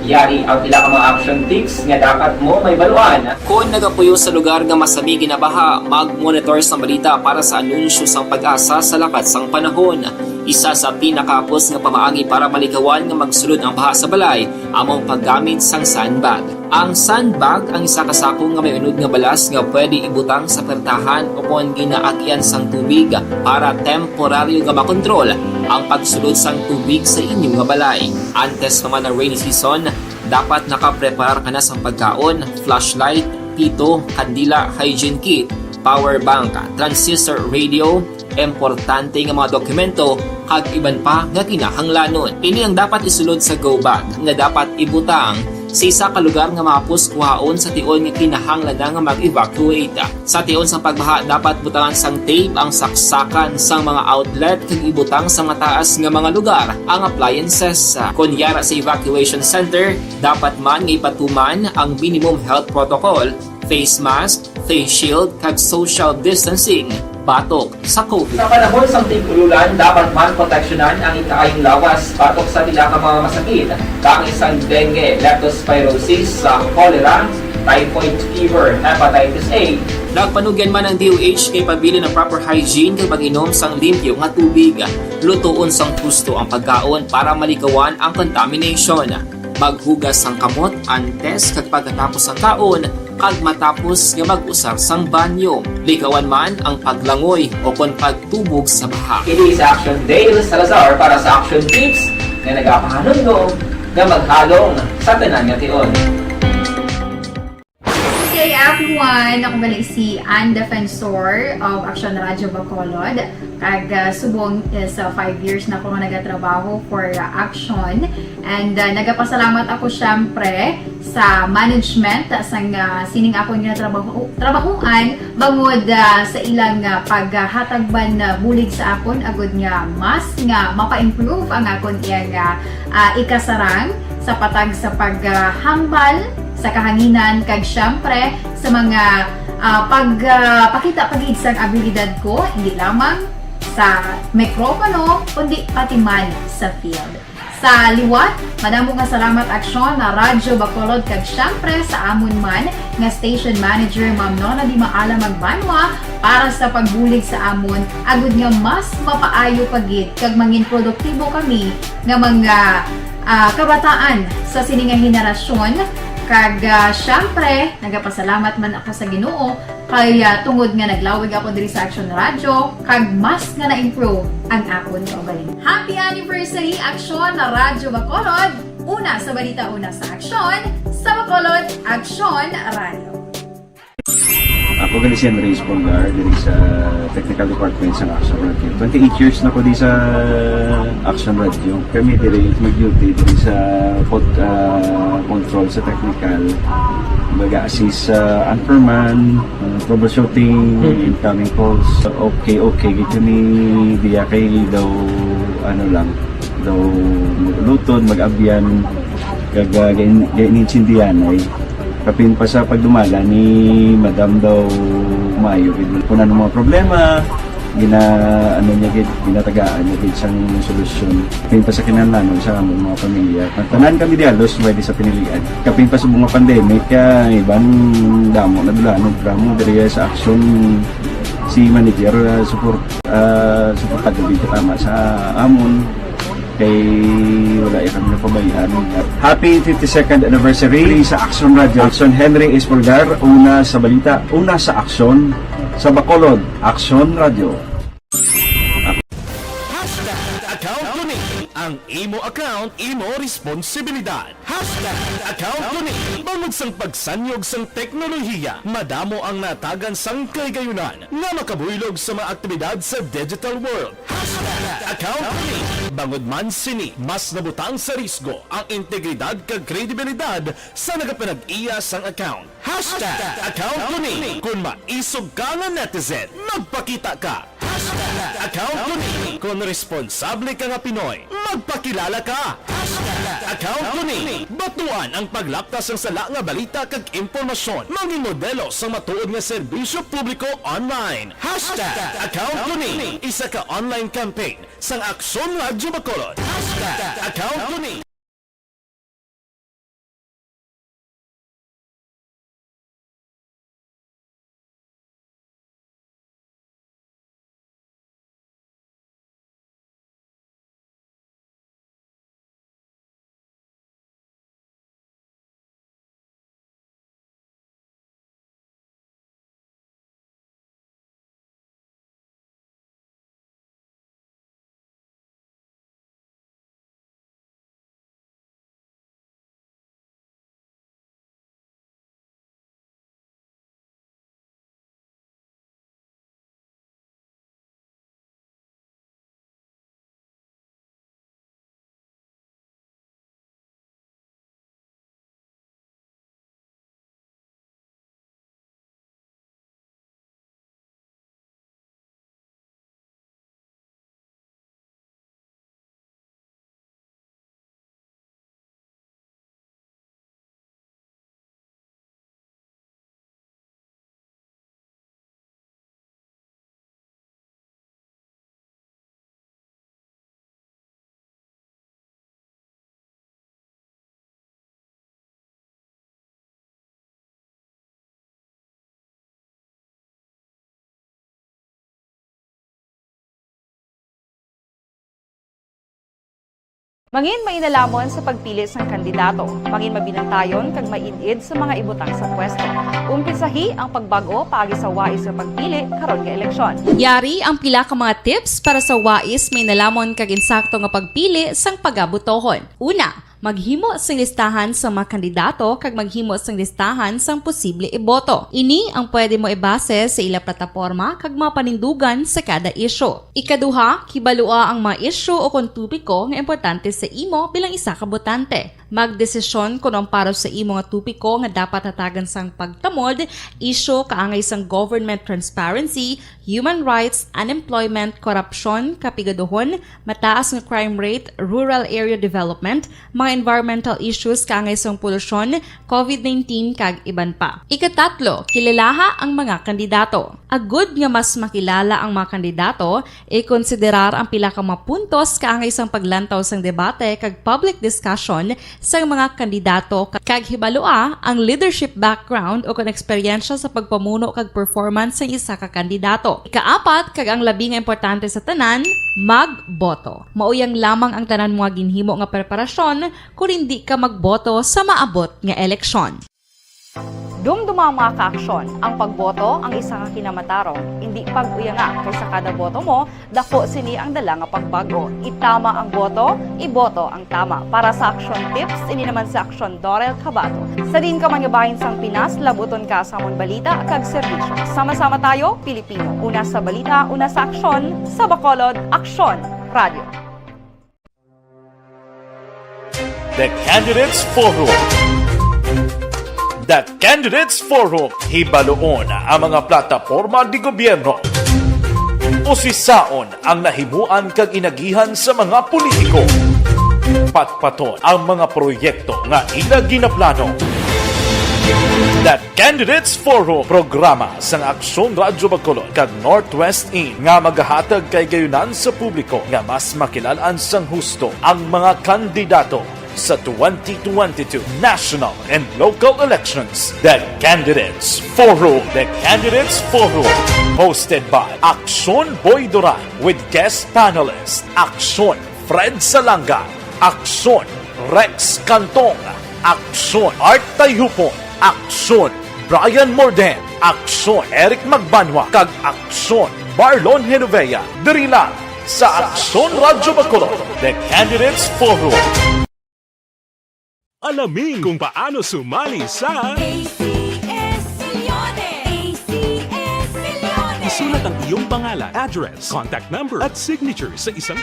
Yari ang pila ka mga action tips nga dapat mo mahibaluan. Kon nagapuyo sa lugar nga masami ginabaha, mag-monitor sang balita para sa anunsyo sang PAGASA sa lakat sang panahon. Isa sa pinakahapos nga pamaagi para malikawan nga magsulod ang baha sa balay amo ang paggamit sang sandbag. Ang sandbag ang isa ka sako nga may unod nga balas nga pwede ibutang sa pertahan ukon ginaagyan sang tubig para temporaryo nga makontrol ang pagsulod sang tubig sa inyo nga balay. Antes pa man ang rainy season, dapat nakapreparar ka na sang pagkaon, flashlight, pito, kandila, hygiene kit, power bank, transistor radio, importante nga mga dokumento, kag iban pa nga kinahanglanon. Ini ang dapat isulod sa go bag nga dapat ibutang sa isa ka lugar nga mahapos kuhaon sa tion nga kinahanglan na nga mag-evacuate. Sa tion sang pagbaha, dapat butangan sang tape ang saksakan sang mga outlet kag ibutang sa mataas nga mga lugar ang appliances. Kon yara sa evacuation center, dapat man nga ipatuman ang minimum health protocol, face mask, face shield, kag social distancing batok sa COVID. Sa panahon sang tig-ululan, dapat man proteksyonan ang ikaayong lawas batok sa pila ka mga masakit, kaangay sang dengue, leptospirosis, sa cholera, typhoid fever, hepatitis A. Nagpanugyan man ang D O H kay pabilin ang proper hygiene kag pag-inom sang limpyo nga tubig. Lutoon sang husto ang pagkaon para malikawan ang contamination. Maghugas sang kamot antes kag pagkatapos sang kaon kag matapos nga mag-usar sang banyo. Likawan man ang paglangoy o kon pagtubog sa baha. Kini sa Action Dale Salazar para sa Action Tips nga nagapahanumdom nga maghalong sa tanan nga tion. Good day, everyone! Ako gali si Ann Defensor of Action Radio Bacolod. Kag, ah, subong is, ah, five years na ako nga nagatrabaho for, ah, Action. And, ah, nagapasalamat ako, syempre, sa management, ah, sang, ah, sining akon nga trabaho, trabahoan, bangod, ah, sa ilang, ah, paghatag man, ah, bulig sa akon, agud nga mas nga mapa-improve ang akon iyang, ah, ah, ikasarang sa patag sa paghambal sa kahanginan, kag syempre sa mga, ah, pag, ah, pakita pa gid sang abilidad ko, hindi lamang sa mikropono, kundi pati man sa field. Sa liwat, madamo nga salamat, Aksyon, na Radyo Bacolod, kag syempre sa amon man nga station manager, Ma'am Nona Di Maala Magbanwa, para sa pagbulig sa amon, agud nga mas mapaayo pa gid kag mangin produktibo kami nga mga, ah, kabataan sa sini nga henerasyon. Kag, ah, syempre, nagapasalamat man ako sa Ginoo kay, ah, tungod nga naglawig ako diri sa Action Radio, kag mas nga na-improve ang akon kaugalingon. Happy anniversary, Action Radyo Bacolod! Una sa balita, una sa aksyon, sa Bacolod, Action Radio. Ako gali si Henry Espolgar, diri sa technical department sa Action Radio. Twenty-eight years na ko di sa Action Radio. Kami diri mag-duty diri sa pod-, ah, control sa technical. Mag-assist sa anchorman, ah, troubleshooting, Mhm. incoming calls. Okay, okay, gid kami diya kay daw, ano lang, daw mag-uluton, mag-abyan, kag, ah, gain-, gain-, intindihan ay. Kapin pa sa pagdumala ni Madam daw maayo gid. Kung ano mga problema, gina-, ano niya gid, ginatagaan niya gid sang solusyon. Kapin pa sa kinahanglanon sa among mga pamilya. Ang tanan kami di halos may di sa pinilian. Kapin pa sa mga pandemic, kaya iban damo na dula, no, drama diri sa aksyon si manager, ah, support, ah, support gid tama sa amon. Kay wala ya kami napabayaan. Happy fifty-second anniversary sa Action Radio. Action Henry Espolgar, una sa balita, una sa aksyon, sa Bacolod, Action Radio. Hashtag account ko ni. Ang imo account, imo responsibilidad. Hashtag account ko ni. Bangod sang pagsanyog sang teknolohiya, madamo ang natagan sang kahigayonan nga makabuylog sa mga aktibidad sa digital world. Hashtag account ko ni. Bangod man sini, mas nabutang sa risgo ang integridad kag kredibilidad sa nagapanag-iya sang account. Hashtag account ko ni. Kon maisog ka nga netizen, magpakita ka. Hashtag account ko ni. Kon responsable ka nga Pinoy, magpakilala ka. Hashtag account ko ni. Batuan ang paglaptas sang sala nga balita kag impormasyon. Mangin modelo sang matuod nga serbisyo publiko online. Hashtag account ko ni. Isa ka online campaign sang Aksyon Radyo Bacolod. Hashtag account ko ni. Mangin mainalamon sa pagpili sang kandidato. Mangin mabinantayon kag maid-id sa mga ibutang sa pwesto. Umpisahi ang pagbag-o paagi sa wais nga pagpili karon nga eleksyon. Yari ang pila ka mga tips para sa wais, mainalamon kag insakto nga pagpili sang pagabotohon. Una, maghimo sing listahan sa mga kandidato kag maghimo sing listahan sang posible iboto. Ini ang pwede mo ibase sa ila plataporma kag mga panindugan sa kada isyu. Ikaduha, kibalua ang mga isyu o kon topiko nga importante sa imo bilang isa ka botante. Magdesisyon kon ang para sa imo nga topiko nga dapat hatagan sang pagtamod, isyu kaangay sang government transparency, human rights, unemployment, korupsyon, kapigaduhon, mataas nga crime rate, rural area development, mga environmental issues kaangay sang polusyon, covid nineteen, kag iban pa. Ikatatlo, kilalaha ang mga kandidato. Agud nga mas makilala ang mga kandidato, ikonsiderar ang pila ka mga puntos kaangay sang paglantaw sang debate kag public discussion sang mga kandidato, kag hibalua ang leadership background o kon eksperyensya sa pagpamuno kag performance sang isa ka kandidato. Ikaapat, kag ang labi nga importante sa tanan, magboto. Mauyang lamang ang tanan mo nga ginhimo nga preparasyon kon indi ka magboto sa maabot nga eleksyon. Dumduma ang mga kaaksyon, ang pagboto ang isa ka kinamatarong. Indi pag-uyanga, kay sa kada boto mo, daku sini ang dala nga pagbag-o. Itama ang boto, iboto ang tama. Para sa Aksyon Tips, ini naman si Aksyon Dorel Cabato. Sa diin ka man nga bahin sang Pinas, labuton ka sa amon balita kag serbisyo. Sama-sama tayo, Pilipino. Una sa balita, una sa aksyon, sa Bacolod, Aksyon Radio. The Candidates Forum. The Candidates Forum, hibaluon ang mga plataporma di gobyerno. Usisaon ang nahimuan kag inagihan sa mga politiko. Patpaton ang mga proyekto nga ila ginaplano. The Candidates Forum, programa sang Aksyon Radyo Bacolod kag Northwest In nga magahatag kahigayonan sa publiko nga mas makilal-an sang husto ang mga kandidato sa twenty twenty-two national and local elections. The Candidates Forum. The Candidates Forum, hosted by Aksyon Boy Duran with guest panelist Aksyon Fred Salanga, Aksyon Rex Cantong, Aksyon Art Tayhupon, Aksyon Brian Morden, Aksyon Eric Magbanwa, kag Aksyon Marlon Genovea, diri lang sa Aksyon Radyo Bacolod, The Candidates Forum. Alamin kung paano sumali sa A C S Millones! A C S Millones! Isulat ang iyong pangalan, address, contact number, at signature sa isang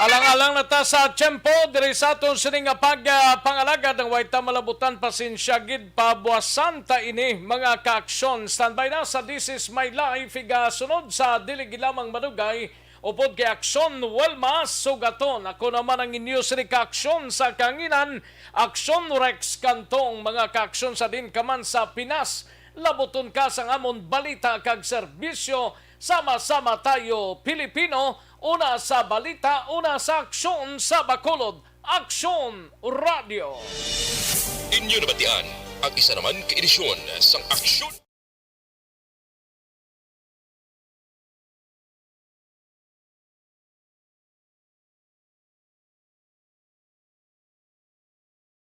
Alang-alang na ta sa tiyempo diri sa aton sini nga pag, ah, pangalagad, ang way ta malabutan, pasensya gid, pabuasan ta ini, mga kaaksyon. Standby na sa This Is My Life, igasunod sa dili gid lamang madugay, upod kay Aksyon Wilma Sugaton. Ako naman ang inyo sini kaaksyon sa kahanginan, Aksyon Rex Cantong, mga kaaksyon sa diin ka man sa Pinas. Labuton ka sang amon balita kag serbisyo. Sama-sama tayo, Pilipino, una sa balita, una sa aksyon sa Bacolod, Aksyon Radio. Inyo nabatian ang isa naman ka edisyon sang Aksyon.